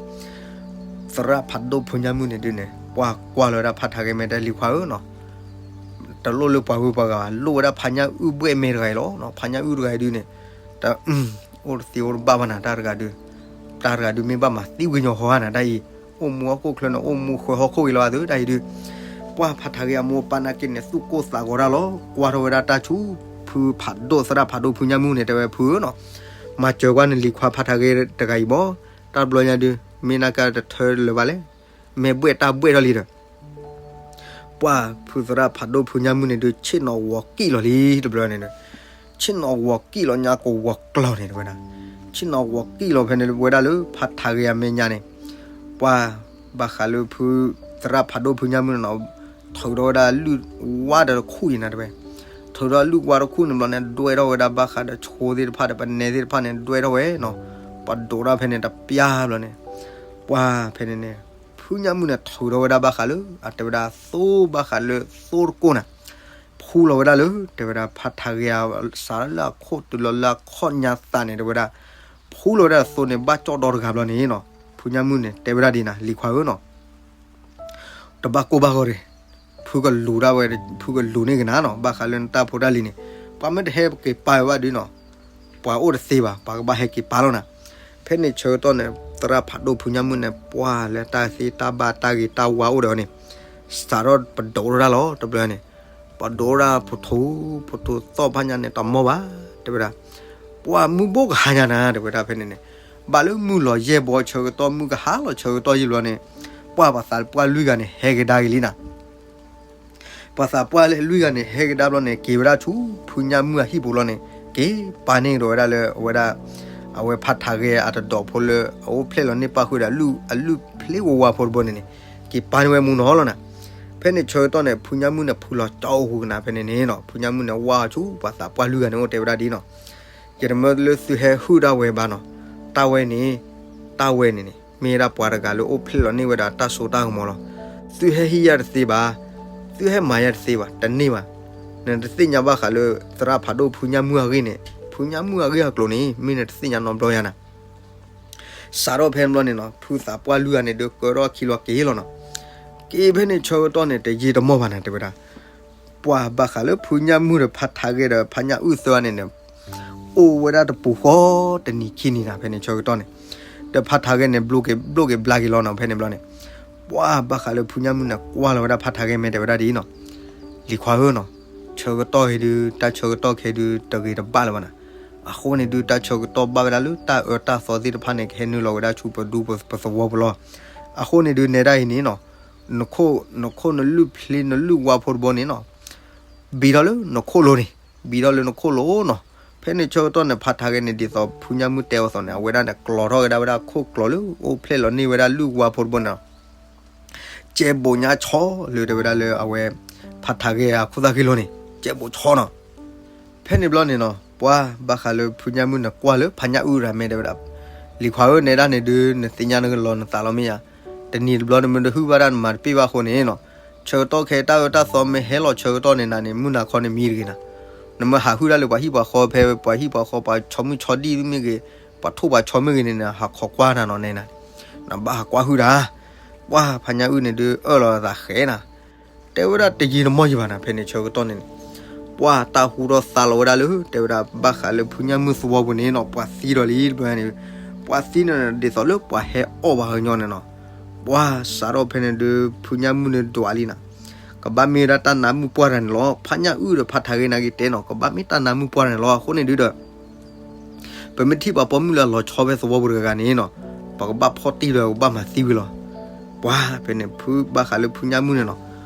သရၣ်ဖးဒိၣ်ဖုညၣ်မုၣ်န့ၣ်ဒုးန့ၣ် ပှၢ်ကွၢ်လီၤဝဲဒၣ်ဖးထးဂဲ မ့ၢ်တဲလံၤခွါဧၢနီၤ, တလိၣ်လၢပှၤဂုၤပှၤဂၤဘၣ်, လိၣ်ဝဲဒၣ်ဖးညၣ်အုၣ်ဘှဲၣ်မဲတဂၤအံၤလီၤ. ဖးညၣ်အုၣ်တဂၤအံၤဒုးန့ၣ် တ အိၣ်တသ့အိၣ်တဘၣ်ဘၣ်နၤ တၢ်တဂၤဒုး, တၢ်တဂၤဒုးမ့ၢ်ဘၣ်မၤသံဝံၤညီဟီဧါနၤ တၢ်အံၤ, အိၣ်မူဟီၣ်ခိၣ်ချၢန့ၣ် အိၣ်မူဃၢၤဟီၣ်ခိၣ်အံၤလီၤအသု တၢ်အံၤဒုး, ပှၢ်ဖးထးဂဲအမိၢ်အပၢ်နာ်က့န့ၣ် သူၣ်ကိၢ်သးဂီၤတၢ်လီၤ, ကွၢ်ထီၣ်ဝဲဒၣ်တၢ်ဆူ ဖုဖးဒိၣ် သရၣ်ဖးဒိၣ်ဖုညၣ်မုၣ်န့ၣ် တဲဝဲဖုဧၢနီၤ, မၤစၢၤကွၢ်နလံၤခွါဖးထးဂဲတဂၤအံၤဘၣ်, တၢ်ဘျီညါဒုး မ့ၢ်နာ်က့တထၢလၢၤဘၣ်လဲၣ်, မဲာ်ဘှဲၣ်တၢ်ဘှဲၣ်ထီၣ်လံဒီး ပှၢ်ဖုသရၣ်ဖးဒိၣ်ဖုညၣ်မုၣ်န့ၣ်ဒုး ဆ့ၣ်နီၤဂီၤကံၣ်လီၤလံ တဘျီန့ၣ်, ဆ့ၣ်နီၤဂီၤကံၣ်လီၤညါကဝီၤကျီၢ်န့ၣ် တဲဝဲဒၣ်, ဆ့ၣ်နီၤဂီၤကံၣ်လီၤဖဲန့ၣ်ဝဲဒၣ်လၢဖးထးဂဲအမဲာ်ညါန့ၣ်, ပှၢ်ဘၣ်ဃးလၢဖုသရၣ်ဖးဒိၣ်ဖုညၣ်မုၣ်န့ၣ်နီၤ, ထုးထီၣ်ဝဲဒၣ်လုၢ်ဝါဒီးတခူၣ်အံၤနၤ တဲဝဲ, ထုးထီၣ်လုၢ်ဝါတခူၣ်န့ၣ်ဘျီန့ၣ် ဒွဲထီၣ်ဝဲဒၣ်ဘၣ်ဃးဒီးဆိသ့ၣ်တဖၣ်ဒီးပနဲသ့ၣ်တဖၣ်န့ၣ် ဒွဲထီၣ်ဝဲနီၤ, ပှၤဒိးတၢ်ဖဲန့ၣ်တပျၢ်ဘျီန့ၣ်, ပှၢ်ဖဲန့ၣ်န့ၣ် ဖုညၣ်မုၣ်န့ၣ်ထုးထီၣ်ဝဲဒၣ်ဘၣ်ဃးလၢ အတဲဝဲဒၣ်သိဘၣ်ဃးလၢသိတကိၢ်နၤ, ဖှူလီၤဝဲဒၣ်လၢ တဲဝဲဒၣ်ဖးထးဂဲအစးလၢအခိၣ်တုၤလီၤလၢအခီၣ်ညါသးန့ၣ် တဲဝဲဒၣ်, ဖှူလီၤဝဲဒၣ်သိန့ၣ် ဘၣ်ကၠီၣ်ဒီတဂၤဘျီန့ၣ်နီၤ, ဖုညၣ်မုၣ်န့ၣ် တဲဝဲဒၣ်ဒ်နၤ လံၤခွါဧၢနီၤ တဘၣ်ကိၢ်ဘၣ်ဂီၤတဂ့ၤ, ဖုကလူၤဒၣ်ဝဲ, ဖုကလူၤန့ၢ်က့ၤနၤနီၤ, ဘၣ်ဃးလၢနတၢ်ဖိတၢ်လံၤန့ၣ်, ပှၤမ့ၢ်တဟဲက့ၤပာ်ဝဲဘၣ်ဒုးနီၤ, ပှၤအိၣ်တသ့ဘၣ်, ပှၤကဘၣ်ဟဲက့ၤပာ်လီၤနၤ, ဖဲန့ၣ်ဆၢကတီၢ်န့ၣ် သရၣ်ဖးဒိၣ်ဖုညၣ်မုၣ်န့ၣ် ပှၢ်လၢတၢ်သ့တၢ်ဘၣ်တၢ်ဂ့ၤတၢ်ဝါအိၣ်ဒီးအီၤန့ၣ်, စးထီၣ်ပဒိးထီၣ်ဒၣ်လီၤ တဘျီန့ၣ်, ပဒိးထီၣ်ဒၣ်ဖိထိ, ဖိထိသီၣ်ဖးညၣ်န့ၣ် တမီၢ်ဘၣ်, တဲဝဲဒၣ်, ပှၢ်မုၢ်ဘိကဟါညါနၤ တဲဝဲဒၣ်ဖဲန့ၣ်န့ၣ်, ဘၣ်လၢမုၢ်လီၤယဲၢ်ဘီဆၢကတီၢ် မုၢ်ကဟါလီၤဆၢကတီၢ်ယံာ်ဘျီန့ၣ်, ပှၢ်ပှၤသးပှၢ်လွံၢ်ဂၤန့ၣ် ဟဲကဒါက့ၤလံနၤ ပှၤသးပှၢ်လၢလွံၢ်ဂၤန့ၣ် ဟဲကဒါဘျီန့ၣ် က့ၤဝဲဒၣ်ဆူ ဖုညၣ်မုၣ်အဟံၣ်ပူၤလီၤန့ၣ်, က့ၤပာ်န့ၢ်ကဒီးဝဲဒၣ်လၢအဝဲဒၣ်, အဝဲဖးထးဂဲအတဒီးဖိလၢအအိၣ်ဖျဲၣ်လီၤန့ၢ်ပၣ်ဃုာ်ဒီး အလုၢ်ဖျ့ဝါဝါဖိတဘိန့ၣ်န့ၣ်, က့ၤပာ်န့ၢ်ဝဲမူနီၤလီၤနၤ, ဖဲန့ၣ်ဆၢကတီၢ်န့ၣ် ဖုညၣ်မုၣ်န့ၣ် ဖုလီၤကၠီအိၣ်ဃုာ်ကနၤဖဲန့ၣ်န့ၣ်နီၤ, ဖုညၣ်မုၣ်န့ၣ် ဝါအီၤဆူပှၤသးပှၢ်လွံၢ်ဂၤန့ၣ်အိၣ် တဲဝဲဒၣ်ဒ်နီၤ, ယတမၢလၢသုဟဲဟုၣ်ဒၣ်ဝဲဘၣ်နီၤ, တၢ်ဝဲန့ၣ်, တၢ်ဝဲန့ၣ်န့ၣ် မ့ၢ်ဒၣ်ပှၤတဂၤလၢအိၣ်ဖျဲၣ်လီၤန့ၢ်ဝဲဒၣ်တၢ်စိတၢ်ကမီၤလီၤ. သုဟဲဟံးယၤတသ့ဘၣ်, သုဟဲမၤယၤတသ့ဘၣ်, တန့ၢ်ဘၣ်. နတသ့ၣ်ညါဘၣ်ဃးလၢ သရၣ်ဖးဒိၣ်ဖုညၣ်မုၢ်အဂ့ၢ်န့ၣ်, ဖုညၣ်မုၢ်အဂ့ၢ်အကျိၤန့ၣ် မ့ၢ်နတသ့ၣ်ညါနီတဘျီယၤနၤ. စးထီၣ်ဖဲန့ၣ်ဘျီန့ၣ်နီၤ, ဖုသးပှၢ်လွံၢ်ဂၤန့ၣ် ဒုးကၢထီၣ်ခံလီၤက့ၤလီၤနီၤ. က့ၤဖဲန့ၣ်ဆၢကတီၢ်န့ၣ် တယံာ်တမီၢ်ဘၣ်နၤ တဲဝဲဒၣ်. ပှၤဘၣ်ဃးလၢဖုညၣ်မုၢ်ဒီးဖးထးဂဲဒီးဖးညၣ်အုၣ်သၢဂၤန့ၣ်န့ၣ် အိၣ်ဝဲဒၣ်တပူၤဃီတနံၤခံနံၤနၤ ဖဲန့ၣ်ဆၢကတီၢ်န့ၣ်, ဒီးဖးထးဂဲန့ၣ် ဘျိက့ၤဘျိက့ၤဘျါက့ၤလီၤနီၤ ဖဲန့ၣ်ဘျီန့ၣ်. ပှၤဘၣ်ဃးလၢဖုညၣ်မုၢ်န့ၣ် ကွၢ်လီၤဝဲဒၣ်ဖးထးဂဲ မ့ၢ်တဲဝဲဒၣ်ဒ်အံၤနီၤ, လံၤခွါဧၢနီၤ, ဆၢကတီၢ်ခဲဒုး တၢ်ဆၢကတီၢ်ခဲဒုး တဂ့ၤတဘၣ်လၢၤဘၣ်နၤ. အဃိန့ၣ်ဒုး တၢ်ဆၢကတီၢ်ဘၣ်ဝဲဒၣ်လၢတၢ်အၢတၢ်သီသ့ၣ်တဖၣ်န့ၣ် ကဟဲနုာ်လီၤဝဲဒၣ်ဆူပဒူပသဝီပူၤလီၤ. အဃိန့ၣ်ဒုး နဲဒၣ်အံၤန့ၣ်နီၤ, နခိၣ် နခိၣ်နလုၢ်ဖျ့နလုၢ်ဝါဖိတဘိန့ၣ်နီၤ, ဘံထီၣ်လၢနခိၣ်လိၤန့ၣ်, ဘံထီၣ်လၢနခိၣ်လိၤနီၤ. ဖဲန့ၣ်ဆၢကတီၢ်န့ၣ် ဖးထးဂဲန့ၣ် ဒ်သိးဖုညၣ်မုၢ်တဲအီၤအသိးန့ၣ် အဝဲဒၣ်န့ၣ် ကျီထီၣ်ကဒါဝဲဒၣ်ခိၣ်ကျီၤလၢအိၣ်ဖျဲၣ်လီၤန့ၢ်ဝဲဒၣ်လုၢ်ဝါဖိတဘိန့ၣ်နီၤ. ကဲဘိးညါဆီလၢတဲဝဲဒၣ်လၢအဝဲ ဖးထးဂဲအခိၣ်သၣ်ဃံလိၤန့ၣ် ကဲဘိးဆီနီၤ. ဖဲန့ၣ်ဘျီန့ၣ်နီၤ ပှၤဘၣ်ဃးလၢဖုညၣ်မုၢ်န့ၣ် ကွၢ်လၢဖးညၣ်အုၣ်တဂၤ မ့ၢ်တဲဝဲဒၣ်, လံၤခွါဧၢ နဲဒၣ်န့ၣ်ဒုး နသ့ၣ်ညါနကလီၤနသးလီၤမ့ၢ်ဧါ. တနံၤတဘျီန့ၣ် မ့ၢ်တဟုၣ်ဘၣ်တၢ်နမၤတပ့ၢ်ဘၣ်အဃိန့ၣ်နီၤ, ဆၢကတီၢ်ခဲတၢ်အၢတၢ်သီမ့ၢ်ဟဲလီၤဆၢကတီၢ်န့ၣ်နၤန့ၣ် မုၢ်နၤခီန့ၣ်မံတဂ့ၤနၤ. နမ့ၢ်ဟးဟုၣ်တၢ်လၢပှၤဟံၣ်ပှၤဃီ ဖဲပှၤဟံၣ်ပှၤဃီ ပှၤဆီမုၢ်ဆီဒံၣ်မ့ၢ်ဂ့ၤ, ပှၤထိၣ်ပှၤဆီမ့ၢ်ဂ့ၤန့ၣ် နဟးခိးကွၢ်နၤနီၤ နဲနၤ, နဘၣ်ဟးကွၢ်ဟုၣ်တၢ်. ပှၤဖးညၣ်အုၣ်န့ၣ်ဒုး အၢၣ်လီၤအသးဃဲနၤ တဲဝဲဒၣ်တယံာ်တမီၢ်ယံာ်ဘၣ်နၤ ဖဲန့ၣ်ဆၢကတီၢ်န့ၣ်န့ၣ်, ပှၤတၢ်ဟူထီၣ်သါလီၤဝဲဒၣ်လၢ တဲဝဲဒၣ်ဘၣ်ဃးလၢဖုညၣ်မုၢ်သဝီပူၤန့ၣ်နီၤ ပှၤသံဒီးလံတဘျီန့ၣ်, ပှၤသံန့ၣ် ဒ်သိးလၢပှၤဟဲအီၣ်ပှၤကညီန့ၣ်နီၤ. ပှၤစးထီၣ်ဖဲန့ၣ်ဒုး ဖုညၣ်မုၢ်န့ၣ်ဒွးလံနၤ, ကဘၣ်မ့ၢ်ဝဲဒၣ်တၢ်နါမုၢ်ပှၢ်တဂၤန့ၣ်လီၤ. ဖးညၣ်အုၣ်ဒီးဖးထးဂဲနာ်က့တဲနီၤ ကဘၣ်မ့ၢ်တၢ်နါမုၢ်ပှၢ်တဂၤန့ၣ်လီၤ. အဃိန့ၣ်ဒုးဒီး ပမ့ၢ်ထံၣ်ပှၤပိာ်မုၣ်လၢအလီၤဆီဖဲသဝီပူၤတဂၤဂၤန့ၣ်နီၤ, ပကဘၣ်ဖီၣ်တံၢ်ဒီးကဘၣ်မၤသံဝံၤလီၤ. ပှၤဖဲန့ၣ် ဖုဘၣ်ဃးလၢဖုညၣ်မုၢ်န့ၣ်နီၤ,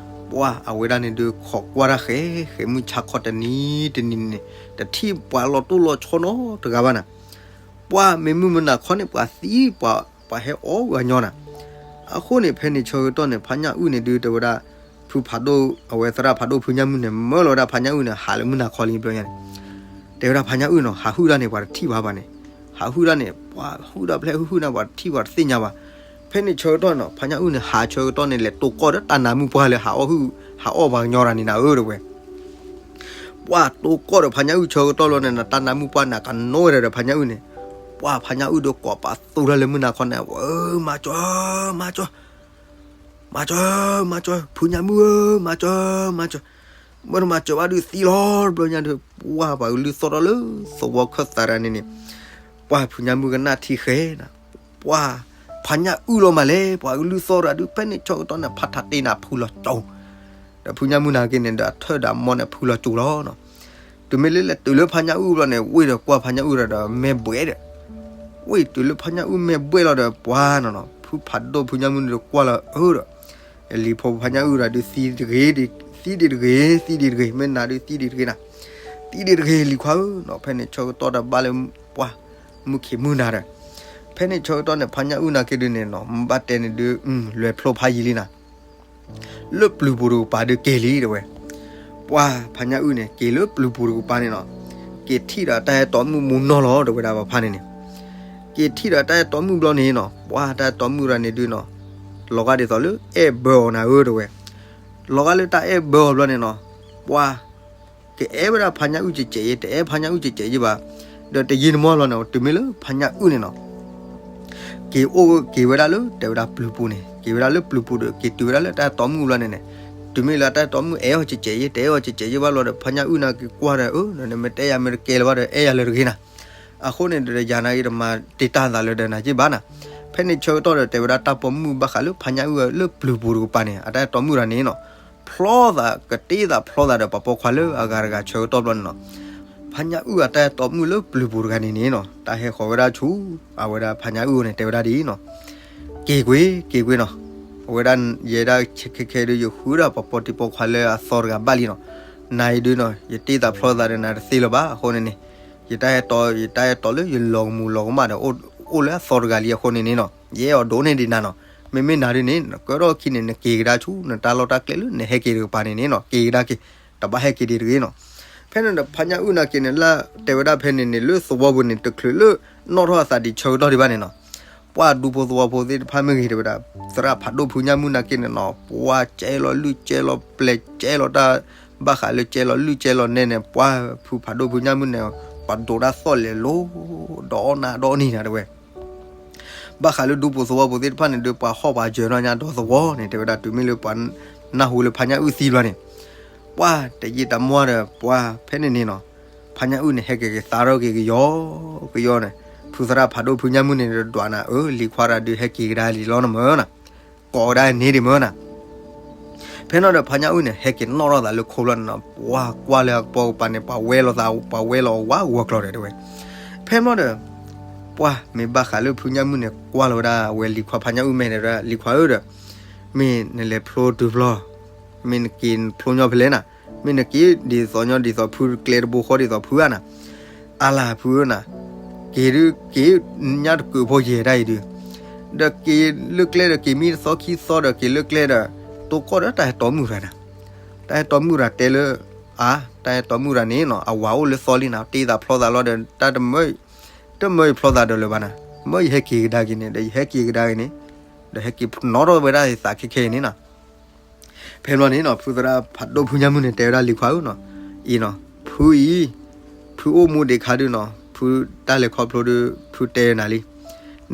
ပှၤအဝဲဒၣ်န့ၣ်ဒုး ခိးကွၢ်တၢ်ဃဲ ဃဲမုၢ်ဆါခီတနံၤတနံၤန့ၣ် တထံၣ်ပှၤလီၤတိၢ်လီၤဆီနီတဂၤဘၣ်နၤ. ပှၤမ့ၢ်မုၢ်မုၢ်နၤခီန့ၣ် ပှၤသံ ပှၤဟဲအီၣ်ပှၤကညီနၤ. အဃိန့ၣ် ဖဲန့ၣ်ဆၢကတီၢ်န့ၣ် ဖးညၣ်အုၣ်န့ၣ်ဒုး တဲဝဲဒၣ် ဖုဖးဒိၣ် အဝဲသရၣ်ဖးဒိၣ်ဖုညၣ်မုၣ်န့ၣ် မၢလီၤဝဲဒၣ်ဖးညၣ်အုၣ်န့ၣ် ဟးလၢမုၢ်နၤခီလံဘျီညါန့ၣ်, တဲဝဲဒၣ်ဖးညၣ်အုၣ်နီၤ ဟးဟုၣ်ဒၣ်န့ၣ် ပှၤတထံၣ်ဘၣ်ဘၣ်န့ၣ်, ဟးဟုၣ်ဒၣ်န့ၣ် ပှၤဟုၣ်ဒၣ်ဖဲဟုၣ်ဟုၣ်န့ၣ် ပှၤတထံၣ်ပှၤတသ့ၣ်ညါဘၣ်. ဖဲန့ၣ်ဆၢကတီၢ်နီၤ ဖးညၣ်အုၣ်န့ၣ် ဟးဆၢကတီၢ်န့ၣ် လဲၤတိၢ်ကီၢ်ဒီးတၢ်နါမုၣ်ပှၢ်လၢဟးအီၣ်ဟုၣ် ဟးအီၣ်ပှၤကညီတဂၤန့ၣ်နၤဧၢ တဲဝဲ ပှၤတိၢ်ကီၢ်ဒီးဖးညၣ်အုၣ်ဆၢကတီၢ်လီၤန့ၣ်နီၤ တၢ်နါမုၣ်ပှၢ်န့ၣ် ကနိးဝဲဒၣ်ဒီးဖးညၣ်အုၣ်န့ၣ်, ပှၤဖးညၣ်အုၣ်ဒီးကိးပသူထီၣ်လၢမုၢ်နၤခီန့ၣ် ဝဲ မၤကၠီ မၤကၠီ မၤကၠီ မၤကၠီ ဖုညၣ်မုၣ်ဧၢ မၤကၠီ မၤကၠီ, မ့ၢ်တမၤကၠီဘၣ်ဒုးသံလီၤ တဘျီညါဒီး ပှၤပှၤကလုၢ်သီၣ်ထီၣ်လၢသဝီခၢၣ်သးတဂၤန့ၣ်န့ၣ်, ပှၤဖုညၣ်မုၣ်ကနၣ်ထံဃဲနၤ, ပှၤဖးညၣ်အုၣ်လီၤမးလဲၣ် ပှၤကလုၢ်သီၣ်တဂၤဒုး ဖဲန့ၣ်ဆၢကတီၢ်န့ၣ် ဖးထးတ့နၤဖုလီၤကၠိ, ဒီးဖုညၣ်မုၣ်နာ်က့န့ၣ် ဒီးအထၢၣ်ဒီးအမိၢ်န့ၣ် ဖုလီၤကၠိလီၤနီၤ. တုၤမ့ၢ်လၢလဲၤတုၤလၢဖးညၣ်အုၣ်ဘျီန့ၣ် ဝ့ၢ်ဒီးကွၢ်ဖးညၣ်အုၣ်ဒီး ဒီးမဲာ်ဘှဲၣ်ဒီး, ဝ့ၢ်တုၤလၢဖးညၣ်အုၣ်မဲာ်ဘှဲၣ်လီၤဒီး ပှၤနီၤနီၤ ဖုဖးဒိၣ်ဖုညၣ်မုၣ်န့ၣ်ဒီးကွၢ်လီၤအၢဒီး လံၤဖိဖးညၣ်အုၣ်တဂၤဒုး သံတဂ့ၤ, သံဒံးတဂ့ၤ, သံဒံးတဂ့ၤ, မ့ၢ်နၤဒုးသံဒံးတဂ့ၤနၤ, သံဒံးတဂ့ၤ လံၤခွါဧၢနီၤ. ဖဲန့ၣ်ဆၢကတီၢ်ဒီးဘၣ်လၢပှၤမုၢ်ခံးမုၢ်နၤဒီး, ဖဲန့ၣ်ဆၢကတီၢ်န့ၣ် ဖးညၣ်အုၣ်နာ်က့ဒုးန့ၣ်နီၤ ဘၣ်တဲန့ၣ်ဒုး လွဲၤဖျိဖးယံာ်လံနၤ လၢပျုၤပူၤတကပၤဒုးက့ၤလံတဲဝဲ, ပှၤဖးညၣ်အုၣ်န့ၣ် က့ၤလၢပျုၤပူၤတကပၤန့ၣ်နီၤ, က့ၤထံၣ်ဒီးတၢ်အဲၣ်တီမုၣ်မူနီၢ်လီၤ တဲဝဲဒၣ်ပှၤဖးန့ၣ်န့ၣ်, က့ၤထံၣ်ဒီးတၢ်အဲၣ်တီမုၣ်ဘျီန့ၣ်နီၤ ပှၤတၢ်အဲၣ်တီမုၣ်တဂၤန့ၣ်ဒုးနီၤ, လီၤဂာ်ဒ်သိးလၢအဲၣ်ဘၢအီၤနၤဧၢတဲဝဲ, လီၤဂာ်လၢတၢ်အဲၣ်ဘၢအီၤဘျီန့ၣ်နီၤ, ပှၤ ကအဲၣ်ဝဲဒၣ်ဖးညၣ်အုၣ်ကဲးကဲးယဲ တအဲၣ်ဖးညၣ်အုၣ်ကဲးကဲးယဲဘၣ်, ဒီးတယံာ်တမီၢ်လီၤန့ၣ် တုၤမ့ၢ်လၢဖးညၣ်အုၣ်န့ၣ်နီၤ က့ၤအိၣ်က့ၤဝဲဒၣ်လၢတဲဝဲဒၣ်ပျုၤပူၤန့ၣ် က့ၤဝဲဒၣ်လၢပျုၤပူၤဒီး က့ၤတုၤဝဲဒၣ်လၢတၢ်အဲၣ်တီမုၣ်ဘျီန့ၣ်န့ၣ်, တုၤမ့ၢ်လၢတၢ်အဲၣ်တီမုၣ်အဲၣ်အီၤကဲးကဲးယဲ တအဲၣ်အီၤကဲးကဲးယဲဘၣ်လီၤဒီး ဖးညၣ်အုၣ်နာ်က့ၤကွၢ်ဒီး အၢ နမ့ၢ်တအဲၣ်ယၤမ့ၢ်တကဲလၢၤဘၣ်ဒီး အဲၣ်ယၤလၢၤတဂ့ၤနၤ, အဃိန့ၣ်ဒီးယၤနာ်က့ၤတမၤတ့ၢ်တၢ်သးလၢၤဒီးနၤက့ၤဘၣ်နၤ. ဖဲန့ၣ်ဆၢကတီၢ်ဒီး တဲဝဲဒၣ်တၢ်ပိာ်မုၣ်ဘၣ်ဃးလၢဖးညၣ်အုၣ်လၢပျုၤပူၤတကပၤန့ၣ် အတၢ်အဲၣ်တီမုၣ်တဂၤန့ၣ်နီၤ ဖျီသးကတ့သးဖျီသးဒီးပှၤပိာ်ခွါလၢအဂၤတဂၤဆၢကတီၢ်ဘျီန့ၣ်နီၤ, ဖးညၣ်အုၣ်အတၢ်အဲၣ်တီမုၣ်လၢပျုၤပူၤတဂၤန့ၣ်န့ၣ်နီၤ တၢ်ဟဲဃီၤဝဲဒၣ်ဆူ အဝဲဒၣ်ဖးညၣ်အုၣ်န့ၣ် တဲဝဲဒၣ်ဒ်အံၤနီၤ, က့ၤကွံာ် က့ၤကွံာ်နီၤ, အဝဲဒၣ်ယဲဒၣ်ခဲခဲဒုး ယဃုဒၣ်ပှၤပိာ်တံၢ်ပိာ်ခွါလၢအသီတဂၤဘၣ်လံနီၤ, နၤအံၤဒုးနီၤ ယတ့သးဖျီသးဒီးနၤတသ့လၢၤဘၣ်အဃိန့ၣ်န့ၣ်, ယတၢ်အဲၣ်တီ ယတၢ်အဲၣ်တီလၢယလီၤကမူၤလီၤကမၣ်ဒီး အိၣ်လၢအသီတဂၤလံအဃိန့ၣ်န့ၣ်နီၤ ယအဲၣ်အီၤဒိၣ်န့ၢ်ဒံးနၤနီၤ, မ့မ့ၢ်နၤဒုးန့ၣ် နကၢထီၣ်ခံန့ၣ် နက့ၤကဒါဆူ နတၢ်လီၢ်တၢ်ကျဲလၢနဟဲက့ၤတကပၤန့ၣ်န့ၣ်နီၤ က့ၤကဒါက့ၤ, တဘၣ်ဟဲက့ၤဒံးတဂ့ၤနီၤ. ဖဲန့ၣ်ဒီးဖးညၣ်အုၣ်နာ်က့ၤန့ၣ် လၢတဲဝဲဒၣ်ဖဲန့ၣ်န့ၣ် လၢသဝီပူၤန့ၣ် တချုးလၢနီၣ်ထီၣ်အသးဒံးဆၢကတီၢ်ဒံးဘၣ်န့ၣ်နီၤ ပှၤဒူဖိသဝီဖိသ့ၣ်တဖၣ်မ့ၢ်ဂ့ၤ တဲဝဲဒၣ် သရၣ်ဖးဒိၣ်ဖုညၣ်မုၣ်နာ်က့ၤန့ၣ်နီၤ ပှၤကဲလီၤလုၢ်ကဲလီၤပျဲၤကဲလီၤတၢ် ဘၣ်ဃးလၢကဲလီၤလုၢ်ကဲလီၤနဲန့ၣ် ပှၤဖုဖးဒိၣ်ဖုညၣ်မုၣ်န့ၣ် ပှၤဒိးတၢ်သီၣ်လဲၤလိၤ ဒီးအီၣ်နၤဒီးအီၣ်နံၤနၤတဲဝဲ ဘၣ်ဃးလၢဒူဖိသဝီဖိသ့ၣ်တဖၣ်န့ၣ်ဒီး ပှၤဟီၣ်ပှၤယၢၤနီၢ်ညါဒီသဝီန့ၣ် တဲဝဲဒၣ်တုၤမ့ၢ်လၢပှၤနၢ်ဟူလၢဖးညၣ်အုၣ်သံဘျီန့ၣ် ပှၤတယံာ်တမီၢ်ဒီး ပှၤဖဲန့ၣ်န့ၣ်နီၤ ဖးညၣ်အုၣ်န့ၣ် ဟဲက့ၤက့ၤသါထီၣ်က့ၤကယီကယီန့ၣ် ဖုသရၣ်ဖးဒိၣ်ဖုညၣ်မုၣ်န့ၣ်ဒီးဒွးနၤ အၢ လံၤခွါတဂၤဒုးဟဲက့ၤကဒါလံလီၤနမၢနၤ ကိးကဒါန့ၣ်ဒံးမၢနၤ ဖဲနီၤဒီးဖးညၣ်အုၣ်န့ၣ် ဟဲက့ၤနီၣ်ထီၣ်သးလၢခိဘျီန့ၣ်နီၤ ပှၤကွၢ်လၢအကပိာ်ကပၤန့ၣ် ပှၤဝဲလိာ်သး ပှၤဝဲလိာ်ဝးဂီၤကျီၤဒီးတဲဝဲ ဖဲမီၤဒီး ပှၤမ့ၢ်ဘၣ်ဃးလၢဖုညၣ်မုၣ်န့ၣ် ကွၢ်လီၤဝဲဒၣ် အဝဲလံၤခွါဖးညၣ်အုၣ်မဲာ်ဒီး လံၤခွါဧၢဒီး မ့ၢ်နလဲၤဖျိတုၤဖျီ မ့ၢ်နက့ၤဖျိညီဖဲလဲၣ်နၤ မ့ၢ်နက့ၤဒ်သိးညီဒ်သိးဖု ကျဲတဘိဃီဒ်သိးဖုဧါနၤ အါလၢ်ဖုဧၢနၤ က့ၤဒုးက့ၤ ညၣ်တကုးဖိယဲၢ်ဒၣ်အံၤဒုး ဒီးက့ၤလၢကျဲဒီးက့ၤမံတသီခံသီဒီးက့ၤလၢကျဲဒီး တိၢ်ကီၢ်ဒီးတၢ်အဲၣ်တီမုၣ်ရၤနၤ တၢ်အဲၣ်တီမုၣ်ရၤတဲလၢ အါ တၢ်အဲၣ်တီမုၣ်ရၤန့ၣ်နီၤ အဝၤအိၣ်လၢသီလံနၤ တ့သးဖျီသးလီၤဒီး တၢ်တမၢ တမၢယဖျီသးဒီးလၢၤဘၣ်နၤ မၢယဟဲက့ၤကဒါက့ၤန့ၣ် ဒီးယဟဲက့ၤကဒါက့ၤန့ၣ် ဒီးဟဲက့ၤနီၣ်ထီၣ်ဝဲဒၣ်ယသးခဲခဲအံၤန့ၣ်နီၤ ဖဲဘျီန့ၣ်နီၤ ဖုသရၣ်ဖးဒိၣ်ဖုညၣ်မုၣ်န့ၣ် တဲဝဲဒၣ်လံၤခွါဧၢနီၤ အံၤနီၤ ဖုအံၤ ဖုအိၣ်မူဒံးခါဒုးနီၤ ဖုတၢ်လဲၤခီဖျိဒုး ဖုတဲနၤလံ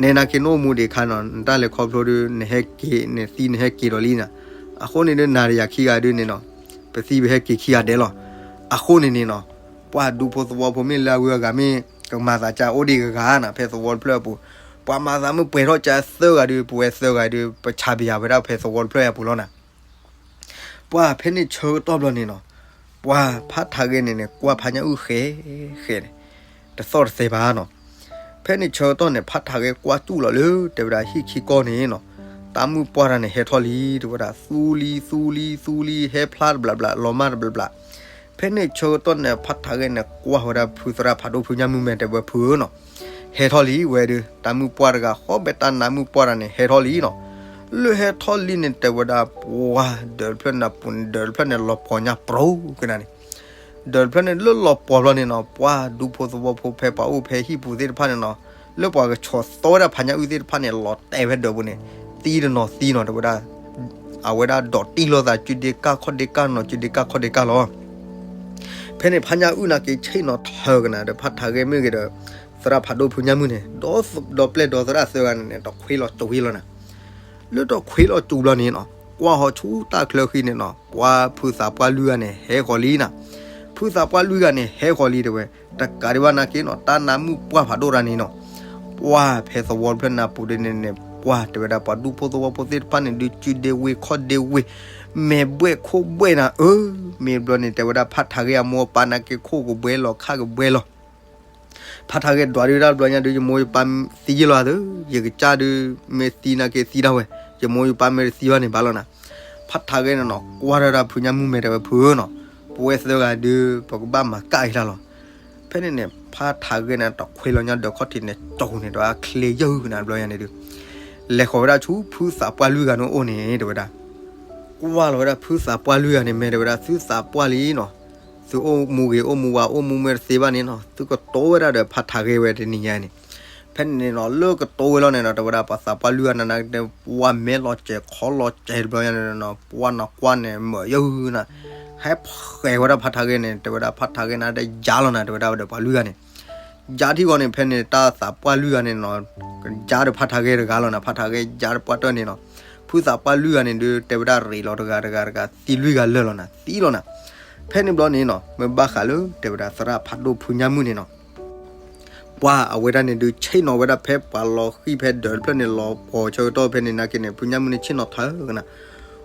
နဲနာ်က့ၤနအိၣ်မူဒံးခါနီၤ နတၢ်လဲၤခီဖျိဒုး နဟဲက့ၤ နသံနဟဲက့ၤဒီးလံနၤ အဃိန့ၣ်ဒုး နၤဒီးယၤခံဂၤဒုးန့ၣ်နီၤ ပသံပဟဲက့ၤခံဂၤဒဲးလီၤ အဃိန့ၣ်န့ၣ်နီၤ ပှၤဒူဖိသဝီဖိမ့ၢ်လၢအဝဲအဂၤမ့ၢ် ကမၤသးကၢအိၣ်ဒံးဂၤဂၤနၤ ဖဲသဝီတဖျၢၣ်အပူၤ ပှၤမၤသးမုၢ်ပှဲၤထီၣ်ကၢသၢဂၤဒုး ပဝဲသၢဂၤဒုး ပဆါပယၤဝဲဒၣ်ဖဲသဝီတဖျၢၣ်အပူၤလီၤနၤ ပှၤဖဲန့ၣ်ဆၢကတီၢ်ဘျီန့ၣ်နီၤ ပှၤဖးထးဂဲၤန့ၣ်န့ၣ် ကွၢ်ဖးညၣ်အုၣ်ဃဲဃဲန့ၣ် တသီၣ်တသဲဘၣ်နီၤ ဖဲန့ၣ်ဆၢကတီၢ်န့ၣ် ဖးထးဂဲၤကွၢ်စူၣ်လီၤလၢ တဲဝဲဒၣ်ဟံၣ်ခံကီၢ်န့ၣ်နီၤ တၢ်မုၣ်ပှၢ်တဂၤန့ၣ် ဟဲထီၣ်လံ တဲဝဲဒၣ် သူလံ သူလံ သူလံ ဟဲဖျါတဘျီဘျီ လီၤမၢ်တဘျီဘျီ ဖဲန့ၣ်ဆၢကတီၢ်န့ၣ် ဖးထးဂဲၤန့ၣ် ကွၢ်ဝဲဒၣ်ဖုသရၣ်ဖးဒိၣ်ဖုညၣ်မုၣ်မဲာ်တဲဝဲဖုဧၢနီၤ ဟဲထီၣ်လံဝဲဒုး တၢ်မုၣ်ပှၢ်တဂၤ ဃီဘဲတၢ်နါမုၣ်ပှၢ်တဂၤန့ၣ် ဟဲထီၣ်လံနီၤ လၢဟဲထီၣ်လံန့ၣ် တဲဝဲဒၣ်ပှၢ်ဒၢးတဖျၢၣ်န့ၣ်ပူၤန့ၣ် ဒၢးတဖျၢၣ်န့ၣ်လီၤပှီၤညါပြီကနၤန့ၣ်, ဒၢးတဖျၢၣ်န့ၣ်လၢလီၤပှီၤဘျီန့ၣ်နီၤ ပှၢ်ဒူဖိသဝီဖိဖဲပှၤအိၣ်ဖဲဟံၣ်ပူၤသ့ၣ်တဖၣ်န့ၣ်နီၤ, လၢပှၤကဆီၣ်သီဝဲဒၣ်ဖါညါအုၣ်သ့ၣ်တဖၣ်န့ၣ် လီၤတဲာ်ဖဲဒၢးပူၤန့ၣ်, သံတနီၤသံနီၤ တဲဝဲဒၣ် အဝဲဒၣ်ဒိးတံၢ်လိာ်သး စုဒ့ကၢ်ခီၣ်ဒ့ကၢ်နီၤ စုဒ့ကၢ်ခီၣ်ဒ့ကၢ်လီၤ. ဖဲန့ၣ်ဖါညါအုၣ်နာ်က့ဆ့ၣ်နီၤထၢကနၤဒီး ဖါထးဂဲမ့ၢ်ဂ့ၤဒီး သရၣ်ဖးဒိၣ်ဖုညါမုၢ်န့ၣ် ဒီးပျဲၢ်ဒီးသရၣ်သၢဂၤန့ၣ်န့ၣ် တခွ့လီၤတဝ့လီၤနၤ. လၢတခွ့လီၤတဝ့ဘျီန့ၣ်နီၤ ကွၢ်ဟီၣ်ဆူတၢ်ချၢဃံန့ၣ်နီၤ ပှၢ်ဖုသးပှၢ်လွံၢ်ဂၤန့ၣ် ဟဲဃီၤလံနၤ. ဖုသးပှၢ်လွံၢ်ဂၤန့ၣ် ဟဲဃီၤလံတဲဝဲ, တကးဒံးဘၣ်နာ်က့နီၤ တၢ်နါမုၣ်ပှၢ်ဖးဒိၣ်တၢ်န့ၣ်နီၤ ပှၢ်ဖဲသဝီတဖျၢၣ်န့ၣ်ပူၤဒ်န့ၣ်န့ၣ် ပှၢ်တဲဝဲဒၣ်ပှၤဒူဖိသဝီဖိသ့ၣ်တဖၣ်န့ၣ် ဒုးစုဒ့ဝ့ၤခီၣ်ဒ့ဝ့ၤ မဲာ်ဘှဲၣ်ခိၣ်ဘှဲၣ်နၤဧၢ, မ့ၢ်ဘျီန့ၣ် တဲဝဲဒၣ်ဖါထးဂဲအမိၢ်အပၢ်နာ်က့ခိၣ်ကဘှဲလီၤခၣ်ကဘှဲလီၤ. ဖါထးဂဲဒွးဒုးတၢ်ဘျီညါဒုး ယမိၢ်ယပၢ်သံယ့ၢ်လီၤသၢ, ယကစၢ်ဒုး မ့ၢ်သံနာ်က့သံတၢ်ဝဲ, ယမိၢ်ယပၢ်မ့ၢ်တသံဘၣ်န့ၣ်ဘၣ်လီၤနၤ. ဖါထးဂဲန့ၣ်နီၤ ကွၢ်ထီၣ်ဒၣ်ဖုညါမုၢ်မဲာ်တဲဝဲဖုဧၢနီၤ, ပဝဲသၢဂၤဒုး ပကဘၣ်မၤကၣ်က့ၤတၢ်လီၤ. ဖဲန့ၣ်န့ၣ် ဖါထးဂဲန့ၣ် တခွ့လီၤညါဒီးခီၣ်ထံးန့ၣ် ကၠီၤန့ၣ် တဲဝဲဒၣ်ချ့ယုၢ်ကနၤဘျီညါန့ၣ်ဒုး လဲၤဃီၤဝဲဒၣ်ဆူဖုသးပှၢ်လွံၢ်ဂၤန့ၣ်အိၣ်န့ၣ် တဲဝဲဒၣ် ကွၢ်လီၤဝဲဒၣ်ဖုသးပှၢ်လွံၢ်ဂၤန့ၣ် မဲာ်တဲဝဲဒၣ် သုသးပှၢ်လံနီၤ, သုအိၣ်မူဂ့ၤအိၣ်မူဝါအိၣ်မူမ့ၢ်တသ့ဘၣ်န့ၣ်နီၤ သုကတိၤဝဲဒၣ်ဒီးဖါထးဂဲဝဲတနံၤညါန့ၣ်. ဖဲန့ၣ်န့ၣ်နီၤ လၢကတိၤဝဲလီၤန့ၣ်နီၤ တဲဝဲဒၣ်ပှၤသးပှၢ်လွံၢ်ဂၤန့ၣ် ပှၢ်မဲာ်လီၤစဲၤခီလီၤစဲၤတဘျီညါန့ၣ်နီၤ ပှၢ်နီၤကွၢ်န့ၣ် မၢယုၢ်နၤ ဟဲဖှဲးဝဲဒၣ်ဖါထးဂဲန့ၣ် တဲဝဲဒၣ်ဖါထးဂဲန့ၣ် တယါလီၤနၤ တဲဝဲဒၣ်ဒီးပှၤလွံၢ်ဂၤန့ၣ် ယါထံဂီၤန့ၣ် ဖဲန့ၣ်တၢ်သးပှၢ်လွံၢ်ဂၤန့ၣ်နီၤ ယါဒီးဖါထးဂဲတဂၤလီၤနၤ ဖါထးဂဲယါတပှၢ်တၢၢ်န့ၣ်နီၤ ဖုသးပှၢ်လွံၢ်ဂၤန့ၣ်ဒုး တဲဝဲဒၣ်ရ့းလီၤတဂၤတဂၤတဂၤ သံလွံၢ်ဂၤလၢာ်လီၤနၤ သံလီၤနၤ. ဖဲန့ၣ်ဘျီန့ၣ်နီၤ မ့ၢ်ဘၣ်ဃးလၢ တဲဝဲဒၣ်သရၣ်ဖးဒိၣ်ဖုညါမုၢ်န့ၣ်နီၤ ပှၢ်အဝဲဒၣ်န့ၣ်ဒုး ဆ့ၣ်နီၤဝဲဒၣ်ဖဲပှၤလီၤဃံၣ်ဖဲဒၢးတဖျၢၣ်န့ၣ် လီၤပှီၤဆၢကတီၢ်ဖဲန့ၣ်နာ်က့န့ၣ် ဖုညါမုၢ်န့ၣ်ဆ့ၣ်နီၤထၢကနၤ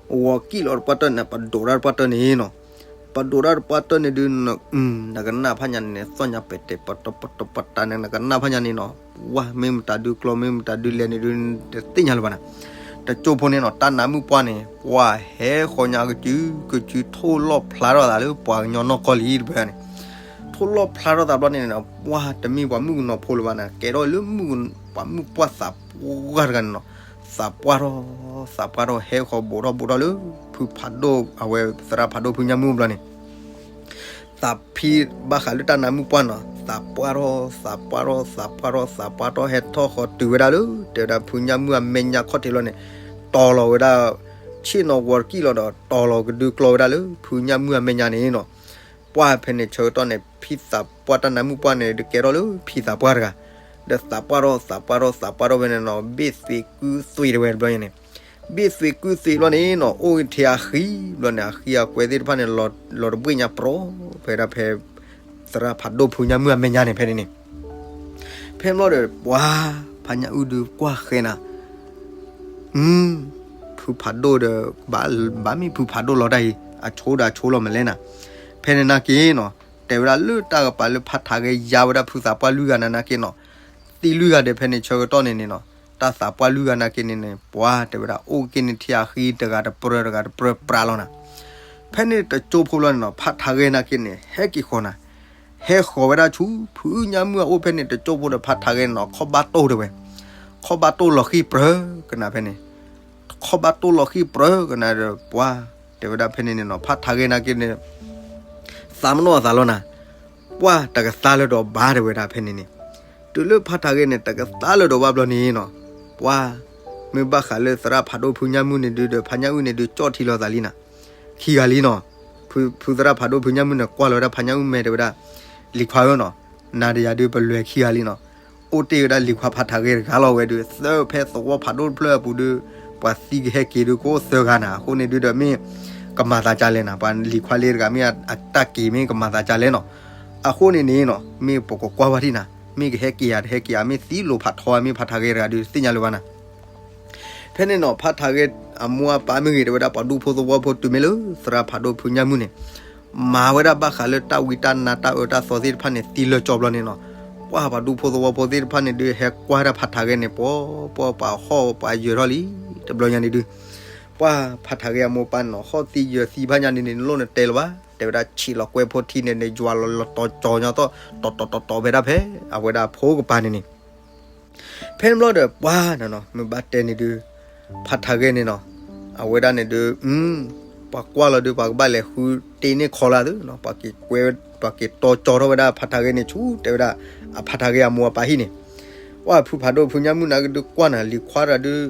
ဂီၤကံၣ်လီၤတပှၢ်တၢၢ်န့ၣ် ပဒိးတၢ်တပှၢ်တၢၢ်န့ၣ်နီၤ ပဒိးတၢ်တပှၢ်တၢၢ်န့ၣ်ဒုး နကနၣ်ဖးညါန့ၣ် သီၣ်ညါပဲာ်တဲာ်ပတီပတီပတီန့ၣ် နကနၣ်ဖးညါန့ၣ်နီၤ ပှၢ်မ့ၢ်မတၤဒုးကျီ မ့ၢ်မတၤဒုးလဲၤန့ၣ်ဒုး တသ့ၣ်ညါလၢၤဘၣ်နၤ. တကၠိဖိန့ၣ်နီၤ တၢ်နါမုၣ်ပှၢ်န့ၣ် ပှၢ်ဟဲဃီၤညါကစု ကစုထိၣ်လီၣ်ဖျါထီၣ်သးလၢပှၤကညီနီၢ်ကီၢ်လံတဘျီန့ၣ် ထိၣ်လီၣ်ဖျါထီၣ်သးဘျီန့ၣ်နီၤ ပှၢ်တမ့ၢ်ပှၤမုၣ်ကနီၤဖိလၢၤဘၣ်နၤ ကဲထီၣ်လၢမုၣ်ပှၤမုၣ်ပှၢ်သးပှၢ်တဂၤန့ၣ်နီၤ သးပှၢ်ထီၣ် သးပှၢ်ထီၣ်ဟဲဃီၤဘူးထီၣ်ဘူးထီၣ်လၢ ဖုဖးဒိၣ်အဝဲသရၣ်ဖးဒိၣ်ဖုညါမုၢ်ဘျီန့ၣ် သးဖံဘၣ်ဃးလၢတၢ်နါမုၣ်ပှၢ်နီၤ သးပှၢ်ထီၣ် သးပှၢ်ထီၣ် သးပှၢ်ထီၣ် သးပှၢ်ထီၣ်ဟဲထီၣ်ဃီၤတုၤဝဲဒၣ်လၢ တဲဝဲဒၣ်ဖုညါမုၢ်အမဲာ်ညါခီၣ်ထံးလီၤန့ၣ် တီၤလီၤဝဲဒၣ် ဆ့ၣ်နီၤဂီၤတကံၣ်လီၤဒီး တီၤလီၤကဒုးကျီဝဲဒၣ်လၢဖုညါမုၢ်အမဲာ်ညါန့ၣ်နီၤ ပှၢ်ဖဲန့ၣ်ဆၢကတီၢ်န့ၣ် ဖံသးပှၢ်တၢ်နါမုၣ်ပှၢ်န့ၣ် ဒုးကဲထီၣ်လၢဖံသးပှၢ်တဂၤ ဒီးသးပှၢ်ထီၣ် သးပှၢ်ထီၣ် သးပှၢ်ထီၣ်ဖဲန့ၣ်နီၤ ဘ့ၣ်သွံးကုသွံးတဲဝဲတဘျီန့ၣ် ဘ့ၣ်သွံးကုသွံးဘျီန့ၣ်နီၤ အိၣ်ဂ့ၤထဲအဃံဘျီန့ၣ် အဃံအကွဲသ့ၣ်တဖၣ်န့ၣ် လီၤတဘှ့ၣ်ညါပြီ ဖဲဒၣ်ဖဲ သရၣ်ဖးဒိၣ်ဖုညါမုၢ်အမဲာ်ညါန့ၣ် ဖဲန့ၣ်န့ၣ် ဖဲဘျီဒီး ပှၢ်ဖါညါအုၣ်ဒုးကွၢ်ဃဲနၤ ဖုဖးဒိၣ်ဒီး ဘၣ်မ့ၢ်ဖုဖးဒိၣ်လီၤတၢ်အံၤ အဆိဒီးအဆိလီၤမလဲၣ်နၤ ဖဲန့ၣ်နာ်က့နီၤ တဲဝဲဒၣ်လၢတၢ်ကပၤလၢဖါထးဂဲယါဝဲဒၣ်ဖုသးပှၢ်လွံၢ်ဂၤနၤနာ်က့နီၤ သံလွံၢ်ဂၤဒီးဖဲန့ၣ်ဆၢကတီၢ်န့ၣ်န့ၣ်နီၤ တၢ်သးပှၢ်လွံၢ်ဂၤနာ်က့န့ၣ်န့ၣ် ပှၢ်တဲဝဲဒၣ်အိၣ်က့ၤန့ၣ်ထံအဃံတဂၤတပြၢတဂၤတပြၢပြးလီၤနၤ ဖဲန့ၣ်တကၠိဖိဘျီန့ၣ်နီၤ ဖါထးဂဲနာ်က့န့ၣ် ဟဲက့ၤဃီၤနၤ ဟဲဃီၤဝဲဒၣ်ဆူ ဖုညါမုၢ်အအိၣ်ဖဲန့ၣ် တကၠိဖိဒီးဖါထးဂဲနီၤ ခီၣ်ဘၣ်တိၢ်တဲဝဲ ခီၣ်ဘၣ်တိၢ်လီၤဃံၣ်ပြၢကနၤဖဲန့ၣ် ခီၣ်ဘၣ်တိၢ်လီၤဃံၣ်ပြၢကနၤဒီး ပှၢ်တဲဝဲဒၣ်ဖဲန့ၣ်န့ၣ်နီၤ ဖါထးဂဲနာ်က့န့ၣ် သးမနီၢ်အသးလီၤနၤ ပှၢ်တကသါလၢၤဒီးဘၣ်တဲဝဲဒၣ်ဖဲန့ၣ်န့ၣ် တုၤလၢဖါထးဂဲန့ၣ် တကသါလၢၤဒီးဘၣ်ဘျီန့ၣ်နီၤ ပှၢ် မ့ၢ်ဘၣ်ဃးလၢသရၣ်ဖးဒိၣ်ဖုညါမုၢ်န့ၣ်ဒုးဒီး ဖါညါအုၣ်န့ၣ်ဒုး ကၠီၣ်ထံလီၤသးလံနၤ ခံဂၤလံနီၤ ဖုသရၣ်ဖးဒိၣ်ဖုညါမုၢ်န့ၣ် ကွၢ်လီၤဝဲဒၣ်ဖါညါအုၣ်မဲာ်တဲဝဲဒၣ် လံၤခွါဧၢနီၤ နၤဒီးယၤဒုးပလွဲၤခံဂၤလံနီၤ အိၣ်တ့ၢ်ဝဲဒၣ်လံၤခွါဖါထးဂဲတဂၤလီၤဝဲဒုး သၢဖဲသဝီဖးဒိၣ်တဖျၢၣ်အပူၤဒုး ပှၤသံကဟဲက့ၤဒုးကအိၣ်သၢဂၤနၤ အဃိန့ၣ်ဒုးဒီးမ့ၢ် ကမၤသးကလဲၣ်နၤ ပှၤလံၤခွါလၢတဂၤမ့ၢ်အတၢ်က့ၤမ့ၢ်ကမၤသးကလဲၣ်နီၤ အဃိန့ၣ်န့ၣ်နီၤ မ့ၢ်ပကကွၢ်ဝဲထံၣ်နၤ မ့ၢ်ကဟဲက့ၤယၤတဟဲက့ၤယၤ မ့ၢ်သံလိာ်ဖးထီမ့ၢ်ဖါထးဂဲတဂၤဒုးသ့ၣ်ညါလၢၤဘၣ်နၤ ဖဲန့ၣ်နီၤ ဖါထးဂဲအမိၢ်အပၢ်မ့ၢ်ဂ့ၤ တဲဝဲဒၣ်ပှၤဒူဖိသဝီဖိတုၤမ့ၢ်လၢသရၣ်ဖးဒိၣ်ဖုညါမုၢ်န့ၣ် မၤဝဲဒၣ်ဘၣ်ဃးလၢတၢ်ဝံတၢ်နါတၢ်အၢတၢ်သီသ့ၣ်တဖၣ်န့ၣ် သံလၢာ်ကၠီဘျီန့ၣ်နီၤ ပှၢ်ပှၤဒူဖိသဝီဖိသ့ၣ်တဖၣ်န့ၣ်ဒုး ဟဲကွၢ်ဝဲဒၣ်ဖါထးဂဲန့ၣ် ပှၤပှၤဟီၣ်ပှၤယၢၤထီၣ်လံ တဘျီညါန့ၣ်ဒုး ပှၢ်ဖါထးဂဲအမိၢ်ပၢ်န့ၣ်နီၤ ဟီၣ်သံယၢၤသံဖးညါန့ၣ်န့ၣ် နလိၣ်နတဲလၢၤဘၣ် တဲဝဲဒၣ်ဆံးလီၤကွဲဖိထံန့ၣ်န့ၣ် ယွၤလီၤလီၤတီၤကၠီညီသီၣ် တီၤတီၤတီၤတီၤဖဲဒၣ်ဖဲ အဝဲဒၣ်ဖိကပၤန့ၣ်န့ၣ် ဖဲန့ၣ်ဘျီဒီးပှၢ်နီၤနီၤ မ့ၢ်ဘၣ်တဲန့ၣ်ဒုး ဖးထးဂဲၤန့ၣ်နီၤ, အဝဲဒၣ်န့ၣ်ဒုး ပှၤကွၢ်လီၤဒုး ပှၤကဘၣ်လဲၤဃုတ့န့ၢ်ခီလၢသုနီၤ, ပှၤက့ၤကွဲ ပှၤက့ၤတီကၠီထီၣ်ဝဲဒၣ်ဖးထးဂဲၤန့ၣ်ဆူ တဲဝဲဒၣ် အဖးထးဂဲၤအမိၢ်အပၢ်ဟံၣ်န့ၣ်, ပှၢ်ဖုဖးဒိၣ်ဖုညၣ်မုၣ်န့ၣ်ကဒုးကွၢ်နၤ လံၤခွါတဂၤဒုး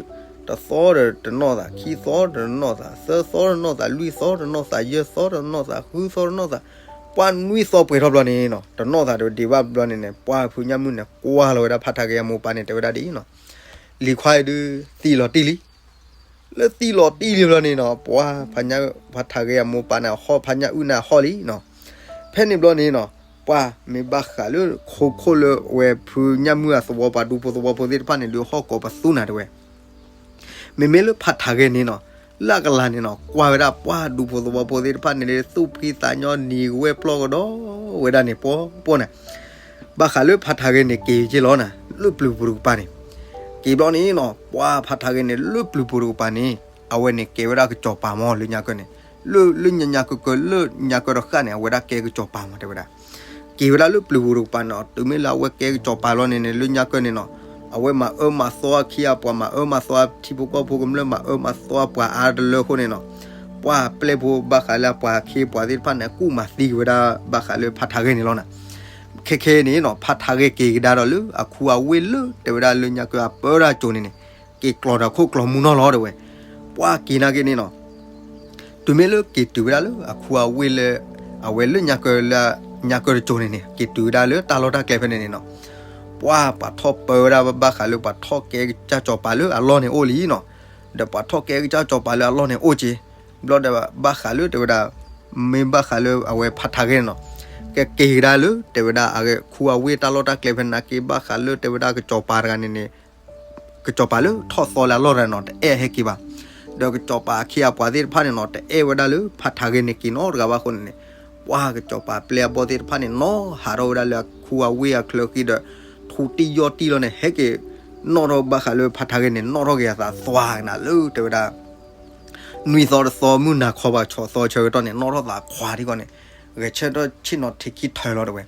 တသီဒီးတနီၣ်သး, ခံသီဒီးတနီၣ်သး, သၢသီတနီၣ်သး, လွံၢ်သီတနီၣ်သး, ယဲၢ်သီတနီၣ်သး, ဃုသီတနီၣ်သး, ပှၢ်နွံသီပှဲၤထီၣ်ဘျီန့ၣ်နီၤ, တနီၣ်သးဒီးဒံးဘၣ်ဘျီန့ၣ်န့ၣ် ပှၢ်ဖုညၣ်မုၣ်န့ၣ် ကွၢ်လီၤဝဲဒၣ်ဖးထးဂဲၤအမိၢ်အပၢ်န့ၣ် တဲဝဲဒၣ်ဒ်အံၤနီၤ, လံၤခွါအံၤဒုး သံလီၤတံၢ်လံ လၢသံလီၤတံၢ်လံဘျီန့ၣ်နီၤ, ပှၢ်ဖးညၣ် ဖးထးဂဲၤအမိၢ်အပၢ်န့ၣ် အဟီၣ်ဖးညၣ်အုၣ်န့ၣ်အဟီၣ်လံနီၤ, ဖဲန့ၣ်ဘျီန့ၣ်နီၤ, ပှၢ်မ့ၢ်ဘၣ်ဃးလၢခိခိၣ်လၢအဝဲဖုညၣ်မုၣ်အသဝီ ပှၤဒူဖိသဝီဖိသ့ၣ်တဖၣ်န့ၣ် ဒုးဟီၣ်ကိးပသူနၤတဲဝဲ မ့မ့ၢ်လၢဖးထးဂဲၤန့ၣ်နီၤ, လၢအကလၤန့ၣ်နီၤ ကွၢ်ဝဲဒၣ်ပှၢ်ဒူဖိသဝီဖိသ့ၣ်တဖၣ်န့ၣ် လၢသူၣ်ဖှံသးညီနံၤကဝဲၢ်ပျီၢ်ကဒီးဝဲဒၣ်န့ၣ် ပှီပှီန့ၣ်, ဘၣ်ဃးလၢဖးထးဂဲၤန့ၣ် က့ၤက့လီၤနၤ လၢပျုၤပူၤတကပၤန့ၣ်, က့ၤဘျီန့ၣ်နီၤ ပှၢ်ဖးထးဂဲၤန့ၣ် လၢပျုၤပူၤတကပၤန့ၣ် အဝဲန့ၣ်ကဲဝဲဒၣ်ကစီၤပၤမး လၢညါကၢန့ၣ်, လၢ လၢညါညါကၢကၢ လၢညါကၢတဃၣ်န့ၣ် အဝဲဒၣ်ကဲကစီၤပၤမး တဲဝဲဒၣ် က့ၤဝဲဒၣ်လၢပျုၤပူၤတကပၤန့ၣ် တုၤမ့ၢ်လၢအဝဲကဲကစီၤပၤလီၤန့ၣ်န့ၣ် လၢညါကၢန့ၣ်နီၤ, အဝဲမၤအၢမၤသီအခ့အပှၤ မၤအၢမၤသီထံဖိကီၢ်ဖိကမျၢၢ် မၤအၢမၤသီပှၤအါတလၢအဃိန့ၣ်နီၤ, ပှၢ်ပျဲၢ်ဖိဘၣ်ဃးလၢအပှၤအခ့အပှၤသ့ၣ်တဖၣ်န့ၣ် အကူၣ်မၤသံက့ၤဝဲဒၣ်ဘၣ်ဃးလၢဖးထးဂဲၤန့ၣ်လီၤနၤ, ခဲခဲန့ၣ်နီၤ ဖးထးဂဲၤက့ၤကဒါဒီးလၢအခူအဝ့ၢ်လၢ တဲဝဲဒၣ်လၢညါကၢအပၢတၢ်ကၠိန့ၣ်န့ၣ်, က့ၤကျီၤဒီးခိၣ်ကျီၤမူနီၢ်လီၤတဲဝဲ, ပှၢ်က့ၤနာ်က့န့ၣ်နီၤ တုၤမ့ၢ်လၢက့ၤတုၤဝဲဒၣ်လၢအခူအဝ့ၢ်လၢ အဝဲလၢညါကၢလၢ ညါကၢတကၠိန့ၣ်န့ၣ် က့ၤတုၤဝဲဒၣ်လၢတၢ်လီၢ်တၢ်ကျဲဖဲန့ၣ်န့ၣ်နီၤ, ပှၢ်ပှၤထီၣ်ပၢဝဲဒၣ်ဘၣ်ဃးလၢပှၤထီၣ်ကဲကစၢ်စီၤပၤလၢအလီၢ်န့ၣ်အိၣ်လံနီၤ, ဒီးပှၤထီၣ်ကဲကစၢ်စီၤပၤလၢအလီၢ်န့ၣ်အိၣ်က့ၤ, ဘျီဒီးဘၣ်ဃးလၢတဲဝဲဒၣ် မ့ၢ်ဘၣ်ဃးလၢအဝဲဖးထးဂဲၤန့ၣ်နီၤ, ကက့ၤကဒါလၢတဲဝဲဒၣ်အခူအဝ့ၢ်တၢ်လီၢ်တၢ်ကျဲဖဲန့ၣ်နာ်က့ ဘၣ်ဃးလၢတဲဝဲဒၣ်ကစီၤပၤတဂၤန့ၣ်န့ၣ် ကစီၤပၤလၢထီၣ်သီလၢအလီၢ်တဂၤန့ၣ်နီၤ တအဲၣ်ဟဲက့ၤဘၣ်, ဒီးကစီၤပၤအခ့အပှၤသ့ၣ်တဖၣ်န့ၣ်နီၤ တအဲၣ်ဝဲဒၣ်လၢဖးထးဂဲၤန့ၣ်က့ၤနီတဂၤဘၣ်အဃိန့ၣ်န့ၣ်, ပှၢ်ကစီၤပၤပျဲၢ်အဘီၣ်သ့ၣ်တဖၣ်န့ၣ်နီၤ ဟးထီၣ်ဝဲဒၣ်လၢအခူအဝ့ၢ်အချၢဃံဒီး ထူတံၢ်ယီၢ်တံၢ်လီၤန့ၣ် ဟဲက့ၤနီၣ်ထီၣ်ဘၣ်ဃးလၢဖးထးဂဲၤန့ၣ် နီၣ်ထီၣ်က့ၤအသးသွါကနၤလၢတဲဝဲဒၣ် နွံသီတသီမုၢ်နၤခီပှၤဆီၣ်သီဆၢကတီၢ်န့ၣ် နီၣ်ထီၣ်သးခွါထံကီၢ်န့ၣ် ဂဲၤဆၢထၢၣ်ဆ့ၣ်နီၤထံးခံထၢလီၤတဲဝဲ,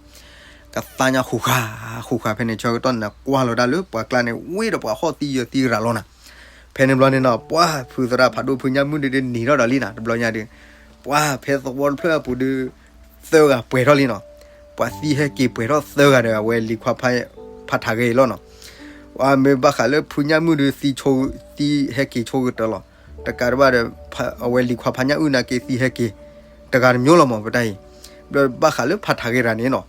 ကသါညါဃူဃာ် ဃူဃာ်ဖဲန့ၣ်ဆၢကတီၢ်န့ၣ် ကွၢ်လီၤဒၣ်လၢပှၤကျါန့ၣ် ဝ့ၢ်ဒီးပှၤဟီၣ်သံယၢၤသံကရၤလီၤနၤ, ဖဲန့ၣ်ဘျီန့ၣ်နီၤ ပှၢ်ဖုသရၣ်ဖးဒိၣ်ဖုညၣ်မုၣ်ဒုးဒုးနံၤထီၣ်ဒီးလံနၤ တဘျီညါဒုး, ပှၢ်ဖဲသဝီတဖျၢၣ်အပူၤဒုး သၢဂၤပှဲၤထီၣ်လံနီၤ, ပှၤသံဟဲက့ၤပှဲၤထီၣ်သၢဂၤဒီးအဝဲလံၤခွါဖးထးဂဲၤအံၤလီၤနီၤ, ပှၢ်မ့ၢ်ဘၣ်ဃးလၢဖုညၣ်မုၣ်ဒုးသံဆိ သံဟဲက့ၤဆိကတၢၢ်လီၤ, တကးတဘၣ်ဒီး အဝဲလံၤခွါဖးညၣ်အုၣ်နာ်က့သံဟဲက့ၤ တဂၤတမျိုးလီၤမး ပတၢ်အံၤ, ဘျီဘၣ်ဃးလၢဖးထးဂဲၤတဂၤန့ၣ်နီၤ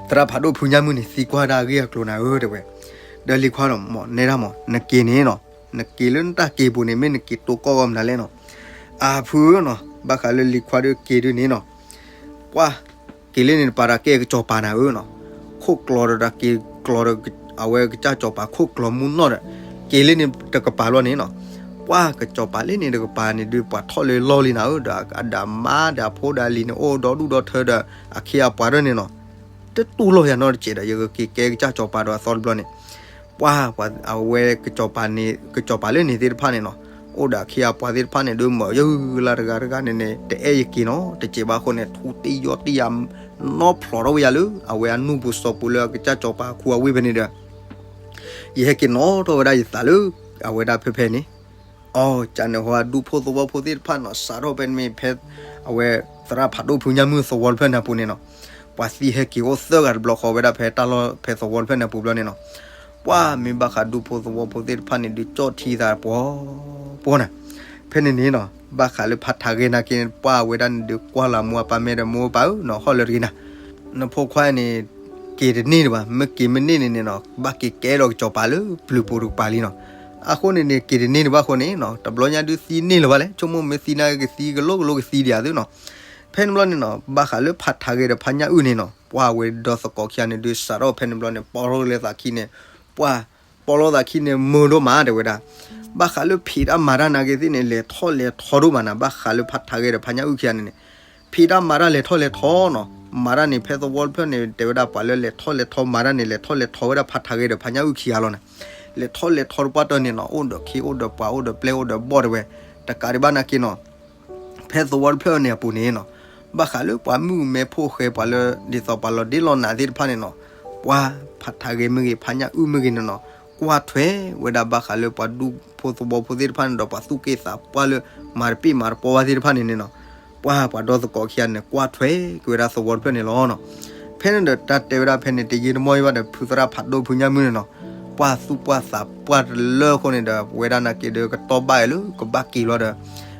သရၣ်ဖးဒိၣ်ဖုညၣ်မုၣ်န့ၣ် သံကွၢ်ဒၣ်အဂ့ၢ်အကျိၤနၤဧၢ တဲဝဲ, ဒီးလံၤခွါဒီး မ့ၢ်နဲဒၣ်မး နက့ၤန့ၣ်နီၤ, နက့ၤလၢနတၢ်က့ၤပူၤန့ၣ် မ့ၢ်နက့ၤတိကိၢ်ဂီၢ်မနုၤလဲၣ်နီၤ, အဖုဧၢနီၤ ဘၣ်ဃးလၢလံၤခွါဒုးက့ၤဒုးန့ၣ်နီၤ ပှၢ်က့ၤလၢန့ၣ်တပၤဒီးကဲကစီၤပၤနၤဧၢနီၤ, ခိၣ်ကျီၤဒီးတၢ်က့ၤကျီၤဒီး အဝဲကစၢ်စီၤပၤခိၣ်ကျီၤမူနီၢ်ဒီး က့ၤလၢန့ၣ်တကပၤလီၤန့ၣ်နီၤ, ပှၢ်ကစီၤပၤလၢန့ၣ်တကပၤန့ၣ်ဒုး ပှၤထီၣ်လၢလီၢ်လံနၤဧၢ, ဒီးအဒၣ်မါဒီးအဖိဒီးအလံၤန့ၣ် အိၣ်ဒီဒူၣ်ဒီထၢဒီး အခ့အပှၤဒၢန့ၣ်နီၤ, တတူၢ်လိာ်ယၤနီတစဲးဒီး ယကက့ၤကဲကစၢ်စီၤပၤဒီးအသီတဘျီန့ၣ်, ပှၢ်ပှၤအဝဲကစီၤပၤန့ၣ် ကစီၤပၤလၢန့ၣ်သ့ၣ်တဖၣ်န့ၣ်နီၤ, အိၣ်ဒီးအခ့အပှၤသ့ၣ်တဖၣ်န့ၣ် ဒုးမၢယဂုၢ်လၢတဂၤတဂၤန့ၣ်န့ၣ် တအဲၣ်ယက့ၤနီတစဲးဘၣ်အဃိန့ၣ် ထူတံၢ်ယီၢ်တံၢ်ယၤ နီၢ်ဖျိးထီၣ်ဝဲယၤလၢ အဝဲအနူၢ်ပူၤစီၤပူၤလၢအကစၢ်စီၤပၤအခူအဝ့ၢ်ဖဲန့ၣ်ဒီး ယဟဲက့ၤနီၣ်ထီၣ်ဝဲဒၣ်ယသးလၢ အဝဲဒၣ်ဖဲဖဲန့ၣ်, အီ ကန့ၣ်ဟီဒူဖိသဝီဖိသ့ၣ်တဖၣ်နီၤ စးထီၣ်ဖဲန့ၣ်မ့ၢ်ဖဲ အဝဲသရၣ်ဖးဒိၣ်ဖုညၣ်မုၣ်သဝီတဖျၢၣ်န့ၣ်အပူၤန့ၣ်နီၤ, ပှၤသံဟဲက့ၤအိၣ်သၢဂၤတဘျီဃီဝဲဒၣ်ဖဲတၢ်လီၢ်ဖဲသဝီတဖျၢၣ်န့ၣ်အပူၤဘျီန့ၣ်နီၤ, ပှၢ်မ့ၢ်ဘၣ်ဃးဒူဖိသဝီဖိသ့ၣ်တဖၣ်န့ၣ် ဒုးကၠီၣ်ထံသးပှီၤပှီၤနၤ, ဖဲန့ၣ်န့ၣ်နီၤ ဘၣ်ဃးလၢဖးထးဂဲၤနာ်က့ ပှၢ်ဝဲဒၣ်န့ၣ်ဒုးကွၢ်လီၤမိၢ်အပၢ်မ့ၢ်ဒီး မိၢ်ပၢ်ဧၢနီၤ ဟီၣ်လၢတဂ့ၤနၤ နဖိခွါန့ၣ် က့ၤတန့ၢ်ဒံးဘၣ်, မ့ၢ်က့ၤမ့ၢ်န့ၢ်န့ၣ်န့ၣ်နီၤ ဘၣ်က့ၤကဲဒီးကစီၤပၤလၢပျုၤပူၤတကပၤလံနီၤ, အဃိန့ၣ်န့ၣ် က့ၤတန့ၢ်ဒံးဘၣ်အဃိန့ၣ်နီၤ တဘျီညါဒုးသံန့ၢ်လၢၤဘၣ်လဲၣ်, ဆိကမိၣ်မ့ၢ်သံနာ်က့ ကသံကလိာ်ကလိာ်ကသံဒံးဧါသုနီၤ, ဖဲန့ၣ်ဘျီန့ၣ်နီၤ ဘၣ်ဃးလၢဖးထးဂဲၤဒီးဖးညၣ်အုၣ်န့ၣ်နီၤ ပှၢ်ဝဲဒီသကိးခံဂၤန့ၣ်ဒုးစးထီၣ်ဖဲန့ၣ်ဘျီန့ၣ် ပီၣ်ထီၣ်လၢသးခံန့ၣ်, ပှၢ် ပီၣ်လီၤသးခံန့ၣ် မုာ်ဒိၣ်မးတဲဝဲဒၣ်, ဘၣ်ဃးလၢဖံးတၢ်မၤတၢ်နာ်က့သ့ၣ်န့ၣ် လဲၤထီၣ်လဲၤထီဒိၣ်မးနၤ, ဘၣ်ဃးလၢဖးထးဂဲၤဒီးဖးညၣ်အုၣ်ခံဂၤန့ၣ်န့ၣ် ဖံးတၢ်မၤတၢ်လဲၤထီၣ်လဲၤထီနီၤ, မၤတၢ်န့ၣ် ဖဲသဝီတဖျၢၣ်န့ၣ် တဲဝဲဒၣ်ပှၤလၢလဲၤထီၣ်လဲၤထီမၤတၢ်န့ၣ် လဲၤထီၣ်လဲၤထီဝဲဒၣ်ဖးထးဂဲၤဒီးဖးညၣ်အုၣ်ခံဂၤလီၤနၤ, လဲၤထီၣ်လဲၤထီတပှၢ်တၢၢ်န့ၣ်နီၤ အိၣ်ဒီးခ့အိၣ်ဒီးပှၤအိၣ်ဒီးပျဲၢ်အိၣ်ဒီးဘီၣ်တဲဝဲ, တကးဒံးဘၣ်နာ်က့နီၤ ဖဲသဝီတဖျၢၣ်န့ၣ်အပူၤန့ၣ်နီၤ, ဘၣ်ဃးလၢပှၤမုၣ်မဲဖိဃဲပှၤလၢ ဒ်သိးပှၤလီၤဒ့လီၤနးသ့ၣ်တဖၣ်န့ၣ်နီၤ, ပှၤဖးထးဂဲၤမ့ၢ်ဂ့ၤ ဖးညၣ်အုၣ်မ့ၢ်ဂ့ၤန့ၣ်နီၤ, ကွၢ်ထွဲဝဲဒၣ်ဘၣ်ဃးလၢပှၤဒူ ပှၤသဝီဖိသဝီဖိသ့ၣ်တဖၣ်န့ၣ်ဒီး ပှၤသူၣ်က့သးပှၢ်လၢ မၤတပ့ၢ်မၤတပီဘၣ်သ့ၣ်တဖၣ်န့ၣ်န့ၣ်နီၤ, ပှၤပှၤဒီသကိးခံဂၤန့ၣ် ကွၢ်ထွဲက့ၤဝဲဒၣ်သဝီတဖျၢၣ်န့ၣ်လီၤနီၤ. ဖဲန့ၣ်ဒီးတၢ်တဲဝဲဒၣ်ဖဲန့ၣ် တယံာ်တမီၢ်ဘၣ်ဒီး ဖုသရၣ်ဖးဒိၣ်ဖုညၣ်မုၢ်န့ၣ်နီၤ, ပှၤသူၣ်ပှၢ်သးပှၢ်တလၢအဃိန့ၣ်ဒီး ဝဲဒၣ်နာ်က့ဒီး ကတီၢ်ဘၣ်အလၢကဘၣ်က့ၤလီၤဒီး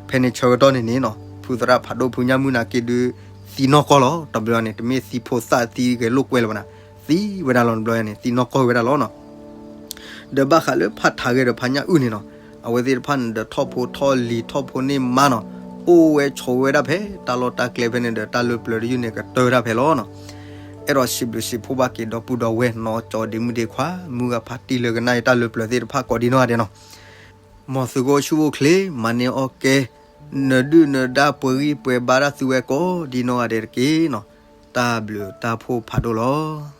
ဖဲန့ၣ်ဆၢကတီၢ်န့ၣ်န့ၣ်နီၤ, ဖုသရၣ်ဖးဒိၣ်ဖုညၣ်မုၢ်နာ်က့ဒီး သံနီၢ်ကီၢ်လီၤ. တဘျီန့ၣ် တမ့ၢ်သံဖိသၣ်သံဂဲၤလိာ်ကွဲလၢၤဘၣ်နၤ, သံဝဲဒၣ်လီၤ. တဘျီန့ၣ် သံနီၢ်ကီၢ်ဝဲဒၣ်လီၤနီၤ. ဒီးဘၣ်ဃးလၢဖးထးဂဲၤဒီးဖးညၣ်အုၣ်န့ၣ်နီၤ, အဝဲသ့ၣ်တဖၣ်န့ၣ်ဒီး ထီၣ်ဖိထီၣ်လံၤထီၣ်ဖိန့ၢ်မါနီၤ, အိၣ်ဝဲဆိးဝဲဒၣ်ဖဲတၢ်လီၢ်တၢ်ကျဲဖဲန့ၣ်ဒီး တၢ်လၢပျၢၤတယုၢ်န့ၣ် ကတၢၢ်ဝဲဒၣ်ဖဲလီၤနီၤ. အဲၣ်ဒိးစံးဘျုးစံးဖှိၣ်ဘၣ်က့ၤဒီပုၢ်ဒီဝဲၢ်နီၤ, ကၠီဒ့မုၣ်ဒ့ခွါ မုၢ်ဂၤဖါတံၢ်လၢကနၣ်အံၤတၢ်လၢပျၢၤသ့ၣ်တဖၣ်ကိးဒ်နီၢ်ဂၤဒဲးနီၤ, မ်သုကအိၣ်ဆူၣ်အိၣ်ချ့ မၤန့ၢ်အီၣ်ကဲ နဒုၣ်နဒါပှဲၤဂံၢ်ပှဲၤဘါဒၣ်သုဝဲကိးဒ်နီၢ်ဂၤဒဲးတက့ၢ်နီၤ. တၢ်ဘျုးတၢ်ဖှိၣ်ဖးဒိၣ်လီၤ.